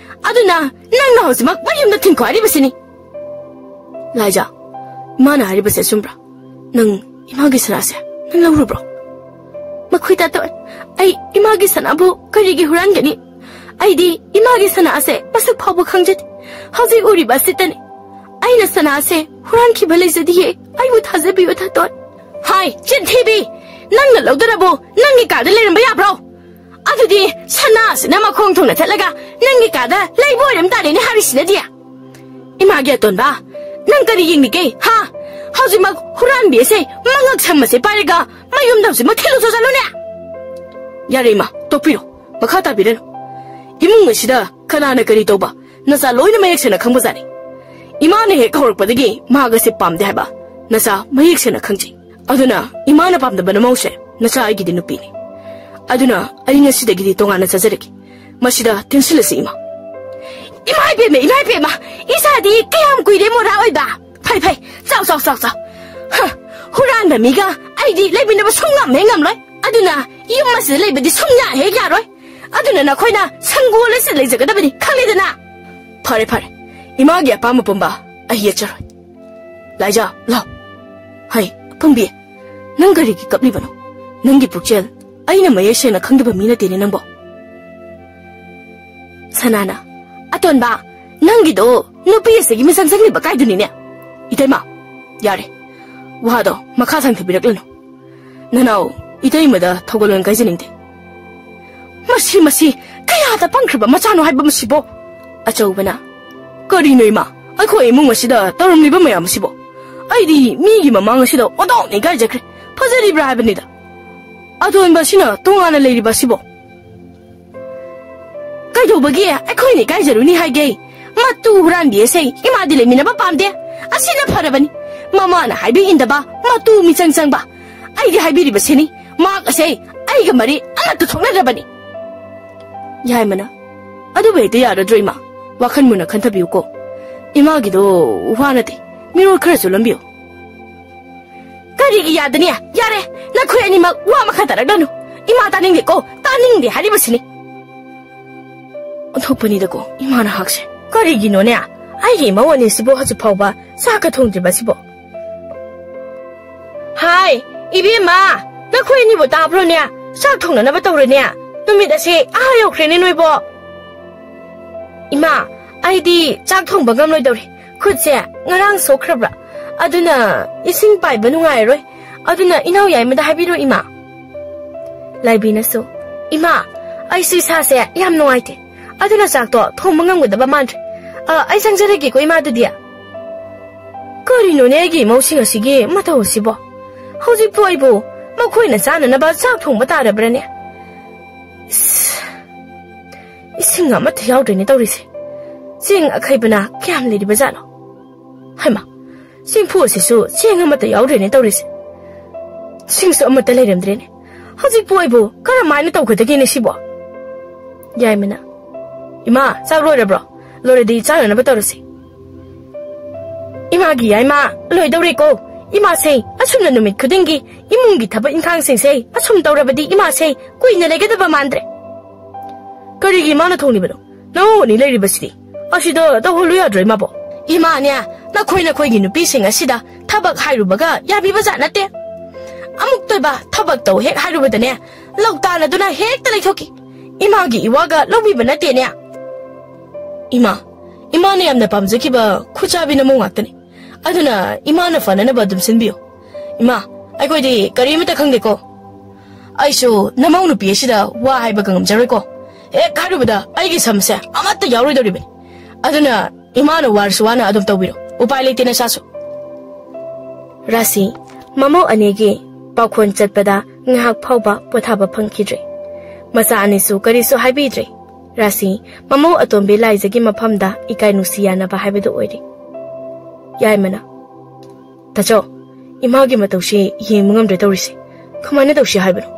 ꯑꯗꯨꯅ ꯅꯪꯅ ꯍꯧꯖꯤꯛꯃꯛ ꯃꯌꯨꯝꯗ ꯊꯤꯟꯈꯣ ꯍꯥꯏꯔꯤꯕꯁꯤꯅꯤ꯫ ꯂꯥꯏꯖꯥ, ꯏꯃꯥꯅ ꯍꯥꯏꯔꯤꯕꯁꯦ ꯑꯆꯨꯝꯕ꯭ꯔꯥ? ꯅꯪ ꯏꯃꯥꯒꯤ ꯁꯅꯥꯁꯦ ꯅꯪ ꯂꯧꯔꯨꯕ꯭ꯔꯣ? ꯃꯈꯣꯏ ꯇꯥꯇꯣꯟ, ꯑꯩ ꯏꯃꯥꯒꯤ ꯁꯅꯥꯕꯨ ꯀꯔꯤꯒꯤ ꯍꯨꯔꯥꯟꯒꯅꯤ? ꯑꯩꯗꯤ ꯏꯃꯥꯒꯤ ꯁꯅꯥ ꯑꯁꯦ ꯃꯁꯛ ꯐꯥꯎꯕ ꯈꯪꯖꯗꯦ꯫ ꯍꯧꯖꯤꯛ ꯎꯔꯤꯕ ꯑꯁꯤꯇꯅꯤ꯫ ꯑꯩꯅ ꯁꯅꯥ ꯑꯁꯦ ꯍꯨꯔꯥꯟꯈꯤꯕ ꯂꯩꯖꯗꯤꯌꯦ꯫ ꯑꯩꯕꯨ ꯊꯥꯖꯕꯤꯌꯨ, ꯇꯥꯇꯣꯟ꯫ ꯍꯥꯏ, ꯆꯤꯟꯊꯤꯕꯤ! ꯅꯪꯅ ꯂꯧꯗꯅꯕꯨ ꯅꯪꯒꯤ ꯀꯥꯗ ꯂꯩꯔꯝꯕ ꯌꯥꯕ꯭ꯔꯣ? ꯑꯗꯨꯗꯤ ꯁꯅꯥꯁꯤꯅ ꯃꯈꯣꯡ ꯊꯣꯡꯅ ꯊꯠꯂꯒ ꯅꯪꯒꯤ ꯀꯥꯗ ꯂꯩꯕ ꯑꯣꯏꯔꯝ ꯇꯥꯔꯦꯅꯦ ꯍꯥꯔꯤꯁꯤꯅꯗꯤ꯫ ꯏꯃꯥꯒꯤ ꯑꯇꯣꯟꯕ, ꯅꯪ ꯀꯔꯤ ꯌꯦꯡꯂꯤꯒꯦ, ꯍꯥ? ꯍꯧꯖꯤꯛꯃꯛ ꯍꯨꯔꯥꯟꯕꯤ ꯑꯁꯦ ꯃꯉꯛ ꯁꯝ ꯑꯁꯦ ꯄꯥꯏꯔꯒ ꯃꯌꯨꯝꯗ ꯍꯧꯖꯤꯛꯃꯛ ꯊꯤꯜꯂꯨꯆꯣ ꯆꯠꯂꯨꯅꯦ꯫ ꯌꯥꯔꯦ ꯏꯃꯥ, ꯇꯣꯛꯄꯤꯔꯣ, ꯃꯈꯥ ꯇꯥꯕꯤꯔꯅꯨ꯫ ꯏꯃꯨꯡ ꯑꯁꯤꯗ ꯀꯅꯥꯅ ꯀꯔꯤ ꯇꯧꯕ, ꯅꯆꯥ ꯂꯣꯏꯅ ꯃꯌꯦꯛ ꯁꯦꯡꯅ ꯈꯪꯕꯖꯥꯠꯅꯤ꯫ ꯏꯃꯥꯅ ꯍꯦꯛ ꯍꯧꯔꯛꯄꯗꯒꯤ ꯃꯍꯥꯛ ꯑꯁꯦ ꯄꯥꯝꯗꯦ ꯍꯥꯏꯕ ꯅꯆꯥ ꯃꯌꯦꯛ ꯁꯦꯡꯅ ꯈꯪꯖꯩ꯫ ꯑꯗꯨꯅ ꯏꯃꯥꯅ ꯄꯥꯝꯗꯕ ꯅꯃꯧꯁꯦ ꯅꯆꯥ ꯑꯩꯒꯤꯗꯤ ꯅꯨꯄꯤꯅꯤ꯫ ꯑꯗꯨꯅ ꯑꯩ ꯉꯁꯤꯗꯒꯤꯗꯤ ꯇꯣꯉꯥꯟꯅ ꯆꯥꯖꯔꯒꯦ꯫ ꯃꯁꯤꯗ ꯇꯦꯟꯁꯤꯜꯂꯁꯤ ꯏꯃꯥ꯫ ꯏꯃꯥ ꯏꯕꯦꯝꯃ, ꯏꯃꯥ ꯏꯕꯦꯝꯃ, ꯏꯆꯥꯗꯤ ꯀꯌꯥꯝ ꯀꯨꯏꯔꯦ ꯃꯣꯔꯥ ꯑꯣꯏꯕ? ꯐꯩ, ꯐꯩ, ꯆꯥꯎ, ꯆꯥꯎ, ꯆꯥꯎ, ꯆꯥꯎ꯫ ꯍ, ꯍꯨꯔꯥꯟꯕ ꯃꯤꯒ ꯑꯩꯗꯤ ꯂꯩꯃꯤꯟꯅꯕ ꯁꯨꯡꯉꯝ ꯍꯦꯛ ꯉꯝꯂꯣꯏ꯫ ꯑꯗꯨꯅ ꯌꯨꯝ ꯑꯁꯤꯗ ꯂꯩꯕꯗꯤ ꯁꯨꯡꯌꯥ ꯍꯦꯛ ꯌꯥꯔꯣꯏ꯫ ꯑꯗꯨꯅ ꯅꯈꯣꯏꯅ ꯁꯪꯒꯣꯜ ꯑꯁꯤꯗ ꯂꯩꯖꯒꯗꯕꯅꯤ, ꯈꯪꯂꯦꯗꯅ? ꯐꯔꯦ, ꯐꯔꯦ, ꯏꯃꯥꯒꯤ ꯑꯄꯥꯝꯕ ꯄꯨꯝꯕ ꯑꯩ ꯌꯦꯠꯆꯔꯣꯏ꯫ ꯂꯥꯏꯖꯥ, ꯂꯥꯎ꯫ ꯍꯩ, ꯑꯄꯪꯕꯤ, ꯅꯪ ꯀꯔꯤꯒꯤ ꯀꯞꯂꯤꯕꯅꯣ? ꯅꯪꯒꯤ ꯄꯨꯛꯆꯦꯜ ꯑꯩꯅ ꯃꯌꯦꯛ ꯁꯦꯡꯅ ꯈꯪꯗꯕ ꯃꯤ ꯅꯠꯇꯦꯅꯦ ꯅꯪꯕꯣ꯫ ꯁꯅꯥꯅ, ꯑꯇꯣꯟꯕ, ꯅꯪꯒꯤꯗꯣ ꯅꯨꯄꯤ ꯑꯁꯤꯒꯤ ꯃꯤꯆꯪ ꯆꯪꯂꯤꯕ ꯀꯥꯏꯗꯨꯅꯤꯅꯦ꯫ ꯏꯇꯩꯃ, ꯌꯥꯔꯦ, ꯋꯥꯗꯣ ꯃꯈꯥ ꯁꯥꯡꯊꯕꯤꯔꯛꯂꯅꯨ꯫ ꯅꯅꯥꯎ ꯏꯇꯩꯃꯗ ꯊꯧꯒꯜꯂꯣꯟ ꯀꯥꯏꯖꯅꯤꯡꯗꯦ꯫ ꯃꯁꯤ, ꯃꯁꯤ ꯀꯌꯥꯗ ꯄꯪꯈ꯭ꯔꯕ ꯃꯆꯥꯅꯣ ꯍꯥꯏꯕ ꯃꯁꯤꯕꯣ? ꯑꯆꯧꯕꯅ, ꯀꯔꯤꯅꯣ ꯏꯃꯥ, ꯑꯩꯈꯣꯏ ꯏꯃꯨꯡ ꯑꯁꯤꯗ ꯇꯧꯔꯝꯂꯤꯕ ꯃꯌꯥꯝ ꯑꯁꯤꯕꯣ? ꯑꯩꯗꯤ ꯃꯤꯒꯤ ꯃꯃꯥꯡ ꯑꯁꯤꯗ ꯑꯣꯟꯊꯣꯛꯅ ꯏꯀꯥꯏꯖꯈ꯭ꯔꯦ꯫ ꯐꯖꯔꯤꯕ꯭ꯔꯥ ꯍꯥꯏꯕꯅꯤꯗ꯫ ꯑꯇꯣꯟꯕ ꯑꯁꯤꯅ ꯇꯣꯉꯥꯟꯅ ꯂꯩꯔꯤꯕ ꯑꯁꯤꯕꯣ? ꯀꯩꯗꯧꯕꯒꯤ ꯑꯩꯈꯣꯏꯅ ꯏꯀꯥꯏꯖꯔꯨꯅꯤ ꯍꯥꯏꯒꯦ? ꯃꯇꯨ ꯍꯨꯔꯥꯟꯕꯤ ꯑꯁꯦ ꯏꯃꯥꯗꯤ ꯂꯩꯃꯤꯟꯅꯕ ꯄꯥꯝꯗꯦ꯫ ꯑꯁꯤꯅ ꯐꯔꯕꯅꯤ꯫ ꯃꯃꯥꯅ ꯍꯥꯏꯕ ꯏꯟꯗꯕ ꯃꯇꯨ ꯃꯤꯆꯪ ꯆꯪꯕ꯫ ꯑꯩꯗꯤ ꯍꯥꯏꯕꯤꯔꯤꯕꯁꯤꯅꯤ, ꯃꯍꯥꯛ ꯑꯁꯦ ꯑꯩꯒ ꯃꯔꯤ ꯑꯃꯠꯇ ꯊꯣꯛꯅꯗ꯭ꯔꯕꯅꯤ꯫ ꯌꯥꯏꯃꯅ, ꯑꯗꯨꯕꯨ ꯍꯦꯛꯇ ꯌꯥꯔꯗ꯭ꯔꯣ ꯏꯃꯥ? ꯋꯥꯈꯜ ꯃꯨꯟꯅ ꯈꯟꯊꯕꯤꯌꯨꯀꯣ꯫ ꯏꯃꯥꯒꯤꯗꯣ ꯋꯥ ꯅꯠꯇꯦ, ꯃꯤꯔꯣꯜ ꯈꯔꯁꯨ ꯂꯣꯟꯕꯤꯌꯨ꯫ ꯀꯔꯤꯒꯤ ꯌꯥꯗꯅꯤ? ꯌꯥꯔꯦ, ꯅꯈꯣꯏ ꯑꯅꯤꯃꯛ ꯋꯥ ꯃꯈꯥ ꯇꯥꯔꯛꯂꯅꯨ꯫ ꯏꯃꯥ ꯇꯥꯅꯤꯡꯗꯦꯀꯣ, ꯇꯥꯅꯤꯡꯗꯦ ꯍꯥꯏꯔꯤꯕꯁꯤꯅꯤ꯫ ꯑꯣꯟꯊꯣꯛꯄꯅꯤꯗꯀꯣ ꯏꯃꯥ ꯅꯍꯥꯛꯁꯦ꯫ ꯀꯔꯤꯒꯤꯅꯣꯅꯦ? ꯑꯩꯒꯤ ꯏꯃꯧ ꯑꯅꯤꯁꯤꯕꯨ ꯍꯧꯖꯤꯛ ꯐꯥꯎꯕ ꯆꯥꯛꯀ ꯊꯣꯡꯗ꯭ꯔꯤꯕꯁꯤꯕꯣ? ꯍꯥꯏ, ꯏꯕꯦꯝꯃ, ꯅꯈꯣꯏ ꯑꯅꯤꯕꯨ ꯇꯥꯕ꯭ꯔꯣꯅꯦ? ꯆꯥꯛ ꯊꯣꯡꯅꯅꯕ ꯇꯧꯔꯣꯅꯦ꯫ ꯅꯨꯃꯤꯠ ꯑꯁꯦ ꯑꯥ ꯌꯧꯈ꯭ꯔꯦꯅꯦ ꯅꯣꯏꯕꯣ꯫ ꯏꯃꯥ, ꯑꯩꯗꯤ ꯆꯥꯛ ꯊꯣꯡꯕ ꯉꯝꯂꯣꯏꯗꯧꯔꯦ꯫ ꯈꯨꯠꯁꯦ ꯉꯔꯥꯡ ꯁꯣꯛꯈ꯭ꯔꯕ꯭ꯔꯥ? ꯑꯗꯨꯅ ꯏꯁꯤꯡ ꯄꯥꯏꯕ ꯅꯨꯡꯉꯥꯏꯔꯔꯣꯏ꯫ ꯑꯗꯨꯅ ꯏꯅꯥꯎ ꯌꯥꯏꯃꯗ ꯍꯥꯏꯕꯤꯔꯣ ꯏꯃꯥ꯫ ꯂꯥꯏꯕꯤꯅꯁꯨ, ꯏꯃꯥ, ꯑꯩꯁꯨ ꯏꯁꯥꯁꯦ ꯌꯥꯝ ꯅꯨꯡꯉꯥꯏꯇꯦ꯫ ꯑꯗꯨꯅ ꯆꯥꯛꯇꯣ ꯊꯣꯡꯕ ꯉꯝꯒꯗꯕ ꯃꯥꯟꯗ꯭ꯔꯦ꯫ ꯑ, ꯑꯩ ꯆꯪꯖꯔꯒꯦꯀꯣ, ꯏꯃꯥ, ꯑꯗꯨꯗꯤ꯫ ꯀꯔꯤꯅꯣꯅꯦ ꯑꯩꯒꯤ ꯏꯃꯧꯁꯤꯡ ꯑꯁꯤꯒꯤ ꯃꯇꯧ ꯑꯁꯤꯕꯣ? ꯍꯧꯖꯤꯛꯄꯨ ꯑꯩꯕꯨ ꯃꯈꯣꯏꯅ ꯆꯥꯅꯅꯕ ꯆꯥꯛ ꯊꯣꯡꯕ ꯇꯥꯔꯕ꯭ꯔꯅꯦ? ꯏꯁ, ꯏꯁꯤꯡ ꯑꯃꯠꯇ ꯌꯥꯎꯗ꯭ꯔꯦꯅꯦ ꯇꯧꯔꯤꯁꯦ꯫ ꯆꯦꯡ ꯑꯈꯩꯕꯅ ꯀꯌꯥꯝ ꯂꯩꯔꯤꯕ ꯖꯥꯠꯅꯣ? ꯍꯩꯃꯥ, ꯆꯦꯡꯐꯨ ꯑꯁꯤꯁꯨ ꯆꯦꯡ ꯑꯃꯠꯇ ꯌꯥꯎꯗ꯭ꯔꯦꯅꯦ ꯇꯧꯔꯤꯁꯦ꯫ ꯏꯁꯤꯡꯁꯨ ꯑꯃꯠꯇ ꯂꯩꯔꯝꯗ꯭ꯔꯦꯅꯦ꯫ ꯍꯧꯖꯤꯛꯄꯨ ꯑꯩꯕꯨ ꯀꯔꯝꯍꯥꯏꯅ ꯇꯧꯒꯗꯒꯦꯅꯦ ꯁꯤꯕꯣ? ꯌꯥꯏꯃꯅ, "ꯏꯃꯥ, ꯆꯥꯛ ꯂꯣꯏꯔꯕ꯭ꯔꯣ? ꯂꯣꯏꯔꯗꯤ ꯆꯥꯅꯅꯕ ꯇꯧꯔꯁꯤ꯫" "ꯏꯃꯥꯒꯤ ꯌꯥꯏꯃ, ꯂꯣꯏꯗꯧꯔꯦꯀꯣ꯫ ꯏꯃꯥꯁꯦ ꯑꯁꯨꯝꯅ ꯅꯨꯃꯤꯠ ꯈꯨꯗꯤꯡꯒꯤ ꯏꯃꯨꯡꯒꯤ ꯊꯕꯛ ꯏꯪꯈꯥꯡꯁꯤꯡꯁꯦ ꯑꯁꯨꯝ ꯇꯧꯔꯕꯗꯤ ꯏꯃꯥꯁꯦ ꯀꯨꯏꯅ ꯂꯩꯒꯗꯕ ꯃꯥꯟꯗ꯭ꯔꯦ꯫" "ꯀꯔꯤꯒꯤ ꯏꯃꯥꯅ ꯊꯣꯡꯂꯤꯕꯅꯣ? ꯅꯃꯧ ꯑꯅꯤ ꯂꯩꯔꯤꯕꯁꯤꯗꯤ꯫ ꯑꯁꯤꯗ ꯇꯧꯍꯜꯂꯨ ꯌꯥꯗ꯭ꯔꯣ, ꯏꯃꯥꯕꯣ?" "ꯏꯃꯥꯅꯦ, ꯅꯈꯣꯏ ꯅꯈꯣꯏꯒꯤ ꯅꯨꯄꯤꯁꯤꯡ ꯑꯁꯤꯗ ꯊꯕꯛ ꯍꯥꯏꯔꯨꯕꯒ ꯌꯥꯕꯤꯕ ꯖꯥꯠ ꯅꯠꯇꯦ꯫ ꯑꯃꯨꯛꯇꯣꯏꯕ ꯊꯕꯛ ꯇꯧ ꯍꯦꯛ ꯍꯥꯏꯔꯨꯕꯗꯅꯦ, ꯂꯧꯇꯥꯟꯅꯗꯨꯅ ꯍꯦꯛꯇ ꯂꯩꯊꯣꯛꯈꯤ꯫ ꯏꯃꯥꯒꯤ ꯏꯋꯥꯒ ꯂꯧꯕꯤꯕ ꯅꯠꯇꯦꯅꯦ꯫" "ꯏꯃꯥ, ꯏꯃꯥꯅ ꯌꯥꯝꯅ ꯄꯥꯝꯖꯈꯤꯕ ꯈꯨꯆꯥꯕꯤ ꯅꯃꯧ ꯉꯥꯛꯇꯅꯤ꯫ ꯑꯗꯨꯅ ꯏꯃꯥꯅ ꯐꯅꯅꯕ ꯑꯗꯨꯝ ꯁꯤꯟꯕꯤꯌꯨ꯫ ꯏꯃꯥ, ꯑꯩꯈꯣꯏꯗꯤ ꯀꯔꯤꯃꯇ ꯈꯪꯗꯦꯀꯣ꯫ ꯑꯩꯁꯨ ꯅꯃꯧ ꯅꯨꯄꯤ ꯑꯁꯤꯗ ꯋꯥ ꯍꯥꯏꯕꯒ ꯉꯝꯖꯔꯣꯏꯀꯣ꯫ ꯍꯦꯛ ꯍꯥꯏꯔꯨꯕꯗ ꯑꯩꯒꯤ ꯁꯝꯁꯦ ꯑꯃꯠꯇ ꯌꯥꯎꯔꯣꯏꯗꯧꯔꯤꯕꯅꯤ꯫ ꯑꯗꯨꯅ ꯏꯃꯥꯅ ꯋꯥꯔꯁꯨ ꯋꯥꯅ ꯑꯗꯨꯝ ꯇꯧꯕꯤꯔꯣ꯫ ꯎꯄꯥꯏ ꯂꯩꯇꯦ ꯅꯆꯥꯁꯨ꯫" ꯔꯥꯁꯤ ꯃꯃꯧ ꯑꯅꯤꯒꯤ ꯄꯥꯎꯈꯣꯟ ꯆꯠꯄꯗ ꯉꯥꯏꯍꯥꯛ ꯐꯥꯎꯕ ꯄꯣꯊꯥꯕ ꯐꯪꯈꯤꯗ꯭ꯔꯦ꯫ ꯃꯆꯥ ꯑꯅꯤꯁꯨ ꯀꯔꯤꯁꯨ ꯍꯥꯏꯕꯤꯗ꯭ꯔꯦ꯫ ꯔꯥꯁꯤ ꯃꯃꯧ ꯑꯇꯣꯝꯕꯤ ꯂꯥꯏꯖꯒꯤ ꯃꯐꯝꯗ ꯏꯀꯥꯏ ꯅꯨꯡꯁꯤ ꯌꯥꯅꯕ ꯍꯥꯏꯕꯗꯨ ꯑꯣꯏꯔꯦ꯫ ꯌꯥꯏꯃꯅ, "ꯇꯥꯆꯧ, ꯏꯃꯥꯒꯤ ꯃꯇꯧꯁꯤ ꯌꯦꯡꯕ ꯉꯝꯗ꯭ꯔꯦ ꯇꯧꯔꯤꯁꯦ꯫ ꯀꯃꯥꯏꯅ ꯇꯧꯁꯤ ꯍꯥꯏꯕꯅꯣ?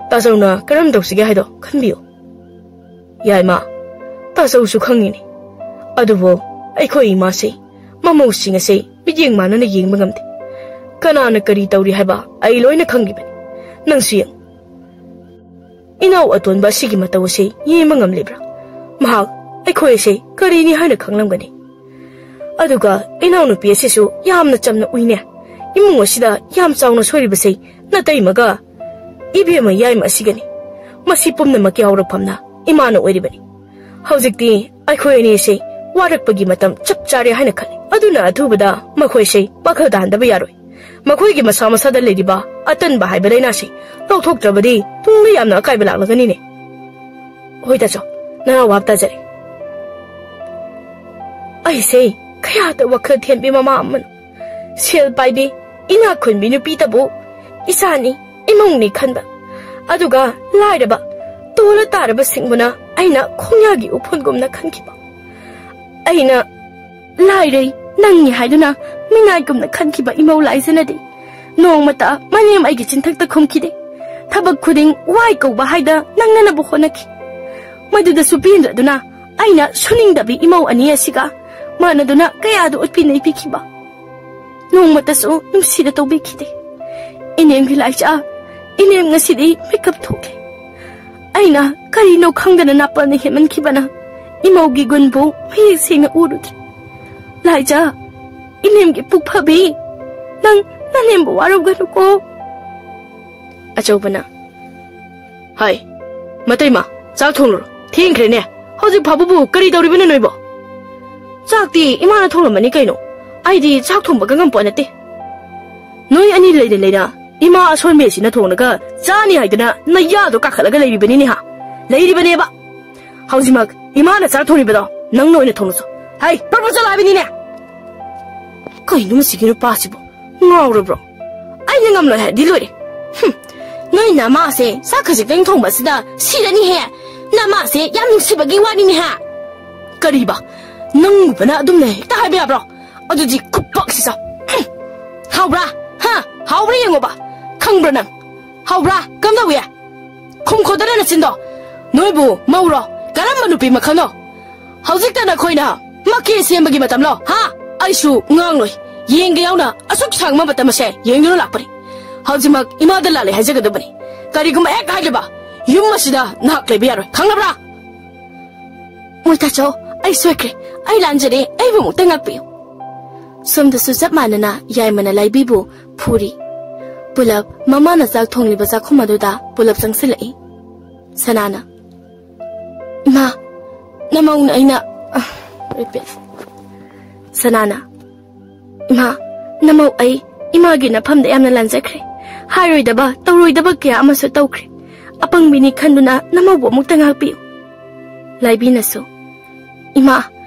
ꯇꯥꯆꯧꯅ ꯀꯔꯝ ꯇꯧꯁꯤꯒꯦ ꯍꯥꯏꯗꯣ ꯈꯟꯕꯤꯌꯨ꯫" "ꯌꯥꯏꯃ, ꯇꯥꯆꯧꯁꯨ ꯈꯪꯉꯤꯅꯦ꯫ ꯑꯗꯨꯕꯨ ꯑꯩꯈꯣꯏ ꯏꯃꯥꯁꯦ ꯃꯃꯧꯁꯤꯡ ꯑꯁꯦ ꯃꯤꯠꯌꯦꯡ ꯃꯥꯟꯅꯅ ꯌꯦꯡꯕ ꯉꯝꯗꯦ꯫ ꯀꯅꯥꯅ ꯀꯔꯤ ꯇꯧꯔꯤ ꯍꯥꯏꯕ ꯑꯩ ꯂꯣꯏꯅ ꯈꯪꯉꯤꯕꯅꯤ꯫ ꯅꯪꯁꯨ ꯌꯦꯡ꯫ ꯏꯅꯥꯎ ꯑꯇꯣꯟꯕ ꯑꯁꯤꯒꯤ ꯃꯇꯧ ꯑꯁꯤ ꯌꯦꯡꯕ ꯉꯝꯂꯤꯕ꯭ꯔꯥ? ꯃꯍꯥꯛ ꯑꯩꯈꯣꯏ ꯑꯁꯦ ꯀꯔꯤꯅꯤ ꯍꯥꯏꯅ ꯈꯪꯂꯝꯒꯅꯤ꯫ ꯑꯗꯨꯒ ꯏꯅꯥꯎꯅꯨꯄꯤ ꯑꯁꯤꯁꯨ ꯌꯥꯝꯅ ꯆꯝꯅ ꯎꯏꯅꯦ꯫ ꯏꯃꯨꯡ ꯑꯁꯤꯗ ꯌꯥꯝ ꯆꯥꯎꯅ ꯁꯣꯏꯔꯤꯕꯁꯦ ꯅꯇꯩꯃꯒ ꯏꯕꯦꯝꯃ ꯌꯥꯏꯃ ꯑꯁꯤꯒꯅꯤ꯫ ꯃꯁꯤ ꯄꯨꯝꯅꯃꯛꯀꯤ ꯍꯧꯔꯛꯐꯝꯅ ꯏꯃꯥꯅ ꯑꯣꯏꯔꯤꯕꯅꯤ꯫ ꯍꯧꯖꯤꯛꯇꯤ ꯑꯩꯈꯣꯏ ꯑꯅꯤ ꯑꯁꯤ ꯋꯥꯔꯛꯄꯒꯤ ꯃꯇꯝ ꯆꯞ ꯆꯥꯔꯦ ꯍꯥꯏꯅ ꯈꯜꯂꯤ꯫ ꯑꯗꯨꯅ ꯑꯊꯨꯕꯗ ꯃꯈꯣꯏꯁꯦ ꯋꯥꯈꯜ ꯇꯥꯍꯟꯗꯕ ꯌꯥꯔꯣꯏ꯫ ꯃꯈꯣꯏꯒꯤ ꯃꯁꯥ ꯃꯁꯥꯗ ꯂꯩꯔꯤꯕ ꯑꯇꯟꯕ ꯍꯥꯏꯕ ꯂꯥꯏꯅꯥꯁꯤ ꯂꯧꯊꯣꯛꯇ꯭ꯔꯕꯗꯤ ꯇꯨꯡꯗ ꯌꯥꯝꯅ ꯑꯀꯥꯏꯕ ꯂꯥꯛꯂꯒꯅꯤꯅꯦ꯫" ꯍꯣꯏ ꯇꯥꯆꯧ, ꯅꯅꯥꯎ ꯚꯥꯞ ꯇꯥꯖꯔꯦ꯫ ꯑꯩꯁꯦ ꯀꯌꯥꯗ ꯋꯥꯈꯜ ꯊꯦꯟꯕꯤ ꯃꯃꯥ ꯑꯃꯅꯣ꯫ ꯁꯦꯜ ꯄꯥꯏꯕꯤ, ꯏꯅꯥꯛ ꯈꯨꯟꯕꯤ ꯅꯨꯄꯤꯇꯕꯨ ꯏꯆꯥꯅꯤ, ꯏꯃꯧꯅꯤ ꯈꯟꯕ, ꯑꯗꯨꯒ ꯂꯥꯏꯔꯕ, ꯇꯣꯜꯂ ꯇꯥꯔꯕꯁꯤꯡꯕꯨꯅ ꯑꯩꯅ ꯈꯣꯡꯌꯥꯒꯤ ꯎꯐꯨꯟꯒꯨꯝꯅ ꯈꯟꯈꯤꯕ꯫ ꯑꯩꯅ ꯂꯥꯏꯔꯩ, ꯅꯪꯅꯤ ꯍꯥꯏꯗꯨꯅ ꯃꯤꯅꯥꯏꯒꯨꯝꯅ ꯈꯟꯈꯤꯕ ꯏꯃꯧ ꯂꯥꯏꯖꯅꯗꯤ ꯅꯣꯡꯃꯇ ꯃꯅꯦꯝ ꯑꯩꯒꯤ ꯆꯤꯟꯊꯛꯇ ꯈꯨꯝꯈꯤꯗꯦ꯫ ꯊꯕꯛ ꯈꯨꯗꯤꯡ ꯋꯥꯏ ꯀꯧꯕ ꯍꯥꯏꯗ ꯅꯪꯅꯅꯕ ꯍꯣꯠꯅꯈꯤ꯫ ꯃꯗꯨꯗꯁꯨ ꯄꯦꯟꯗ꯭ꯔꯗꯨꯅ ꯑꯩꯅ ꯁꯨꯅꯤꯡꯗꯕꯤ ꯏꯃꯧ ꯑꯅꯤ ꯑꯁꯤꯒ ꯃꯥꯟꯅꯗꯨꯅ ꯀꯌꯥꯗ ꯎꯠꯄꯤ ꯅꯩꯕꯤꯈꯤꯕ꯫ ꯅꯣꯡꯃꯇꯁꯨ ꯅꯨꯡꯁꯤꯅ ꯇꯧꯕꯤꯈꯤꯗꯦ꯫ ꯏꯅꯦꯝꯒꯤ ꯂꯥꯏꯆꯥ, ꯏꯅꯦꯝ ꯉꯁꯤꯗꯤ ꯃꯤꯀꯞ ꯊꯣꯛꯂꯦ꯫ ꯑꯩꯅ ꯀꯔꯤꯅꯣ ꯈꯪꯗꯅ ꯅꯥꯄꯜꯅ ꯍꯦꯟꯃꯟꯈꯤꯕꯅ ꯏꯃꯧꯒꯤ ꯒꯨꯟꯕꯨ ꯃꯌꯦꯛ ꯁꯦꯡꯅ ꯎꯔꯨꯗ꯭ꯔꯦ꯫ ꯂꯥꯏꯖꯥ, ꯏꯅꯦꯝꯒꯤ ꯄꯨꯛ ꯐꯕꯤ, ꯅꯪ ꯅꯅꯦꯝꯕꯨ ꯋꯥꯔꯧꯒꯅꯨꯀꯣ꯫ ꯑꯆꯧꯕꯅ, ꯍꯥꯏ, ꯃꯇꯩꯃ, ꯆꯥꯛ ꯊꯣꯡꯂꯨꯔꯣ, ꯊꯦꯡꯈ꯭ꯔꯦꯅꯦ꯫ ꯍꯧꯖꯤꯛ ꯐꯥꯎꯕꯕꯨ ꯀꯔꯤ ꯇꯧꯔꯤꯕꯅꯣ ꯅꯣꯏꯕꯣ? ꯆꯥꯛꯇꯤ ꯏꯃꯥꯅ ꯊꯣꯡꯂꯝꯃꯅꯤ ꯀꯩꯅꯣ, ꯑꯩꯗꯤ ꯆꯥꯛ ꯊꯣꯡꯕꯒ ꯉꯝꯄꯣꯠ ꯅꯠꯇꯦ꯫ ꯅꯣꯏ ꯑꯅꯤ ꯂꯩꯅ ꯂꯩꯅ ꯏꯃꯥ ꯑꯁꯣꯟꯕꯤ ꯑꯁꯤꯅ ꯊꯣꯡꯂꯒ ꯆꯥꯅꯤ ꯍꯥꯏꯗꯨꯅ ꯅꯌꯥꯗꯣ ꯀꯥꯈꯠꯂꯒ ꯂꯩꯔꯤꯕꯅꯤꯅꯦ ꯍꯥ? ꯂꯩꯔꯤꯕꯅꯦꯕ꯫ ꯍꯧꯖꯤꯛꯃꯛ ꯏꯃꯥꯅ ꯆꯥꯛ ꯊꯣꯡꯂꯤꯕꯗꯣ ꯅꯪꯅ ꯑꯣꯏꯅ ꯊꯣꯡꯂꯨꯆꯣ꯫ ꯍꯩ, ꯄ꯭ꯔꯞ ꯄ꯭ꯔꯞ ꯆꯠꯂꯣ ꯍꯥꯏꯕꯅꯤꯅꯦ꯫ ꯀꯩꯅꯣ ꯃꯁꯤꯒꯤ ꯅꯨꯄꯥꯁꯤꯕꯣ? ꯉꯥꯎꯔꯕ꯭ꯔꯣ? ꯑꯩꯅ ꯉꯝꯂꯣꯏ ꯍꯥꯏꯔꯗꯤ ꯂꯣꯏꯔꯦ꯫ ꯍꯨꯝ, ꯅꯣꯏ ꯅꯃꯥꯁꯦ ꯆꯥꯛ ꯈꯖꯤꯛꯇꯪ ꯊꯣꯡꯕꯁꯤꯗ ꯁꯤꯔꯅꯤꯍꯦ꯫ ꯅꯃꯥꯁꯦ ꯌꯥꯝ ꯅꯨꯡꯁꯤꯕꯒꯤ ꯋꯥꯅꯤꯅꯦ ꯍꯥ? ꯀꯔꯤꯕ? ꯅꯪꯒꯨꯝꯕꯅ ꯑꯗꯨꯝꯅ ꯍꯦꯛꯇ ꯍꯥꯏꯕ ꯌꯥꯕ꯭ꯔꯣ? ꯑꯗꯨꯗꯤ ꯈꯨꯄꯥꯛꯁꯤ ꯆꯥꯎ꯫ ꯍꯨꯝ! ꯍꯥꯎꯕ꯭ꯔꯥ? ꯍꯥ? ꯍꯥꯎꯕ꯭ꯔꯥ ꯌꯦꯡꯉꯣꯕ꯫ ꯈꯪꯕ꯭ꯔꯥ ꯅꯪ? ꯍꯥꯎꯕ꯭ꯔꯥ? ꯀꯝꯗꯧꯏ? ꯈꯨꯝꯈꯣꯗꯅ ꯅꯆꯤꯟꯗꯣ꯫ ꯅꯣꯏꯕꯨ ꯃꯧꯔꯣ? ꯀꯔꯝꯕ ꯅꯨꯄꯤ ꯃꯈꯜꯅꯣ? ꯍꯧꯖꯤꯛꯇ ꯅꯈꯣꯏꯅ ꯃꯀꯦ ꯁꯦꯝꯕꯒꯤ ꯃꯇꯝꯂꯣ? ꯍꯥ? ꯑꯩꯁꯨ ꯉꯥꯡꯂꯣꯏ꯫ ꯌꯦꯡꯒꯦ ꯌꯥꯎꯅ ꯑꯁꯨꯛ ꯁꯥꯡꯕ ꯃꯇꯝ ꯑꯁꯦ ꯌꯦꯡꯗꯨꯅ ꯂꯥꯛꯄꯅꯤ꯫ ꯍꯧꯖꯤꯛꯃꯛ ꯏꯃꯥꯗ ꯂꯥꯜꯂꯦ ꯍꯥꯏꯖꯒꯗꯕꯅꯤ꯫ ꯀꯔꯤꯒꯨꯝꯕ ꯍꯦꯛ ꯍꯥꯏꯗꯕ ꯌꯨꯝ ꯑꯁꯤꯗ ꯅꯍꯥꯛ ꯂꯩꯕ ꯌꯥꯔꯣꯏ꯫ ꯈꯪꯂꯕ꯭ꯔꯥ? ꯃꯣꯏ ꯇꯥꯆꯧ, ꯑꯩ ꯁꯣꯏꯈ꯭ꯔꯦ꯫ ꯑꯩ ꯂꯥꯟꯖꯔꯦ꯫ ꯑꯩꯕꯨ ꯑꯃꯨꯛꯇ ꯉꯥꯛꯄꯤꯌꯨ꯫ ꯁꯣꯝꯗꯁꯨ ꯆꯞ ꯃꯥꯟꯅꯅ ꯌꯥꯏꯃꯅ ꯂꯥꯏꯕꯤꯕꯨ ꯐꯨꯔꯤ꯫ ꯄꯨꯂꯞ ꯃꯃꯥꯅ ꯆꯥꯛ ꯊꯣꯡꯂꯤꯕ ꯆꯥꯛꯈꯨꯝ ꯑꯗꯨꯗ ꯄꯨꯂꯞ ꯆꯪꯁꯤꯜꯂꯛꯏ꯫ ꯁꯅꯥꯅ, "ꯏꯃꯥ, ꯅꯃꯧꯅ ꯑꯩꯅ," ꯑ, repeat꯫ ꯁꯅꯥꯅ, "ꯏꯃꯥ, ꯅꯃꯧ ꯑꯩ ꯏꯃꯥꯒꯤ ꯅꯐꯝꯗ ꯌꯥꯝꯅ ꯂꯥꯟꯖꯈ꯭ꯔꯦ꯫ ꯍꯥꯏꯔꯣꯏꯗꯕ, ꯇꯧꯔꯣꯏꯗꯕ ꯀꯌꯥ ꯑꯃꯁꯨ ꯇꯧꯈ꯭ꯔꯦ꯫ ꯑꯄꯪꯕꯤꯅꯤ ꯈꯟꯗꯨꯅ ꯅꯃꯧꯕꯨ ꯑꯃꯨꯛꯇ ꯉꯥꯛꯄꯤꯌꯨ꯫ ꯂꯥꯏꯕꯤꯅꯁꯨ, "ꯏꯃꯥ,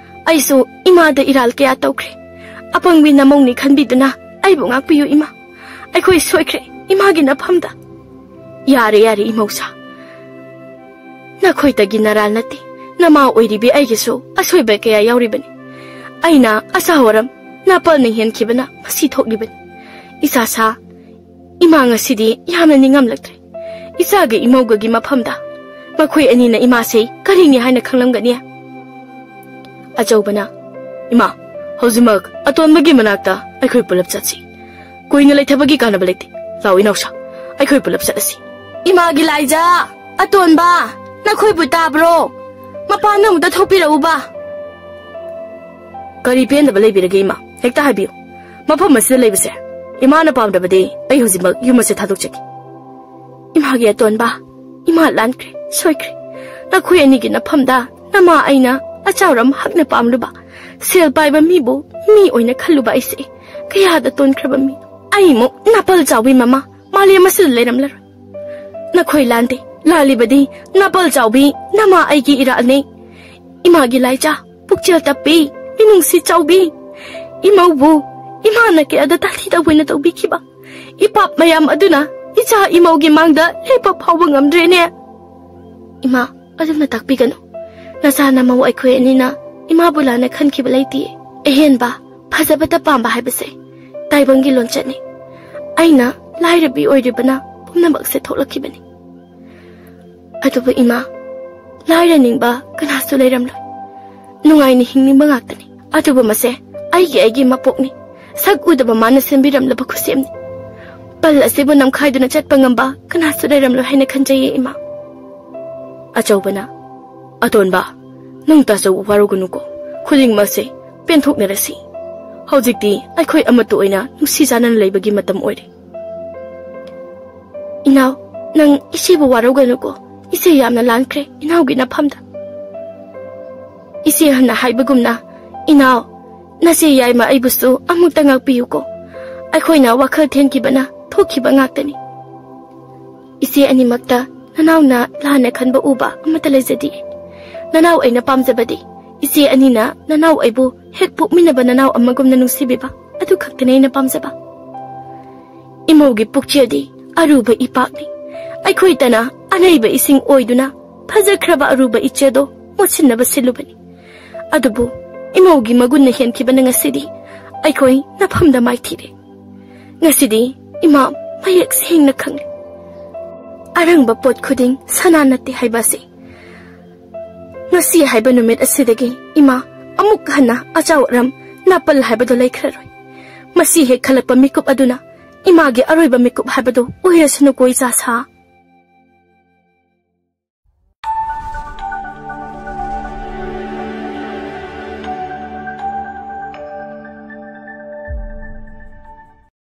ꯑꯩꯁꯨ ꯏꯃꯥꯗ ꯏꯔꯥꯜ ꯀꯌꯥ ꯇꯧꯈ꯭ꯔꯦ꯫ ꯑꯄꯪꯕꯤ ꯅꯃꯧꯅꯤ ꯈꯟꯕꯤꯗꯨꯅ ꯑꯩꯕꯨ ꯉꯥꯛꯄꯤꯌꯨ ꯏꯃꯥ꯫ ꯑꯩꯈꯣꯏ ꯁꯣꯏꯈ꯭ꯔꯦ ꯏꯃꯥꯒꯤ ꯅꯐꯝꯗ꯫" "ꯌꯥꯔꯦ, ꯌꯥꯔꯦ ꯏꯃꯧꯁꯥ꯫ ꯅꯈꯣꯏꯇꯒꯤ ꯅꯔꯥꯜ ꯅꯠꯇꯦ, ꯅꯃꯥ ꯑꯣꯏꯔꯤꯕꯤ ꯑꯩꯒꯤꯁꯨ ꯑꯁꯣꯏꯕ ꯀꯌꯥ ꯌꯥꯎꯔꯤꯕꯅꯤ꯫ ꯑꯩꯅ ꯑꯆꯥ ꯑꯔꯝ ꯅꯥꯄꯜꯅ ꯍꯦꯟꯈꯤꯕꯅ ꯃꯁꯤ ꯊꯣꯛꯂꯤꯕꯅꯤ꯫ ꯏꯆꯥꯁꯥ, ꯏꯃꯥ ꯉꯁꯤꯗꯤ ꯌꯥꯝꯅ ꯅꯤꯡꯉꯝꯂꯛꯇ꯭ꯔꯦ꯫ ꯏꯆꯥꯒ ꯏꯃꯧꯒꯒꯤ ꯃꯐꯝꯗ ꯃꯈꯣꯏ ꯑꯅꯤꯅ ꯏꯃꯥꯁꯦ ꯀꯔꯤꯅꯤ ꯍꯥꯏꯅ ꯈꯪꯂꯝꯒꯅꯤ?" ꯑꯆꯧꯕꯅ, "ꯏꯃꯥ, ꯍꯧꯖꯤꯛꯃꯛ ꯑꯇꯣꯟꯕꯒꯤ ꯃꯅꯥꯛꯇ ꯑꯩꯈꯣꯏ ꯄꯨꯂꯞ ꯆꯠꯁꯤ꯫ ꯀꯨꯏꯅ ꯂꯩꯊꯕꯒꯤ ꯀꯥꯟꯅꯕ ꯂꯩꯇꯦ꯫ ꯂꯥꯛꯑꯣ ꯏꯅꯥꯎꯁꯥ, ꯑꯩꯈꯣꯏ ꯄꯨꯂꯞ ꯆꯠꯂꯁꯤ꯫" "ꯏꯃꯥꯒꯤ ꯂꯥꯏꯖꯥ, ꯑꯇꯣꯟꯕ, ꯅꯈꯣꯏꯕꯨ ꯇꯥꯕ꯭ꯔꯣ? ꯃꯄꯥꯟꯗ ꯑꯃꯨꯛꯇ ꯊꯣꯛꯄꯤꯔꯛꯎꯕ꯫" "ꯀꯔꯤ ꯄꯦꯟꯗꯕ ꯂꯩꯕꯤꯔꯒꯦ ꯏꯃꯥ? ꯍꯦꯛꯇ ꯍꯥꯏꯕꯤꯌꯨ꯫ ꯃꯐꯝ ꯑꯁꯤꯗ ꯂꯩꯕꯁꯦ ꯏꯃꯥꯅ ꯄꯥꯝꯗꯕꯗꯤ ꯑꯩ ꯍꯧꯖꯤꯛꯃꯛ ꯌꯨꯝ ꯑꯁꯦ ꯊꯥꯗꯣꯛꯆꯒꯦ꯫" "ꯏꯃꯥꯒꯤ ꯑꯇꯣꯟꯕ, ꯏꯃꯥ ꯂꯥꯟꯈ꯭ꯔꯦ, ꯁꯣꯏꯈ꯭ꯔꯦ꯫ ꯅꯈꯣꯏ ꯑꯅꯤꯒꯤ ꯅꯐꯝꯗ ꯅꯃꯥ ꯑꯩꯅ ꯑꯆꯥꯎꯔꯝ ꯍꯛꯅ ꯄꯥꯝꯂꯨꯕ, ꯁꯦꯜ ꯄꯥꯏꯕ ꯃꯤꯕꯨ ꯃꯤ ꯑꯣꯏꯅ ꯈꯜꯂꯨꯕ ꯑꯩꯁꯦ ꯀꯌꯥꯗ ꯇꯣꯟꯈ꯭ꯔꯕ ꯃꯤ꯫ ꯑꯩꯃꯨꯛ ꯅꯥꯄꯜ ꯆꯥꯎꯕꯤ ꯃꯃꯥ ꯃꯥꯂꯦꯝ ꯑꯁꯤꯗ ꯂꯩꯔꯝꯂꯔꯣꯏ꯫ ꯅꯈꯣꯏ ꯂꯥꯟꯗꯦ, ꯂꯥꯜꯂꯤꯕꯗꯤ ꯅꯥꯄꯜ ꯆꯥꯎꯕꯤ ꯅꯃꯥ ꯑꯩꯒꯤ ꯏꯔꯥꯜꯅꯦ꯫ ꯏꯃꯥꯒꯤ ꯂꯥꯏꯆꯥ, ꯄꯨꯛꯆꯦꯜ ꯇꯞꯄꯤ, ꯃꯤꯅꯨꯡꯁꯤ ꯆꯥꯎꯕꯤ, ꯏꯃꯧꯕꯨ ꯏꯃꯥꯅ ꯀꯌꯥꯗ ꯇꯥꯊꯤ ꯇꯧꯕꯅ ꯇꯧꯕꯤꯈꯤꯕ꯫ ꯏꯄꯥꯞ ꯃꯌꯥꯝ ꯑꯗꯨꯅ ꯏꯆꯥ ꯏꯃꯧꯒꯤ ꯃꯥꯡꯗ ꯂꯦꯞꯄ ꯐꯥꯎꯕ ꯉꯝꯗ꯭ꯔꯦꯅꯦ꯫" "ꯏꯃꯥ, ꯑꯗꯨꯝꯅ ꯇꯥꯛꯄꯤꯒꯅꯨ꯫ ꯅꯆꯥ ꯅꯃꯧ ꯑꯩꯈꯣꯏ ꯑꯅꯤꯅ ꯏꯃꯥꯕꯨ ꯂꯥꯟꯅ ꯈꯟꯈꯤꯕ ꯂꯩꯇꯦ꯫ ꯑꯍꯦꯟꯕ ꯐꯖꯕꯇ ꯄꯥꯝꯕ ꯍꯥꯏꯕꯁꯦ ꯇꯥꯏꯕꯪꯒꯤ ꯂꯣꯟꯆꯠꯅꯤ꯫ ꯑꯩꯅ ꯂꯥꯏꯔꯕꯤ ꯑꯣꯏꯔꯤꯕꯅ ꯄꯨꯝꯅꯃꯛꯁꯦ ꯊꯣꯛꯂꯛꯈꯤꯕꯅꯤ꯫ ꯑꯗꯨꯕꯨ ꯏꯃꯥ, ꯂꯥꯏꯔꯅꯤꯡꯕ ꯀꯅꯥꯁꯨ ꯂꯩꯔꯝꯂꯣꯏ꯫ ꯅꯨꯡꯉꯥꯏꯅ ꯍꯤꯡꯅꯤꯡꯕ ꯉꯥꯛꯇꯅꯤ꯫ ꯑꯗꯨꯕꯨ ꯃꯁꯦ ꯑꯩꯒꯤ, ꯑꯩꯒꯤ ꯃꯄꯣꯛꯅꯤ꯫ ꯁꯛ ꯎꯗꯕ ꯃꯥꯅ ꯁꯦꯝꯕꯤꯔꯝꯂꯕ ꯈꯨꯠꯁꯦꯝꯅꯤ꯫ ꯄꯜ ꯑꯁꯤꯕꯨ ꯅꯝꯈꯥꯏꯗꯨꯅ ꯆꯠꯄ ꯉꯝꯕ ꯀꯅꯥꯁꯨ ꯂꯩꯔꯝꯂꯣꯏ ꯍꯥꯏꯅ ꯈꯟꯖꯩꯌꯦ ꯏꯃꯥ꯫" ꯑꯆꯧꯕꯅ, "ꯑꯇꯣꯟꯕ, ꯅꯪ ꯇꯥꯆꯧꯕ ꯋꯥꯔꯧꯒꯅꯨꯀꯣ꯫ ꯈꯨꯗꯤꯡꯃꯛꯁꯦ ꯄꯦꯟꯊꯣꯛꯅꯔꯁꯤ꯫ ꯍꯧꯖꯤꯛꯇꯤ ꯑꯩꯈꯣꯏ ꯑꯃꯠꯇ ꯑꯣꯏꯅ ꯅꯨꯡꯁꯤ ꯆꯥꯟꯅꯅ ꯂꯩꯕꯒꯤ ꯃꯇꯝ ꯑꯣꯏꯔꯦ꯫" "ꯏꯅꯥꯎ, ꯅꯪ ꯏꯆꯦꯕꯨ ꯋꯥꯔꯧꯒꯅꯨꯀꯣ꯫ ꯏꯆꯦ ꯌꯥꯝꯅ ꯂꯥꯟꯈ꯭ꯔꯦ ꯏꯅꯥꯎꯒꯤ ꯅꯐꯝꯗ꯫ ꯏꯆꯦ ꯍꯟꯅ ꯍꯥꯏꯕꯒꯨꯝꯅ, ꯏꯅꯥꯎ, ꯅꯆꯦ ꯌꯥꯏꯃ ꯑꯩꯕꯨꯁꯨ ꯑꯃꯨꯛꯇ ꯉꯥꯛꯄꯤꯌꯨꯀꯣ꯫ ꯑꯩꯈꯣꯏꯅ ꯋꯥꯈꯜ ꯊꯦꯟꯈꯤꯕꯅ ꯊꯣꯛꯈꯤꯕ ꯉꯥꯛꯇꯅꯤ꯫ ꯏꯆꯦ ꯑꯅꯤꯃꯛꯇ ꯅꯅꯥꯎꯅ ꯂꯥꯟꯅ ꯈꯟꯕ ꯎꯕ ꯑꯃꯠꯇ ꯂꯩꯖꯗꯦ꯫ ꯅꯅꯥꯎ ꯑꯩꯅ ꯄꯥꯝꯖꯕꯗꯤ ꯏꯆꯦ ꯑꯅꯤꯅ ꯅꯅꯥꯎ ꯑꯩꯕꯨ ꯍꯦꯛ ꯄꯣꯛꯃꯤꯟꯅꯕ ꯅꯅꯥꯎ ꯑꯃꯒꯨꯝꯅ ꯅꯨꯡꯁꯤꯕꯤꯕ ꯑꯗꯨ ꯈꯛꯇꯅꯤ ꯑꯩꯅ ꯄꯥꯝꯖꯕ꯫ ꯏꯃꯧꯒꯤ ꯄꯨꯛꯆꯦꯜꯗꯤ ꯑꯔꯨꯕ ꯏꯄꯥꯛꯅꯤ꯫ ꯑꯩꯈꯣꯏ ꯇꯅ ꯑꯔꯩꯕ ꯏꯁꯤꯡ ꯑꯣꯏꯗꯨꯅ ꯐꯖꯈ꯭ꯔꯕ ꯑꯔꯨꯕ ꯏꯆꯦꯜꯗꯣ ꯃꯣꯠꯁꯤꯟꯅꯕ ꯁꯤꯜꯂꯨꯕꯅꯤ꯫ ꯑꯗꯨꯕꯨ ꯏꯃꯧꯒꯤ ꯃꯒꯨꯟꯅ ꯍꯦꯟꯈꯤꯕꯅ ꯉꯁꯤꯗꯤ ꯑꯩꯈꯣꯏ ꯅꯐꯝꯗ ꯃꯥꯏꯊꯤꯔꯦ꯫ ꯉꯁꯤꯗꯤ ꯏꯃꯥ ꯃꯌꯦꯛ ꯁꯦꯡꯅ ꯈꯪꯂꯦ꯫ ꯑꯔꯪꯕ ꯄꯣꯠ ꯈꯨꯗꯤꯡ ꯁꯅꯥ ꯅꯠꯇꯦ ꯍꯥꯏꯕ ꯑꯁꯤ꯫ ꯉꯁꯤ ꯍꯥꯏꯕ ꯅꯨꯃꯤꯠ ꯑꯁꯤꯗꯒꯤ ꯏꯃꯥ ꯑꯃꯨꯛ ꯍꯟꯅ ꯑꯆꯥꯎ ꯑꯔꯝ ꯅꯥꯄꯜ ꯍꯥꯏꯕꯗꯨ ꯂꯩꯈ꯭ꯔꯔꯣꯏ꯫ ꯃꯁꯤ ꯍꯦꯛ ꯈꯜꯂꯛꯄ ꯃꯤꯀꯨꯞ ꯑꯗꯨꯅ ꯏꯃꯥꯒꯤ ꯑꯔꯣꯏꯕ ꯃꯤꯀꯨꯞ ꯍꯥꯏꯕꯗꯨ ꯑꯣꯏꯔꯁꯅꯨꯀꯣ ꯏꯆꯥꯁꯥ꯫